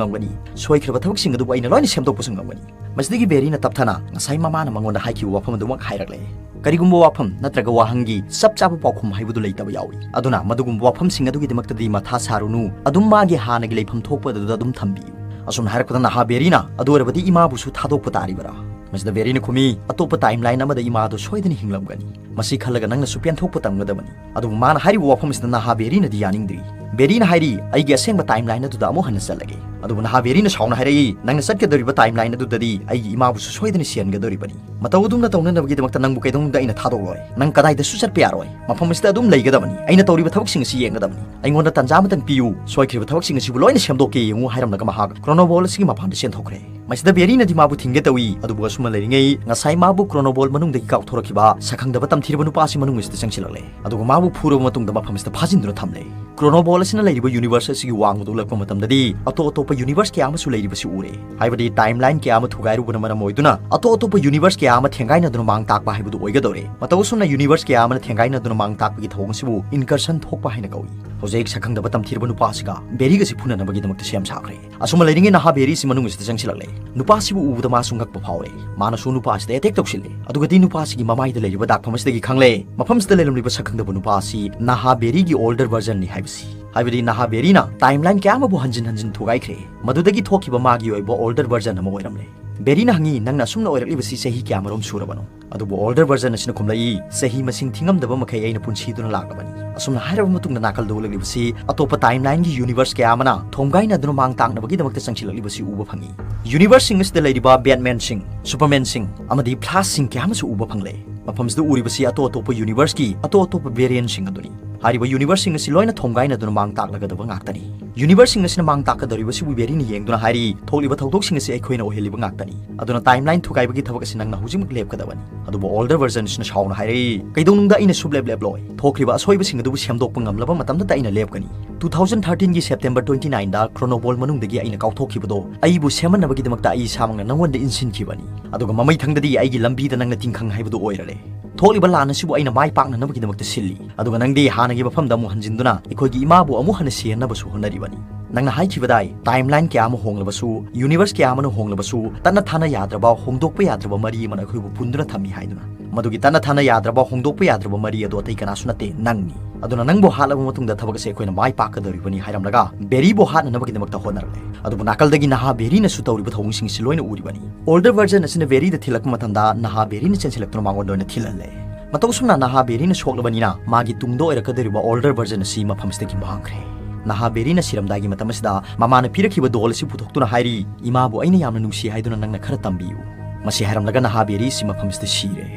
ꯉꯝꯒꯅꯤ꯫ ꯁꯣꯏꯈ꯭ꯔꯕ ꯊꯕꯛꯁꯤꯡ ꯑꯗꯨꯕꯨ ꯑꯩꯅ ꯂꯣꯏꯅ ꯁꯦꯝꯗꯣꯛꯄꯁꯨ ꯉꯝꯒꯅꯤ꯫" ꯃꯁꯤꯗꯒꯤ ꯕꯦꯔꯤꯅ ꯇꯞꯊꯅ ꯉꯁꯥꯏ ꯃꯃꯥꯅ ꯃꯉꯣꯟꯗ ꯍꯥꯏꯈꯤꯕ ꯋꯥꯐꯝ ꯑꯗꯨꯃꯛ ꯍꯥꯏꯔꯛꯂꯦ꯫ "ꯀꯔꯤꯒꯨꯝꯕ ꯋꯥꯐꯝ ꯅꯠꯇ꯭ꯔꯒ ꯋꯥꯍꯪꯒꯤ ꯆꯞ ꯆꯥꯕ ꯄꯥꯎꯈꯨꯝ ꯍꯥꯏꯕꯗꯨ ꯂꯩꯇꯕ ꯌꯥꯎꯏ꯫ ꯑꯗꯨꯅ ꯃꯗꯨꯒꯨꯝꯕ ꯋꯥꯐꯝꯁꯤꯡ ꯑꯗꯨꯒꯤꯗꯃꯛꯇꯗꯤ ꯃꯊꯥ ꯁꯥꯔꯨꯅꯨ꯫ ꯑꯗꯨꯝ ꯃꯥꯒꯤ ꯍꯥꯟꯅꯒꯤ ꯂꯩꯐꯝ ꯊꯣꯛꯄ ꯑꯗꯨꯗ ꯑꯗꯨꯝ ꯊꯝꯕꯤꯌꯨ꯫" ꯑꯁꯨꯝꯅ ꯍꯥꯏꯔꯛꯄꯗ ꯅꯍꯥ ꯕꯦꯔꯤꯅ, "ꯑꯗꯨ ꯑꯣꯏꯔꯕꯗꯤ ꯏꯃꯥꯕꯨꯁꯨ ꯊꯥꯗꯣꯛꯄ ꯇꯥꯔꯤꯕꯔꯥ?" ꯃꯁꯤꯗ ꯕꯦꯔꯤꯅ ꯈꯨꯝꯃꯤ, "ꯑꯇꯣꯞꯄ timeline ꯑꯃꯗ ꯏꯃꯥꯗꯨ ꯁꯣꯏꯗꯅ ꯍꯤꯡꯂꯝꯒꯅꯤ꯫ ꯃꯁꯤ ꯈꯜꯂꯒ ꯅꯪꯅꯁꯨ ꯄꯦꯟꯊꯣꯛꯄ ꯇꯝꯒꯗꯕꯅꯤ꯫" ꯑꯗꯨꯕꯨ ꯃꯥꯅ ꯍꯥꯏꯔꯤꯕ ꯋꯥꯐꯝ ꯑꯁꯤꯗ ꯅꯍꯥ ꯕꯦꯔꯤꯅꯗꯤ ꯌꯥꯅꯤꯡꯗ꯭ꯔꯤ꯫ ꯕꯦꯔꯤꯅ ꯍꯥꯏꯔꯤ, "ꯑꯩꯒꯤ ꯑꯁꯦꯡꯕ timeline ꯑꯗꯨꯗ ꯑꯃꯨꯛ ꯍꯟꯅ ꯆꯠꯂꯒꯦ꯫" ꯑꯗꯨꯕꯨ ꯅꯍꯥ ꯕꯦꯔꯤꯅ ꯁꯥꯎꯅ ꯍꯥꯏꯔꯛꯏ, "ꯅꯪꯅ ꯆꯠꯀꯗꯧꯔꯤꯕ timeline ꯑꯗꯨꯗꯗꯤ ꯑꯩꯒꯤ ꯏꯃꯥꯕꯨꯁꯨ ꯁꯣꯏꯗꯅ ꯁꯤꯍꯟꯒꯗꯧꯔꯤꯕꯅꯤ꯫ ꯃꯇꯧ ꯑꯗꯨꯝꯅ ꯇꯧꯅꯅꯕꯒꯤꯗꯃꯛꯇ ꯅꯪꯕꯨ ꯀꯩꯗꯧꯅꯨꯡꯗ ꯑꯩꯅ ꯊꯥꯗꯣꯛꯂꯣꯏ꯫ ꯅꯪ ꯀꯗꯥꯏꯗꯁꯨ ꯆꯠꯄ ꯌꯥꯔꯣꯏ꯫ ꯃꯐꯝ ꯑꯁꯤꯗ ꯑꯗꯨꯝ ꯂꯩꯒꯗꯕꯅꯤ꯫ ꯑꯩꯅ ꯇꯧꯔꯤꯕ ꯊꯕꯛꯁꯤꯡ ꯑꯁꯤ ꯌꯦꯡꯒꯗꯕꯅꯤ꯫ ꯑꯩꯉꯣꯟꯗ ꯇꯟꯖꯥ ꯑꯃꯇꯪ ꯄꯤꯌꯨ꯫ ꯁꯣꯏꯈ꯭ꯔꯤꯕ ꯊꯕꯛꯁꯤꯡ ꯑꯁꯤꯕꯨ ꯂꯣꯏꯅ ꯁꯦꯝꯗꯣꯛꯀꯦ ꯌꯦꯡꯉꯨ" ꯍꯥꯏꯔꯝꯂꯒ ꯃꯍꯥꯛ Chronoball ꯑꯁꯤꯒꯤ ꯃꯄꯥꯟꯗ ꯆꯦꯟꯊꯣꯛꯈ꯭ꯔꯦ꯫ ꯃꯁꯤꯗ ꯕꯦꯔꯤꯅꯗꯤ ꯃꯥꯕꯨ ꯊꯤꯡꯒꯦ ꯇꯧꯏ꯫ ꯑꯗꯨꯕꯨ ꯑꯁꯨꯝꯅ ꯂꯩꯔꯤꯉꯩ, ꯉꯁꯥꯏ ꯃꯥꯕꯨ Chronoball ꯃꯅꯨꯡꯗꯒꯤ ꯀꯥꯎꯊꯣꯔꯛꯈꯤꯕ ꯁꯛꯈꯪꯗꯕ ꯇꯝꯊꯤꯔꯕ ꯅꯨꯄꯥ ꯑꯁꯤ ꯃꯅꯨꯡ ꯑꯁꯤꯗ ꯆꯪꯁꯤꯜꯂꯛꯂꯦ꯫ ꯑꯗꯨꯒ ꯃꯥꯕꯨ ꯐꯨꯔꯕ ꯃꯇꯨꯡꯗ ꯃꯐꯝ ꯑꯁꯤꯗ ꯐꯥꯖꯤꯟꯗꯨꯅ ꯊꯝꯂꯦ꯫ Chronoball ꯑꯁꯤꯅ ꯂꯩꯔꯤꯕ universe ꯑꯁꯤꯒꯤ ꯋꯥꯡꯃꯗ ꯎꯠꯂꯛꯄ ꯃꯇꯝꯗꯗꯤ ꯑꯇꯣꯞ ꯑꯇꯣꯞꯄ universe ꯀꯌꯥ ꯑꯃꯁꯨ ꯂꯩꯔꯤꯕꯁꯤ ꯎꯔꯦ꯫ ꯍꯥꯏꯕꯗꯤ timeline ꯀꯌꯥ ꯑꯃ ꯊꯨꯒꯥꯏꯔꯨꯕꯅ ꯃꯔꯝ ꯑꯣꯏꯗꯨꯅ ꯑꯇꯣꯞ ꯑꯇꯣꯞꯄ universe ꯀꯌꯥ ꯑꯃ ꯊꯦꯡꯒꯥꯏꯅꯗꯨꯅ ꯃꯥꯡ ꯇꯥꯛꯄ ꯍꯥꯏꯕꯗꯨ ꯑꯣꯏꯒꯗꯧꯔꯦ꯫ ꯃꯇꯧ ꯑꯁꯨꯝꯅ universe ꯀꯌꯥ ꯑꯃꯅ ꯊꯦꯡꯒꯥꯏꯅꯗꯨꯅ ꯃꯥꯡ ꯇꯥꯛꯄꯒꯤ ꯊꯧꯑꯣꯡ ꯑꯁꯤꯕꯨ incursion ꯊꯣꯛꯄ ꯍꯥꯏꯅ ꯀꯧꯏ꯫ ꯍꯧꯖꯤꯛ ꯁꯛꯈꯪꯗꯕ ꯇꯝꯊꯤꯔꯕ ꯅꯨꯄꯥ ꯑꯁꯤꯒ ꯕꯦꯔꯤꯒ ꯑꯁꯤ ꯐꯨꯅꯅꯕꯒꯤꯗꯃꯛꯇ ꯁꯦꯝ ꯁꯥꯈ꯭ꯔꯦ꯫ ꯑꯁꯨꯝꯅ ꯂꯩꯔꯤꯉꯩ ꯅꯍꯥ ꯕꯦꯔꯤꯁꯤ ꯃꯅꯨꯡ ꯑꯁꯤꯗ ꯆꯪꯁꯤꯜꯂꯛꯂꯦ꯫ ꯅꯨꯄꯥꯁꯤꯕꯨ ꯎꯕꯗ ꯃꯥꯁꯨ ꯉꯛꯄ ꯐꯥꯎꯔꯦ꯫ ꯃꯥꯅꯁꯨ ꯅꯨꯄꯥ ꯑꯁꯤꯗ attack ꯇꯧꯁꯤꯜꯂꯦ꯫ ꯑꯗꯨꯒꯗꯤ ꯅꯨꯄꯥꯁꯤꯒꯤ ꯃꯃꯥꯏꯗ ꯂꯩꯔꯤꯕ ꯗꯥꯛꯐꯝ ꯑꯁꯤꯗꯒꯤ ꯈꯪꯂꯦ, ꯃꯐꯝꯁꯤꯗ ꯂꯩꯔꯝꯂꯤꯕ ꯁꯛꯈꯪꯗꯕ ꯅꯨꯄꯥ ꯑꯁꯤ ꯅꯍꯥ ꯕꯦꯔꯤꯒꯤ older versionꯅꯤ ꯍꯥꯏꯕꯁꯤ꯫ ꯍꯥꯏꯕꯗꯤ ꯅꯍꯥ ꯕꯦꯔꯤꯅ timeline ꯀꯌꯥ ꯑꯃꯕꯨ ꯍꯟꯖꯤꯟ ꯍꯟꯖꯤꯟ ꯊꯨꯒꯥꯏꯈ꯭ꯔꯦ꯫ ꯃꯗꯨꯗꯒꯤ ꯊꯣꯛꯈꯤꯕ ꯃꯥꯒꯤ ꯑꯣꯏꯕ older version ꯑꯃ ꯑꯣꯏꯔꯝꯂꯦ꯫ ꯕꯦꯔꯤꯅ ꯍꯪꯉꯤ, "ꯅꯪꯅ ꯑꯁꯨꯝꯅ ꯑꯣꯏꯔꯛꯂꯤꯕꯁꯤ ꯆꯍꯤ ꯀꯌꯥꯃꯔꯣꯝ ꯁꯨꯔꯕꯅꯣ?" ꯑꯗꯨꯕꯨ older version ꯑꯁꯤꯅ ꯈꯨꯝꯂꯛꯏ, "ꯆꯍꯤ ꯃꯁꯤꯡ ꯊꯤꯉꯝꯗꯕ ꯃꯈꯩ ꯑꯩꯅ ꯄꯨꯟꯁꯤꯗꯨꯅ ꯂꯥꯛꯂꯕꯅꯤ꯫" ꯑꯁꯨꯝꯅ ꯍꯥꯏꯔꯕ ꯃꯇꯨꯡꯗ ꯅꯥꯀꯜꯗ ꯎꯠꯂꯛꯂꯤꯕꯁꯤ ꯑꯇꯣꯞꯄ timelineꯒꯤ universe ꯀꯌꯥ ꯑꯃꯅ ꯊꯣꯝꯒꯥꯏꯅꯗꯨꯅ ꯃꯥꯡ ꯇꯥꯛꯅꯕꯒꯤꯗꯃꯛꯇ ꯆꯪꯁꯤꯜꯂꯛꯂꯤꯕꯁꯤ ꯎꯕ ꯐꯪꯉꯤ꯫ Universeꯁꯤꯡ ꯑꯁꯤꯗ ꯂꯩꯔꯤꯕ Batmanꯁꯤꯡ, Supermanꯁꯤꯡ ꯑꯃꯗꯤ Flashꯁꯤꯡ ꯀꯌꯥ ꯑꯃꯁꯨ ꯎꯕ ꯐꯪꯂꯦ꯫ ꯃꯐꯝꯁꯤꯗ ꯎꯔꯤꯕꯁꯤ ꯑꯇꯣꯞ ꯑꯇꯣꯞꯄ universeꯀꯤ ꯑꯇꯣꯞ ꯑꯇꯣꯞꯄ variantꯁꯤꯡ ꯑꯗꯨꯅꯤ꯫ ꯍꯥꯏꯔꯤꯕ ꯌꯨꯅꯤꯚꯔꯁꯁꯤꯡ ꯑꯁꯤ ꯂꯣꯏꯅ ꯊꯣꯡꯒꯥꯏꯅꯗꯨꯅ ꯃꯥꯡ ꯇꯥꯛꯂꯒꯗꯕ ꯉꯥꯛꯇꯅꯤ꯫ ꯌꯨꯅꯤꯚꯔꯁꯁꯤꯡ ꯑꯁꯤꯅ ꯃꯥꯡ ꯇꯥꯛꯀꯗꯧꯔꯤꯕꯁꯤꯕꯨ ꯕꯦꯔꯤꯅ ꯌꯦꯡꯗꯨꯅ ꯍꯥꯏꯔꯤ, "ꯊꯣꯛꯂꯤꯕ ꯊꯧꯗꯣꯛꯁꯤꯡ ꯑꯁꯤ ꯑꯩꯈꯣꯏꯅ ꯑꯣꯏꯍꯜꯂꯤꯕ ꯉꯥꯛꯇꯅꯤ꯫ ꯑꯗꯨꯅ ꯇꯥꯏꯝꯂꯥꯏꯟ ꯊꯨꯒꯥꯏꯕꯒꯤ ꯊꯕꯛ ꯑꯁꯤ ꯅꯪꯅ ꯍꯧꯖꯤꯛꯃꯛ ꯂꯦꯞꯀꯗꯕꯅꯤ꯫" ꯑꯗꯨꯕꯨ ꯑꯣꯜꯗꯔ ꯚꯔꯖꯟ ꯑꯁꯤꯅ ꯁꯥꯎꯅ ꯍꯥꯏꯔꯛꯏ, "ꯀꯩꯗꯧꯅꯨꯡꯗ ꯑꯩꯅ ꯁꯨꯞꯂꯦꯞ ꯂꯦꯞꯂꯣꯏ꯫ ꯊꯣꯛꯈ꯭ꯔꯤꯕ ꯑꯁꯣꯏꯕꯁꯤꯡ ꯑꯗꯨꯕꯨ ꯁꯦꯝꯗꯣꯛꯄ ꯉꯝꯂꯕ ꯃꯇꯝꯗꯇ ꯑꯩꯅ ꯂꯦꯞꯀꯅꯤ꯫ Two thousand thirteen ꯒꯤ September twenty nine ꯗ ꯀ꯭ꯔꯣꯅꯣꯕꯣꯜ ꯃꯅꯨꯡꯗꯒꯤ ꯑꯩꯅ ꯀꯥꯎꯊꯣꯛꯈꯤꯕꯗꯣ ꯑꯩꯕꯨ ꯁꯦꯝꯍꯟꯅꯕꯒꯤꯗꯃꯛꯇ ꯑꯩ ꯏꯁꯥꯃꯛꯅ ꯅꯪꯉꯣꯟꯗ ꯏꯟꯁꯤꯟꯈꯤꯕꯅꯤ꯫ ꯑꯗꯨꯒ ꯃꯃꯩꯊꯪꯗꯗꯤ ꯑꯩꯒꯤ ꯂꯝꯕꯤꯗ ꯅꯪꯅ ꯇꯤꯡꯈꯪ ꯍꯥꯏꯕꯗꯨ ꯑꯣꯏꯔꯔꯦ꯫ ꯊꯣꯛꯂꯤꯕ ꯂꯥꯟ ꯑꯁꯤꯕꯨ ꯑꯩꯅ ꯃꯥꯏ ꯄꯥꯛꯅꯅꯕꯒꯤꯗꯃꯛꯇ ꯁꯤꯜꯂꯤ꯫ ꯑꯗꯨꯒ ꯅꯪꯗꯤ ꯍꯥꯟꯅꯒꯤ ꯃꯐꯝꯗ ꯑꯃꯨꯛ ꯍꯟꯖꯤꯟꯗꯨꯅ ꯑꯩꯈꯣꯏꯒꯤ ꯏꯃꯥꯕꯨ ꯑꯃꯨꯛ ꯍꯟꯅ ꯁꯤꯍꯟꯅꯕꯁꯨ ꯍꯣꯠꯅꯔꯤꯕꯅꯤ꯫ ꯅꯪꯅ ꯍꯥꯏꯈꯤꯕꯗꯥꯏ, ꯇꯥꯏꯝꯂꯥꯏꯟ ꯀꯌꯥ ꯑꯃ ꯍꯣꯡꯂꯕꯁꯨ, ꯌꯨꯅꯤꯚꯔꯁ ꯀꯌꯥ ꯑꯃꯅ ꯍꯣꯡꯂꯕꯁꯨ, ꯇꯠꯅ ꯊꯥꯅ ꯌꯥꯗ꯭ꯔꯕ, ꯍꯣꯡꯗꯣꯛꯄ ꯌꯥꯗ꯭ꯔꯕ ꯃꯔꯤ ꯑꯃꯅ ꯑꯩꯈꯣꯏꯕꯨ ꯄꯨꯟꯗꯨꯅ ꯊꯝꯃꯤ ꯍꯥꯏꯗꯨꯅ꯫ ꯃꯗꯨꯒꯤ ꯇꯠꯅ ꯊꯥꯅ ꯌꯥꯗ꯭ꯔꯕ, ꯍꯣꯡꯗꯣꯛꯄ ꯌꯥꯗ꯭ꯔꯕ ꯃꯔꯤ ꯑꯗꯨ ꯑꯇꯩ ꯀꯅꯥꯁꯨ ꯅꯠꯇꯦ, ꯅꯪꯅꯤ꯫ ꯑꯗꯨꯅ ꯅꯪꯕꯨ ꯍꯥꯠꯂꯕ ꯃꯇꯨꯡꯗ ꯊꯕꯛ ꯑꯁꯤ ꯑꯩꯈꯣꯏꯅ ꯃꯥꯏ ꯄꯥꯛꯀꯗꯧꯔꯤꯕꯅꯤ" ꯍꯥꯏꯔꯝꯂꯒ ꯕꯦꯔꯤꯕꯨ ꯍꯥꯠꯅꯅꯕꯒꯤꯗꯃꯛꯇ ꯍꯣꯠꯅꯔꯛꯂꯦ꯫ ꯑꯗꯨꯕꯨ ꯅꯥꯀꯜꯗꯒꯤ ꯅꯍꯥ ꯕꯦꯔꯤꯅꯁꯨ ꯇꯧꯔꯤꯕ ꯊꯧꯑꯣꯡꯁꯤꯡꯁꯤ ꯂꯣꯏꯅ ꯎꯔꯤꯕꯅꯤ꯫ ꯑꯣꯜꯗꯔ ꯚꯔꯖꯟ ꯑꯁꯤꯅ ꯕꯦꯔꯤꯗ ꯊꯤꯜꯂꯛꯄ ꯃꯇꯝꯗ ꯅꯍꯥ ꯕꯦꯔꯤꯅ ꯆꯦꯟꯁꯤꯜꯂꯛꯇꯨꯅ ꯃꯉꯣꯟꯗ ꯑꯣꯏꯅ ꯊꯤꯜꯍꯜꯂꯦ꯫ ꯃꯇꯧ ꯑꯁꯨꯝꯅ ꯅꯍꯥ ꯕꯦꯔꯤꯅ ꯁꯣꯛꯂꯕꯅꯤꯅ ꯃꯥꯒꯤ ꯇꯨꯡꯗ ꯑꯣꯏꯔꯛꯀꯗꯧꯔꯤꯕ ꯑꯣꯜꯗꯔ ꯚꯔꯖꯟ ꯑꯁꯤ ꯃꯐꯝꯁꯤꯗꯒꯤ ꯃꯥꯡꯈ꯭ꯔꯦ꯫ ꯅꯍꯥ ꯕꯦꯔꯤꯅ ꯁꯤꯔꯝꯗꯥꯏꯒꯤ ꯃꯇꯝ ꯑꯁꯤꯗ ꯃꯃꯥꯅ ꯄꯤꯔꯛꯈꯤꯕ ꯗꯣꯜ ꯑꯁꯤ ꯄꯨꯊꯣꯛꯇꯨꯅ ꯍꯥꯏꯔꯤ, "ꯏꯃꯥꯕꯨ ꯑꯩꯅ ꯌꯥꯝꯅ ꯅꯨꯡꯁꯤ ꯍꯥꯏꯗꯨꯅ ꯅꯪꯅ ꯈꯔ ꯇꯝꯕꯤꯌꯨ꯫" ꯃꯁꯤ ꯍꯥꯏꯔꯝꯂꯒ ꯅꯍꯥ ꯕꯦꯔꯤ ꯑꯁꯤ ꯃꯐꯝꯁꯤꯗ ꯁꯤꯔꯦ꯫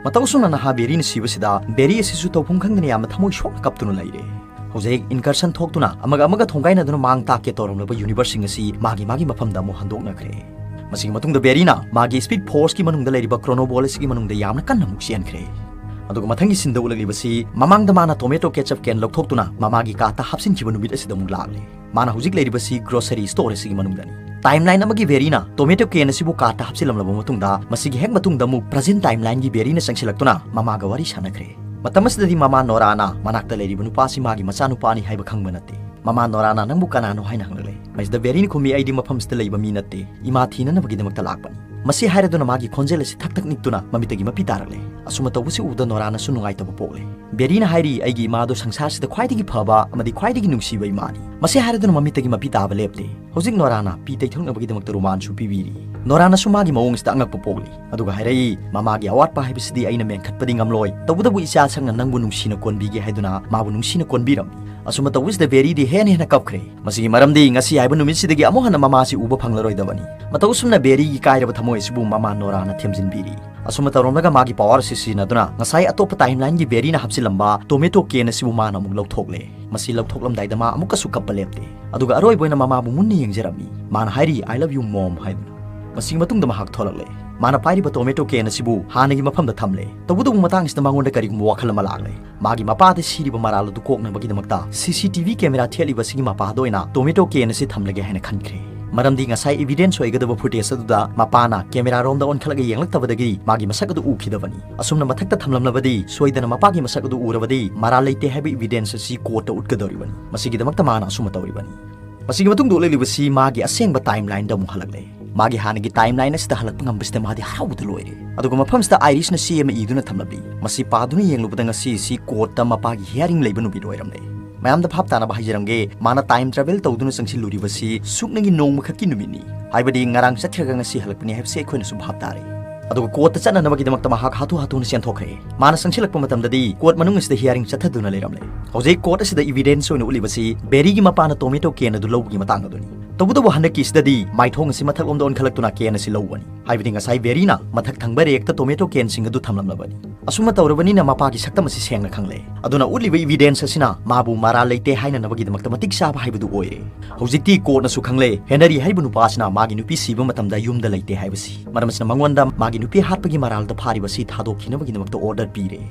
ꯃꯇꯧ ꯑꯁꯨꯝꯅ ꯅꯍꯥ ꯕꯦꯔꯤꯅ ꯁꯤꯕꯁꯤꯗ ꯕꯦꯔꯤ ꯑꯁꯤꯁꯨ ꯇꯧꯐꯝ ꯈꯪꯗꯅ ꯌꯥꯝꯅ ꯊꯃꯣꯏ ꯁꯣꯛꯅ ꯀꯞꯇꯨꯅ ꯂꯩꯔꯦ꯫ ꯍꯧꯖꯤꯛ ꯏꯟꯀꯔꯁꯟ ꯊꯣꯛꯇꯨꯅ ꯑꯃꯒ ꯑꯃꯒ ꯊꯣꯡꯒꯥꯏꯅꯗꯨꯅ ꯃꯥꯡ ꯇꯥꯛꯀꯦ ꯇꯧꯔꯝꯂꯕ ꯌꯨꯅꯤꯚꯔꯁꯁꯤꯡ ꯑꯁꯤ ꯃꯥꯒꯤ ꯃꯥꯒꯤ ꯃꯐꯝꯗ ꯑꯃꯨꯛ ꯍꯟꯗꯣꯛꯅꯈ꯭ꯔꯦ꯫ ꯃꯁꯤꯒꯤ ꯃꯇꯨꯡꯗ ꯕꯦꯔꯤꯅ ꯃꯥꯒꯤ ꯁ꯭ꯄꯤꯠ ꯐꯣꯔꯁꯀꯤ ꯃꯅꯨꯡꯗ ꯂꯩꯔꯤꯕ ꯀ꯭ꯔꯣꯅꯣꯕꯣꯜ ꯑꯁꯤꯒꯤ ꯃꯅꯨꯡꯗ ꯌꯥꯝꯅ ꯀꯟꯅ ꯑꯃꯨꯛ ꯆꯦꯟꯈ꯭ꯔꯦ꯫ ꯑꯗꯨꯒ ꯃꯊꯪꯒꯤ ꯁꯤꯟꯗ ꯎꯠꯂꯛꯂꯤꯕꯁꯤ ꯃꯃꯥꯡꯗ ꯃꯥꯅ ꯇꯣꯃꯦꯇꯣ ꯀꯦꯆꯞ ꯀꯦꯟ ꯂꯧꯊꯣꯛꯇꯨꯅ ꯃꯃꯥꯒꯤ ꯀꯥꯔꯠꯇ ꯍꯥꯞꯆꯤꯟꯈꯤꯕ ꯅꯨꯃꯤꯠ ꯑꯁꯤꯗ ꯑꯃꯨꯛ ꯂꯥꯛꯂꯦ꯫ ꯃꯥꯅ ꯍꯧꯖꯤꯛ ꯂꯩꯔꯤꯕꯁꯤ ꯒ꯭ꯔꯣꯁꯔꯤ ꯁ꯭ꯇꯣꯔ ꯑꯁꯤꯒꯤ ꯃꯅꯨꯡꯗꯅꯤ꯫ ꯇꯥꯏꯝꯂꯥꯏꯟ ꯑꯃꯒꯤ ꯕꯦꯔꯤꯅ ꯇꯣꯃꯦꯇꯣ ꯀꯦꯟ ꯑꯁꯤꯕꯨ ꯀꯥꯔꯠꯇ ꯍꯥꯞꯆꯤꯜꯂꯝꯂꯕ ꯃꯇꯨꯡꯗ ꯃꯁꯤꯒꯤ ꯍꯦꯛ ꯃꯇꯨꯡꯗ ꯑꯃꯨꯛ ꯄ꯭ꯔꯖꯦꯟ ꯇꯥꯏꯝꯂꯥꯏꯟꯒꯤ ꯕꯦꯔꯤꯅ ꯆꯪꯁꯤꯜꯂꯛꯇꯨꯅ ꯃꯃꯥꯒ ꯋꯥꯔꯤ ꯁꯥꯟꯅꯈ꯭ꯔꯦ꯫ ꯃꯇꯝ ꯑꯁꯤꯗꯗꯤ ꯃꯃꯥ ꯅꯣꯔꯥꯅ ꯃꯅꯥꯛꯇ ꯂꯩꯔꯤꯕ ꯅꯨꯄꯥ ꯑꯁꯤ ꯃꯥꯒꯤ ꯃꯆꯥꯅꯨꯄꯥꯅꯤ ꯍꯥꯏꯕ ꯈꯪꯕ ꯅꯠꯇꯦ꯫ ꯃꯃꯥ ꯅꯣꯔꯥꯅ "ꯅꯪꯕꯨ ꯀꯅꯥꯅꯣ?" ꯍꯥꯏꯅ ꯍꯪꯂꯛꯂꯦ꯫ ꯃꯁꯤꯗ ꯕꯦꯔꯤꯅ ꯈꯨꯝꯃꯤ, "ꯑꯩꯗꯤ ꯃꯐꯝꯁꯤꯗ ꯂꯩꯕ ꯃꯤ ꯅꯠꯇꯦ, ꯏꯃꯥ ꯊꯤꯅꯅꯕꯒꯤꯗꯃꯛꯇ ꯂꯥꯛꯄꯅꯤ꯫" ꯃꯁꯤ ꯍꯥꯏꯔꯗꯨꯅ ꯃꯥꯒꯤ ꯈꯣꯟꯖꯦꯜ ꯑꯁꯤ ꯊꯛ ꯊꯛ ꯅꯤꯛꯇꯨꯅ ꯃꯃꯤꯠꯇꯒꯤ ꯃꯄꯤ ꯇꯥꯔꯛꯂꯦ꯫ ꯑꯁꯨꯝꯅ ꯇꯧꯕꯁꯤ ꯎꯕꯗ ꯅꯣꯔꯥꯅꯁꯨ ꯅꯨꯡꯉꯥꯏꯇꯕ ꯄꯣꯛꯂꯦ꯫ ꯕꯦꯔꯤꯅ ꯍꯥꯏꯔꯤ, "ꯑꯩꯒꯤ ꯏꯃꯥꯗꯣ ꯁꯪꯁꯥꯔꯁꯤꯗ ꯈ꯭ꯋꯥꯏꯗꯒꯤ ꯐꯕ ꯑꯃꯗꯤ ꯈ꯭ꯋꯥꯏꯗꯒꯤ ꯅꯨꯡꯁꯤꯕ ꯏꯃꯥꯅꯤ꯫" ꯃꯁꯤ ꯍꯥꯏꯔꯗꯨꯅ ꯃꯃꯤꯠꯇꯒꯤ ꯃꯄꯤ ꯇꯥꯕ ꯂꯦꯞꯇꯦ꯫ ꯍꯧꯖꯤꯛ ꯅꯣꯔꯥꯅ ꯄꯤ ꯇꯩꯊꯣꯛꯅꯕꯒꯤꯗꯃꯛꯇ ꯔꯨꯃꯥꯟꯁꯨ ꯄꯤꯕꯤꯔꯤ꯫ ꯅꯣꯔꯥꯅꯁꯨ ꯃꯥꯒꯤ ꯃꯑꯣꯡ ꯑꯁꯤꯗ ꯑꯉꯛꯄ ꯄꯣꯛꯂꯤ꯫ ꯑꯗꯨꯒ ꯍꯥꯏꯔꯛꯏ, "ꯃꯃꯥꯒꯤ ꯑꯋꯥꯠꯄ ꯍꯥꯏꯕꯁꯤꯗꯤ ꯑꯩꯅ ꯃꯦꯟꯈꯠꯄꯗꯤ ꯉꯝꯂꯣꯏ꯫ ꯇꯧꯕꯇꯕꯨ ꯏꯆꯥ ꯁꯛꯅ ꯅꯪꯕꯨ ꯅꯨꯡꯁꯤꯅ ꯀꯣꯟꯕꯤꯒꯦ ꯍꯥꯏꯗꯨꯅ ꯃꯥꯕꯨ ꯅꯨꯡꯁꯤꯅ ꯀꯣꯟꯕꯤꯔꯝꯃꯤ꯫ ꯑꯁꯨꯝꯅ ꯇꯧꯕꯁꯤꯗ ꯕꯦꯔꯤꯗꯤ ꯍꯦꯟꯅ ꯍꯦꯟꯅ ꯀꯞꯈ꯭ꯔꯦ꯫ ꯃꯁꯤꯒꯤ ꯃꯔꯝꯗꯤ ꯉꯁꯤ ꯍꯥꯏꯕ ꯅꯨꯃꯤꯠꯁꯤꯗꯒꯤ ꯑꯃꯨꯛ ꯍꯟꯅ ꯃꯃꯥꯁꯤ ꯎꯕ ꯐꯪꯂꯔꯣꯏꯗꯕꯅꯤ꯫ ꯃꯇꯧ ꯑꯁꯨꯝꯅ ꯕꯦꯔꯤꯒꯤ ꯀꯥꯏꯔꯕ ꯊꯃꯣꯏ ꯑꯁꯤꯕꯨ ꯃꯃꯥ ꯅꯣꯔꯥꯅ ꯊꯦꯝꯖꯤꯟꯕꯤꯔꯤ꯫ ꯑꯁꯨꯝꯅ ꯇꯧꯔꯝꯂꯒ ꯃꯥꯒꯤ ꯄꯋꯥꯔ ꯑꯁꯤ ꯁꯤꯖꯤꯟꯅꯗꯨꯅ ꯉꯁꯥꯏ ꯑꯇꯣꯞꯄ ꯇꯥꯏꯝꯂꯥꯏꯟꯒꯤ ꯕꯦꯔꯤꯅ ꯍꯥꯞꯆꯤꯜꯂꯝꯕ ꯇꯣꯃꯦꯇꯣ ꯀꯦꯟ ꯑꯁꯤꯕꯨ ꯃꯥꯅ ꯑꯃꯨꯛ ꯂꯧꯊꯣꯛꯂꯦ꯫ ꯃꯁꯤ ꯂꯧꯊꯣꯛꯂꯝꯗꯥꯏꯗ ꯃꯥ ꯑꯃꯨꯛꯀꯁꯨ ꯀꯞꯄ ꯂꯦꯞꯇꯦ꯫ ꯑꯗꯨꯒ ꯑꯔꯣꯏꯕ ꯑꯣꯏꯅ ꯃꯃꯥꯕꯨ ꯃꯨꯟꯅ ꯌꯦꯡꯖꯔꯝꯃꯤ꯫ ꯃꯥꯅ ꯍꯥꯏꯔꯤ, "I love you, Mom" ꯍꯥꯏꯗꯨꯅ꯫ ꯃꯁꯤꯒꯤ ꯃꯇꯨꯡꯗ ꯃꯍꯥꯛ ꯊꯣꯛꯂꯛꯂꯦ꯫ ꯃꯥꯅ ꯄꯥꯏꯔꯤꯕ ꯇꯣꯃꯦꯇꯣ ꯀꯦꯟ ꯑꯁꯤꯕꯨ ꯍꯥꯟꯅꯒꯤ ꯃꯐꯝꯗ ꯊꯝꯂꯦ꯫ ꯇꯧꯕꯇꯕꯨ ꯃꯇꯥꯡ ꯑꯁꯤꯗ ꯃꯉꯣꯟꯗ ꯀꯔꯤꯒꯨꯝꯕ ꯋꯥꯈꯜ ꯑꯃ ꯂꯥꯛꯂꯦ꯫ ꯃꯥꯒꯤ ꯃꯄꯥꯗ ꯁꯤꯔꯤꯕ ꯃꯔꯥꯜ ꯑꯗꯨ ꯀꯣꯛꯅꯕꯒꯤꯗꯃꯛꯇ ꯁꯤ ꯁꯤ ꯇꯤ ꯚꯤ ꯀꯦꯃꯦꯔꯥ ꯊꯦꯠꯂꯤꯕ ꯑꯁꯤꯒꯤ ꯃꯄꯥꯗ ꯑꯣꯏꯅ ꯇꯣꯃꯦꯇꯣ ꯀꯦꯟ ꯑꯁꯤ ꯊꯝꯂꯒꯦ ꯍꯥꯏꯅ ꯈꯟꯈ꯭ꯔꯦ꯫ ꯃꯔꯝꯗꯤ ꯉꯁꯥꯏ ꯏꯚꯤꯗꯦꯟꯁ ꯑꯣꯏꯒꯗꯕ ꯐꯨꯇꯦꯖ ꯑꯗꯨꯗ ꯃꯄꯥꯅ ꯀꯦꯃꯦꯔꯥ ꯔꯣꯝꯗ ꯑꯣꯟꯈꯠꯂꯒ ꯌꯦꯡꯂꯛꯇꯕꯗꯒꯤ ꯃꯥꯒꯤ ꯃꯁꯛ ꯑꯗꯨ ꯎꯈꯤꯗꯕꯅꯤ꯫ ꯑꯁꯨꯝꯅ ꯃꯊꯛꯇ ꯊꯝꯂꯝꯂꯕꯗꯤ ꯁꯣꯏꯗꯅ ꯃꯄꯥꯒꯤ ꯃꯁꯛ ꯑꯗꯨ ꯎꯔꯕꯗꯤ ꯃꯔꯥꯜ ꯂꯩꯇꯦ ꯍꯥꯏꯕ ꯏꯚꯤꯗꯦꯟꯁ ꯑꯁꯤ ꯀꯣꯔꯠꯇ ꯎꯠꯀꯗꯧꯔꯤꯕꯅꯤ꯫ ꯃꯁꯤꯒꯤꯗꯃꯛꯇ ꯃꯥꯅ ꯑꯁꯨꯝꯅ ꯇꯧꯔꯤꯕꯅꯤ꯫ ꯃꯁꯤꯒꯤ ꯃꯇꯨꯡꯗ ꯎꯠꯂꯛꯂꯤꯕꯁꯤ ꯃꯥꯒꯤ ꯑꯁꯦꯡꯕ ꯇꯥꯏꯝꯂꯥꯏꯟꯗ ꯑꯃꯨꯛ ꯍꯜꯂꯛꯂꯦ꯫ ꯃꯥꯒꯤ ꯍꯥꯟꯅꯒꯤ ꯇꯥꯏꯝꯂꯥꯏꯟ ꯑꯁꯤꯗ ꯍꯜꯂꯛꯄ ꯉꯝꯕꯁꯤꯗ ꯃꯥꯗꯤ ꯍꯔꯥꯎꯕꯗ ꯂꯣꯏꯔꯦ꯫ ꯑꯗꯨꯒ ꯃꯐꯝꯁꯤꯗ ꯑꯥꯏꯔꯤꯁꯅ ꯆꯦ ꯑꯃ ꯏꯗꯨꯅ ꯊꯝꯂꯝꯂꯤ꯫ ꯃꯁꯤ ꯄꯥꯗꯨꯅ ꯌꯦꯡꯂꯨꯕꯗ ꯉꯁꯤꯁꯤ ꯀꯣꯔꯠꯇ ꯃꯄꯥꯒꯤ ꯍꯤꯌꯥꯔꯤꯡ ꯂꯩꯕ ꯅꯨꯃꯤꯠ ꯑꯣꯏꯔꯝꯂꯦ꯫ ꯃꯌꯥꯝꯗ ꯚꯥꯞ ꯇꯥꯅꯕ ꯍꯥꯏꯖꯔꯝꯒꯦ, ꯃꯥꯅ ꯇꯥꯏꯝ ꯇ꯭ꯔꯥꯚꯦꯜ ꯇꯧꯗꯨꯅ ꯆꯪꯁꯤꯜꯂꯨꯔꯤꯕꯁꯤ ꯁꯨꯞꯅꯒꯤ ꯅꯣꯡꯃꯈꯛꯀꯤ ꯅꯨꯃꯤꯠꯅꯤ꯫ ꯍꯥꯏꯕꯗꯤ ꯉꯔꯥꯡ ꯆꯠꯈ꯭ꯔꯒ ꯉꯁꯤ ꯍꯜꯂꯛꯄꯅꯤ ꯍꯥꯏꯕꯁꯤ ꯑꯩꯈꯣꯏꯅꯁꯨ ꯚꯥꯞ ꯇꯥꯔꯦ꯫ ꯑꯗꯨꯒ ꯀꯣꯔꯠꯇ ꯆꯠꯅꯅꯕꯒꯤꯗꯃꯛꯇ ꯃꯍꯥꯛ ꯍꯥꯊꯨ ꯍꯥꯊꯨꯅ ꯆꯦꯟꯊꯣꯛꯈ꯭ꯔꯦ꯫ ꯃꯥꯅ ꯆꯪꯁꯤꯜꯂꯛꯄ ꯃꯇꯝꯗꯗꯤ ꯀꯣꯔꯠ ꯃꯅꯨꯡ ꯑꯁꯤꯗ ꯍꯤꯌꯥꯔꯤꯡ ꯆꯠꯊꯗꯨꯅ ꯂꯩꯔꯝꯂꯦ꯫ ꯍꯧꯖꯤꯛ ꯀꯣꯔꯠ ꯑꯁꯤꯗ ꯏꯚꯤꯗꯦꯟꯁ ꯑꯣꯏꯅ ꯎꯠꯂꯤꯕꯁꯤ ꯕꯦꯔꯤꯒꯤ ꯃꯄꯥꯅ ꯇꯣꯃꯦꯇꯣ ꯀꯦꯟ ꯑꯗꯨ ꯂꯧꯕꯒꯤ ꯃꯇꯥꯡ ꯑꯗꯨꯅꯤ꯫ ꯇꯧꯕꯇꯕꯨ ꯍꯟꯗꯛꯀꯤꯁꯤꯗꯗꯤ ꯃꯥꯏꯊꯣꯡ ꯑꯁꯤ ꯃꯊꯛꯂꯣꯝꯗ ꯑꯣꯟꯈꯠꯂꯛꯇꯨꯅ ꯀꯦꯟ ꯑꯁꯤ ꯂꯧꯕꯅꯤ꯫ ꯍꯥꯏꯕꯗꯤ ꯉꯁꯥꯏ ꯕꯦꯔꯤꯅ ꯃꯊꯛ ꯊꯪꯕ ꯔꯦꯛꯇ ꯇꯣꯃꯦꯇꯣ ꯀꯦꯟꯁꯤꯡ ꯑꯗꯨ ꯊꯝꯂꯝꯂꯕꯅꯤ꯫ ꯑꯁꯨꯝꯅ ꯇꯧꯔꯕꯅꯤꯅ ꯃꯄꯥꯒꯤ ꯁꯛꯇꯝ ꯑꯁꯤ ꯁꯦꯡꯅ ꯈꯪꯂꯦ꯫ ꯑꯗꯨꯅ ꯎꯠꯂꯤꯕ ꯏꯚꯤꯗꯦꯟꯁ ꯑꯁꯤꯅ ꯃꯥꯕꯨ ꯃꯔꯥꯜ ꯂꯩꯇꯦ ꯍꯥꯏꯅꯅꯕꯒꯤꯗꯃꯛꯇ ꯃꯇꯤꯛ ꯆꯥꯕ ꯍꯥꯏꯕꯗꯨ ꯑꯣꯏꯔꯦ꯫ ꯍꯧꯖꯤꯛꯇꯤ ꯀꯣꯔꯠꯅꯁꯨ ꯈꯪꯂꯦ, ꯍꯦꯅꯔꯤ ꯍꯥꯏꯔꯤꯕ ꯅꯨꯄꯥ ꯑꯁꯤꯅ ꯃꯥꯒꯤ ꯅꯨꯄꯤ ꯁꯤꯕ ꯃꯇꯝꯗ ꯌꯨꯝꯗ ꯂꯩꯇꯦ ꯍꯥꯏꯕꯁꯤ꯫ ꯃꯔꯝ ꯑꯁꯤꯅ ꯃꯉꯣꯟꯗ ꯃꯥꯒꯤ ꯅꯨꯄꯤ ꯍꯥꯠꯄꯒꯤ ꯃꯔꯥꯜꯗ ꯐꯥꯔꯤꯕ ꯑꯁꯤ ꯊꯥꯗꯣꯛꯈꯤꯅꯕꯒꯤꯗꯃꯛꯇ ꯑꯣꯔꯗꯔ ꯄꯤꯔꯦ꯫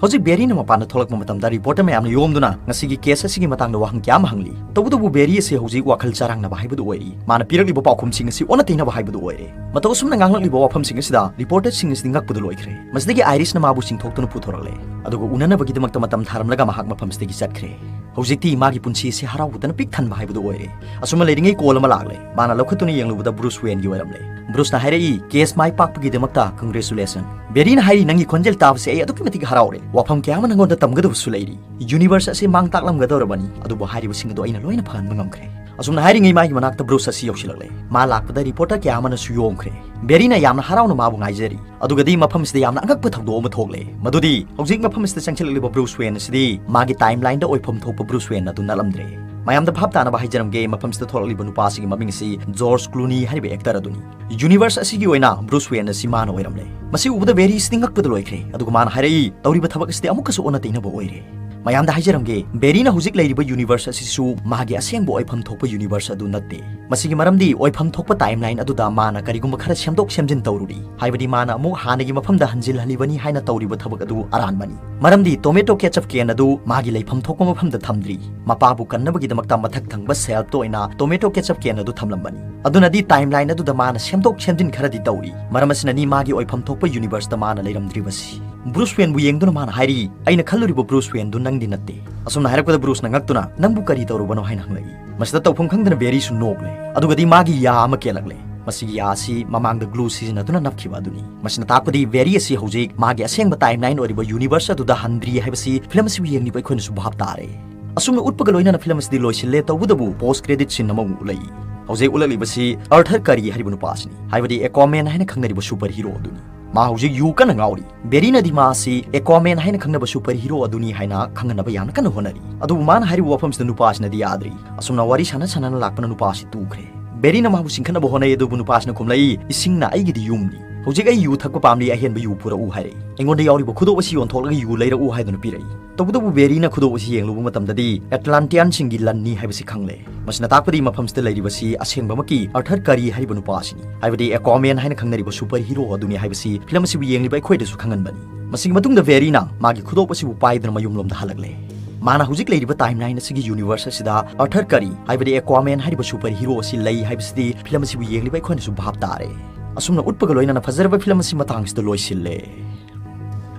ꯍꯧꯖꯤꯛ ꯕꯦꯔꯤꯅ ꯃꯄꯥꯟꯗ ꯊꯣꯛꯂꯛꯄ ꯃꯇꯝꯗ ꯔꯤꯄꯣꯔꯇꯔ ꯃꯌꯥꯝꯅ ꯌꯣꯝꯗꯨꯅ ꯉꯁꯤꯒꯤ ꯀꯦꯁ ꯑꯁꯤꯒꯤ ꯃꯇꯥꯡꯗ ꯋꯥꯍꯪ ꯀꯌꯥ ꯑꯃ ꯍꯪꯂꯤ꯫ ꯇꯧꯕꯇꯕꯨ ꯕꯦꯔꯤ ꯑꯁꯤ ꯍꯧꯖꯤꯛ ꯋꯥꯈꯜ ꯆꯔꯥꯡꯅꯕ ꯍꯥꯏꯕꯗꯨ ꯑꯣꯏꯔꯤ꯫ ꯃꯥꯅ ꯄꯤꯔꯛꯂꯤꯕ ꯄꯥꯎꯈꯨꯝꯁꯤꯡ ꯑꯁꯤ ꯑꯣꯟꯅ ꯇꯩꯅꯕ ꯍꯥꯏꯕꯗꯨ ꯑꯣꯏꯔꯦ꯫ ꯃꯇꯧ ꯑꯁꯨꯝꯅ ꯉꯥꯡꯂꯛꯂꯤꯕ ꯋꯥꯐꯝꯁꯤꯡ ꯑꯁꯤꯗ ꯔꯤꯄꯣꯔꯇꯔꯁꯤꯡ ꯑꯁꯤꯗꯤ ꯉꯛꯄꯗ ꯂꯣꯏꯈ꯭ꯔꯦ꯫ ꯃꯁꯤꯗꯒꯤ ꯑꯥꯏꯔꯤꯁꯅ ꯃꯥꯕꯨ ꯆꯤꯡꯊꯣꯛꯇꯨꯅ ꯄꯨꯊꯣꯔꯛꯂꯦ꯫ ꯑꯗꯨꯒ ꯎꯅꯅꯕꯒꯤꯗꯃꯛꯇ ꯃꯇꯝ ꯊꯥꯔꯝꯂꯒ ꯃꯍꯥꯛ ꯃꯐꯝꯁꯤꯗꯒꯤ ꯆꯠꯈ꯭ꯔꯦ꯫ ꯍꯧꯖꯤꯛꯇꯤ ꯃꯥꯒꯤ ꯄꯨꯟꯁꯤ ꯑꯁꯤ ꯍꯔꯥꯎꯕꯗꯅ ꯄꯤꯛ ꯊꯟꯕ ꯍꯥꯏꯕꯗꯨ ꯑꯣꯏꯔꯦ꯫ ꯑꯁꯨꯝꯅ ꯂꯩꯔꯤꯉꯩ ꯀꯣꯜ ꯑꯃ ꯂꯥꯛꯂꯦ꯫ ꯃꯥꯅ ꯂꯧꯈꯠꯇꯨꯅ ꯌꯦꯡꯂꯨꯕꯗ ꯕ꯭ꯔꯨꯁ ꯋꯦꯟꯒꯤ ꯑꯣꯏꯔꯝꯂꯦ꯫ ꯕ꯭ꯔꯨꯁꯅ ꯍꯥꯏꯔꯛꯏ, "ꯀꯦꯁ ꯃꯥꯏ ꯄꯥꯛꯄꯒꯤꯗꯃꯛꯇ congratulation"꯫ ꯕꯦꯔꯤꯅ ꯍꯥꯏꯔꯤ, "ꯅꯪꯒꯤ ꯈꯣꯟꯖꯦꯜ ꯇꯥꯕꯁꯦ ꯑꯩ ꯑꯗꯨꯛꯀꯤ ꯃꯇꯤꯛ ꯍꯔꯥꯎꯔꯦ꯫ ꯋꯥꯐꯝ ꯀꯌꯥ ꯑꯃ ꯅꯪꯉꯣꯟꯗ ꯇꯝꯒꯗꯕꯁꯨ ꯂꯩꯔꯤ꯫ ꯌꯨꯅꯤꯚꯔꯁ ꯑꯁꯤ ꯃꯥꯡ ꯇꯥꯛꯂꯝꯒꯗꯧꯔꯕꯅꯤ, ꯑꯗꯨꯕꯨ ꯍꯥꯏꯔꯤꯕꯁꯤꯡ ꯑꯗꯨ ꯑꯩꯅ ꯂꯣꯏꯅ ꯐꯍꯟꯕ ꯉꯝꯈ꯭ꯔꯦ"꯫ ꯑꯁꯨꯝꯅ ꯍꯥꯏꯔꯤꯉꯩ ꯃꯥꯒꯤ ꯃꯅꯥꯛꯇ ꯕ꯭ꯔꯨꯁ ꯑꯁꯤ ꯌꯧꯁꯤꯜꯂꯛꯂꯦ꯫ ꯃꯥ ꯂꯥꯛꯄꯗ ꯔꯤꯄꯣꯔꯇꯔ ꯀꯌꯥ ꯑꯃꯅꯁꯨ ꯌꯣꯝꯈ꯭ꯔꯦ꯫ ꯕꯦꯔꯤꯅ ꯌꯥꯝꯅ ꯍꯔꯥꯎꯅ ꯃꯥꯕꯨ ꯉꯥꯏꯖꯔꯤ꯫ ꯑꯗꯨꯒꯗꯤ ꯃꯐꯝꯁꯤꯗ ꯌꯥꯝꯅ ꯑꯉꯛꯄ ꯊꯧꯗꯣꯛ ꯑꯃ ꯊꯣꯛꯂꯦ꯫ ꯃꯗꯨꯗꯤ ꯍꯧꯖꯤꯛ ꯃꯐꯝꯁꯤꯗ ꯆꯪꯁꯤꯜꯂꯛꯂꯤꯕ ꯕ꯭ꯔꯨꯁ ꯋꯦꯟ ꯑꯁꯤꯗꯤ ꯃꯥꯒꯤ ꯇꯥꯏꯝ ꯂꯥꯏꯟꯗ ꯑꯣꯏꯐꯝ ꯊꯣꯛꯄ ꯕ꯭ꯔꯨꯁ ꯋꯦꯟ ꯑꯗꯨ ꯅꯠꯂꯝꯗ꯭ꯔꯦ꯫ ꯃꯌꯥꯝꯗ ꯚꯥꯞ ꯇꯥꯅꯕ ꯍꯥꯏꯖꯔꯝꯒꯦ, ꯃꯐꯝꯁꯤꯗ ꯊꯣꯛꯂꯛꯂꯤꯕ ꯅꯨꯄꯥ ꯑꯁꯤꯒꯤ ꯃꯃꯤꯡ ꯑꯁꯤ ꯖꯣꯔꯖ ꯀ꯭ꯂꯨꯅꯤ ꯍꯥꯏꯔꯤꯕ ꯑꯦꯛꯇꯔ ꯑꯗꯨꯅꯤ꯫ ꯌꯨꯅꯤꯚꯔꯁ ꯑꯁꯤꯒꯤ ꯑꯣꯏꯅ ꯕ꯭ꯔꯨꯁ ꯋꯦꯟ ꯑꯁꯤ ꯃꯥꯅ ꯑꯣꯏꯔꯝꯂꯦ꯫ ꯃꯁꯤ ꯎꯕꯗ ꯕꯦꯔꯤ ꯑꯁꯤꯗꯤ ꯉꯛꯄꯗ ꯂꯣꯏꯈ꯭ꯔꯦ, ꯑꯗꯨꯒ ꯃꯥꯅ ꯍꯥꯏꯔꯛꯏ, "ꯇꯧꯔꯤꯕ ꯊꯕꯛ ꯑꯁꯤꯗꯤ ꯑꯃꯨꯛꯀꯁꯨ ꯑꯣꯟꯅ ꯇꯩꯅꯕ ꯑꯣꯏꯔꯦ꯫" ꯃꯌꯥꯝꯗ ꯍꯥꯏꯖꯔꯝꯒꯦ, ꯕꯦꯔꯤꯅ ꯍꯧꯖꯤꯛ ꯂꯩꯔꯤꯕ ꯌꯨꯅꯤꯚꯔꯁ ꯑꯁꯤꯁꯨ ꯃꯥꯒꯤ ꯑꯁꯦꯡꯕ ꯑꯣꯏꯐꯝ ꯊꯣꯛꯄ ꯌꯨꯅꯤꯚꯔꯁ ꯑꯗꯨ ꯅꯠꯇꯦ꯫ ꯃꯁꯤꯒꯤ ꯃꯔꯝꯗꯤ ꯑꯣꯏꯐꯝ ꯊꯣꯛꯄ ꯇꯥꯏꯝ ꯂꯥꯏꯟ ꯑꯗꯨꯗ ꯃꯥꯅ ꯀꯔꯤꯒꯨꯝꯕ ꯈꯔ ꯁꯦꯝꯗꯣꯛ ꯁꯦꯝꯖꯤꯟ ꯇꯧꯔꯨꯔꯤ, ꯍꯥꯏꯕꯗꯤ ꯃꯥꯅ ꯑꯃꯨꯛ ꯍꯥꯟꯅꯒꯤ ꯃꯐꯝꯗ ꯍꯟꯖꯤꯜꯍꯜꯂꯤꯕꯅꯤ ꯍꯥꯏꯅ ꯇꯧꯔꯤꯕ ꯊꯕꯛ ꯑꯗꯨ ꯑꯔꯥꯟꯕꯅꯤ꯫ ꯃꯔꯝꯗꯤ ꯇꯣꯃꯦꯇꯣ ꯀꯦꯆꯞ ꯀꯦꯟ ꯑꯗꯨ ꯃꯥꯒꯤ ꯂꯩꯐꯝ ꯊꯣꯛꯄ ꯃꯐꯝꯗ ꯊꯝꯗ꯭ꯔꯤ꯫ ꯃꯄꯥꯕꯨ ꯀꯟꯅꯕꯒꯤꯗꯃꯛꯇ ꯃꯊꯛ ꯊꯪꯕ ꯁꯦꯜꯐꯇ ꯑꯣꯏꯅ ꯇꯣꯃꯦꯇꯣ ꯀꯦꯆꯞ ꯀꯦꯟ ꯑꯗꯨ ꯊꯝꯂꯝꯕꯅꯤ꯫ ꯑꯗꯨꯅꯗꯤ ꯇꯥꯏꯝ ꯂꯥꯏꯟ ꯑꯗꯨꯗ ꯃꯥꯅ ꯁꯦꯝꯗꯣꯛ ꯁꯦꯝꯖꯤꯟ ꯈꯔꯗꯤ ꯇꯧꯔꯤ꯫ ꯃꯔꯝ ꯑꯁꯤꯅꯅꯤ ꯃꯥꯒꯤ ꯑꯣꯏꯐꯝ ꯊꯣꯛꯄ ꯌꯨꯅꯤꯚꯔꯁꯇ ꯃꯥꯅ ꯂꯩꯔꯝꯗ꯭ꯔꯤꯕꯁꯤ꯫ ꯕ꯭ꯔꯨꯁ ꯋꯦꯟꯕꯨ ꯌꯦꯡꯗꯨꯅ ꯃꯥꯅ ꯍꯥꯏꯔꯤ, "ꯑꯩꯅ ꯈꯜꯂꯨꯔꯤꯕ ꯕ꯭ꯔꯨꯁ ꯋꯦꯟꯗꯨ ꯅꯪꯗꯤ ꯅꯠꯇꯦ꯫" ꯑꯁꯨꯝꯅ ꯍꯥꯏꯔꯛꯄꯗ ꯕ꯭ꯔꯨꯁꯅ ꯉꯛꯇꯨꯅ, "ꯅꯪꯕꯨ ꯀꯔꯤ ꯇꯧꯔꯨꯕꯅꯣ?" ꯍꯥꯏꯅ ꯍꯪꯂꯛꯏ꯫ ꯃꯁꯤꯗ ꯇꯧꯐꯝ ꯈꯪꯗꯅ ꯕꯦꯔꯤꯁꯨ ꯅꯣꯛꯂꯦ꯫ ꯑꯗꯨꯒꯗꯤ ꯃꯥꯒꯤ ꯌꯥ ꯑꯃ ꯀꯦꯜꯂꯛꯂꯦ꯫ ꯃꯁꯤꯒꯤ ꯌꯥ ꯑꯁꯤ ꯃꯃꯥꯡꯗ ꯒ꯭ꯂꯨ ꯁꯤꯖꯤꯟꯅꯗꯨꯅ ꯅꯞꯈꯤꯕ ꯑꯗꯨꯅꯤ꯫ ꯃꯁꯤꯅ ꯇꯥꯛꯄꯗꯤ ꯕꯦꯔꯤ ꯑꯁꯤ ꯍꯧꯖꯤꯛ ꯃꯥꯒꯤ ꯑꯁꯦꯡꯕ ꯇꯥꯏꯝ ꯂꯥꯏꯟ ꯑꯣꯏꯔꯤꯕ ꯌꯨꯅꯤꯚꯔꯁ ꯑꯗꯨꯗ ꯍꯟꯗ꯭ꯔꯤ ꯍꯥꯏꯕꯁꯤ ꯐꯤꯂꯝ ꯑꯁꯤꯕꯨ ꯌꯦꯡꯂꯤꯕ ꯑꯩꯈꯣꯏꯅꯁꯨ ꯚꯥꯞ ꯇꯥꯔꯦ꯫ ꯑꯁꯨꯝꯅ ꯎꯠꯄꯒ ꯂꯣꯏꯅꯅ ꯐꯤꯂꯝ ꯑꯁꯤꯗꯤ ꯂꯣꯏꯁꯤꯜꯂꯦ꯫ ꯇꯧꯕꯇꯕꯨ ꯄꯣꯁ ꯀ꯭ꯔꯦꯗꯤꯠ ꯁꯤꯟ ꯑꯃꯃꯨꯛ ꯎꯠꯂꯛꯏ꯫ ꯍꯧꯖꯤꯛ ꯎꯠꯂꯛꯂꯤꯕꯁꯤ ꯑꯥꯔꯊꯔ ꯀꯔꯤ ꯍꯥꯏꯔꯤꯕ ꯅꯨꯄꯥ ꯑꯁꯤꯅꯤ, ꯍꯥꯏꯕꯗꯤ ꯑꯦꯀ꯭ꯋꯥꯃꯦꯟ ꯍꯥꯏꯅ ꯈꯪꯅꯔꯤꯕ ꯁꯨꯄꯔ ꯍꯤꯔꯣ ꯑꯗꯨꯅꯤ꯫ ꯃꯥ ꯍꯧꯖꯤꯛ ꯌꯨ ꯀꯟꯅ ꯉꯥꯎꯔꯤ꯫ ꯕꯦꯔꯤꯅꯗꯤ ꯃꯥ ꯑꯁꯤ ꯑꯦꯀ꯭ꯋꯥꯃꯦꯟ ꯍꯥꯏꯅ ꯈꯪꯅꯕ ꯁꯨꯄꯔ ꯍꯤꯔꯣ ꯑꯗꯨꯅꯤ ꯍꯥꯏꯅ ꯈꯪꯍꯟꯅꯕ ꯌꯥꯝꯅ ꯀꯟꯅ ꯍꯣꯠꯅꯔꯤ꯫ ꯑꯗꯨꯕꯨ ꯃꯥꯅ ꯍꯥꯏꯔꯤꯕ ꯋꯥꯐꯝꯁꯤꯗ ꯅꯨꯄꯥ ꯑꯁꯤꯅꯗꯤ ꯌꯥꯗ꯭ꯔꯤ꯫ ꯑꯁꯨꯝꯅ ꯋꯥꯔꯤ ꯁꯥꯟꯅ ꯁꯥꯟꯅꯅ ꯂꯥꯛꯄꯅ ꯅꯨꯄꯥ ꯑꯁꯤ ꯇꯨꯈ꯭ꯔꯦ꯫ ꯕꯦꯔꯤꯅ ꯃꯥꯕꯨ ꯆꯤꯡꯈꯠꯅꯕ ꯍꯣꯠꯅꯩ, ꯑꯗꯨꯕꯨ ꯅꯨꯄꯥ ꯑꯁꯤꯅ ꯈꯨꯝꯂꯛꯏ, "ꯏꯁꯤꯡꯅ ꯑꯩꯒꯤꯗꯤ ꯌꯨꯝꯅꯤ꯫ ꯍꯧꯖꯤꯛ ꯑꯩ ꯌꯨ ꯊꯛꯄ ꯄꯥꯝꯂꯤ, ꯑꯍꯦꯟꯕ ꯌꯨ ꯄꯨꯔꯛꯎ" ꯍꯥꯏꯔꯛꯏ꯫ ꯑꯩꯉꯣꯟꯗ ꯌꯥꯎꯔꯤꯕ ꯈꯨꯗꯣꯞ ꯑꯁꯤ ꯌꯣꯟꯊꯣꯛꯂꯒ ꯌꯨ ꯂꯩꯔꯛꯎ ꯍꯥꯏꯗꯨꯅ ꯄꯤꯔꯛꯏ꯫ ꯇꯧꯕꯇꯕꯨ ꯕꯦꯔꯤꯅ ꯈꯨꯗꯣꯞ ꯑꯁꯤ ꯌꯦꯡꯂꯨꯕ ꯃꯇꯝꯗꯗꯤ ꯑꯦꯇꯂꯥꯟꯇꯤꯌꯥꯟꯁꯤꯡꯒꯤ ꯂꯟꯅꯤ ꯍꯥꯏꯕꯁꯤ ꯈꯪꯂꯦ꯫ ꯃꯁꯤꯅ ꯇꯥꯛꯄꯗꯤ ꯃꯐꯝꯁꯤꯗ ꯂꯩꯔꯤꯕꯁꯤ ꯑꯁꯦꯡꯕꯃꯛꯀꯤ ꯑꯥꯔꯊꯔ ꯀꯔꯤ ꯍꯥꯏꯔꯤꯕ ꯅꯨꯄꯥ ꯑꯁꯤꯅꯤ, ꯍꯥꯏꯕꯗꯤ ꯑꯦꯀ꯭ꯋꯥꯃꯦꯟ ꯍꯥꯏꯅ ꯈꯪꯅꯔꯤꯕ ꯁꯨꯄꯔ ꯍꯤꯔꯣ ꯑꯗꯨꯅꯤ ꯍꯥꯏꯕꯁꯤ ꯐꯤꯂꯝ ꯑꯁꯤꯕꯨ ꯌꯦꯡꯂꯤꯕ ꯑꯩꯈꯣꯏꯗꯁꯨ ꯈꯪꯍꯟꯕꯅꯤ꯫ ꯃꯁꯤꯒꯤ ꯃꯇꯨꯡꯗ ꯕꯦꯔꯤꯅ ꯃꯥꯒꯤ ꯈꯨꯗꯣꯞ ꯑꯁꯤꯕꯨ ꯄꯥꯏꯗꯨꯅ ꯃꯌꯨꯝꯂꯣꯝꯗ ꯍꯜꯂꯛꯂꯦ꯫ ꯃꯥꯅ ꯍꯧꯖꯤꯛ ꯂꯩꯔꯤꯕ ꯇꯥꯏꯝ ꯂꯥꯏꯟ ꯑꯁꯤꯒꯤ ꯌꯨꯅꯤꯚꯔꯁ ꯑꯁꯤꯗ ꯑꯥꯔꯊꯔ ꯀꯔꯤ, ꯍꯥꯏꯕꯗꯤ ꯑꯦꯀ꯭ꯋꯥꯃꯦꯟ ꯍꯥꯏꯔꯤꯕ ꯁꯨꯄꯔ ꯍꯤꯔꯣ ꯑꯁꯤ ꯂꯩ ꯍꯥꯏꯕꯁꯤꯗꯤ ꯐꯤꯂꯝ ꯑꯁꯤꯕꯨ ꯌꯦꯡꯂꯤꯕ ꯑꯩꯈꯣꯏꯅꯁꯨ ꯚꯥꯞ ꯇꯥꯔꯦ꯫ ꯑꯁꯨꯝꯅ ꯎꯠꯄꯒ ꯂꯣꯏꯅꯅ ꯐꯖꯔꯕ ꯐꯤꯂꯝ ꯑꯁꯤ ꯃꯇꯥꯡꯁꯤꯗ ꯂꯣꯏꯁꯤꯜꯂꯦ꯫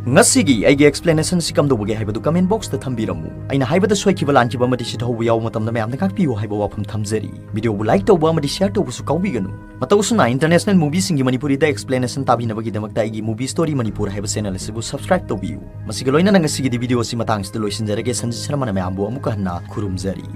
ꯉꯁꯤꯒꯤ ꯑꯩꯒꯤ explanation ꯑꯁꯤ ꯀꯝꯗꯧꯕꯒꯦ ꯍꯥꯏꯕꯗꯨ comment box ꯇ ꯊꯝꯕꯤꯔꯝꯃꯨ꯫ ꯑꯩꯅ ꯍꯥꯏꯕꯗ ꯁꯣꯏꯈꯤꯕ ꯂꯥꯟꯈꯤꯕ ꯑꯃꯗꯤ ꯁꯤꯊꯧꯕ ꯌꯥꯎꯕ ꯃꯇꯝꯗ ꯃꯌꯥꯝꯅ ꯉꯥꯛꯄꯤꯌꯨ ꯍꯥꯏꯕ ꯋꯥꯐꯝ ꯊꯝꯖꯔꯤ꯫ Video ꯕꯨ like ꯇꯧꯕ ꯑꯃꯗꯤ share ꯇꯧꯕꯁꯨ ꯀꯥꯎꯕꯤꯒꯅꯨ꯫ ꯃꯇꯧ ꯑꯁꯨꯝꯅ international movie ꯁꯤꯡꯒꯤ ꯃꯅꯤꯄꯨꯔꯤꯗ explanation ꯇꯥꯕꯤꯅꯕꯒꯤꯗꯃꯛꯇ ꯑꯩꯒꯤ Movie Story Manipur ꯍꯥꯏꯕ channel ꯑꯁꯤꯕꯨ subscribe ꯇꯧꯕꯤꯌꯨ꯫ ꯃꯁꯤꯒ ꯂꯣꯏꯅꯅ ꯉꯁꯤꯒꯤꯗꯤ video ꯑꯁꯤ ꯃꯇꯥꯡꯁꯤꯗ ꯂꯣꯏꯁꯤꯟꯖꯔꯒꯦ꯫ ꯁꯟꯖꯤꯠ ꯁꯔꯃꯅ ꯃꯌꯥꯝꯕꯨ ꯑꯃꯨꯛꯀ ꯍꯟꯅ ꯈꯨꯔꯨꯝꯖꯔꯤ꯫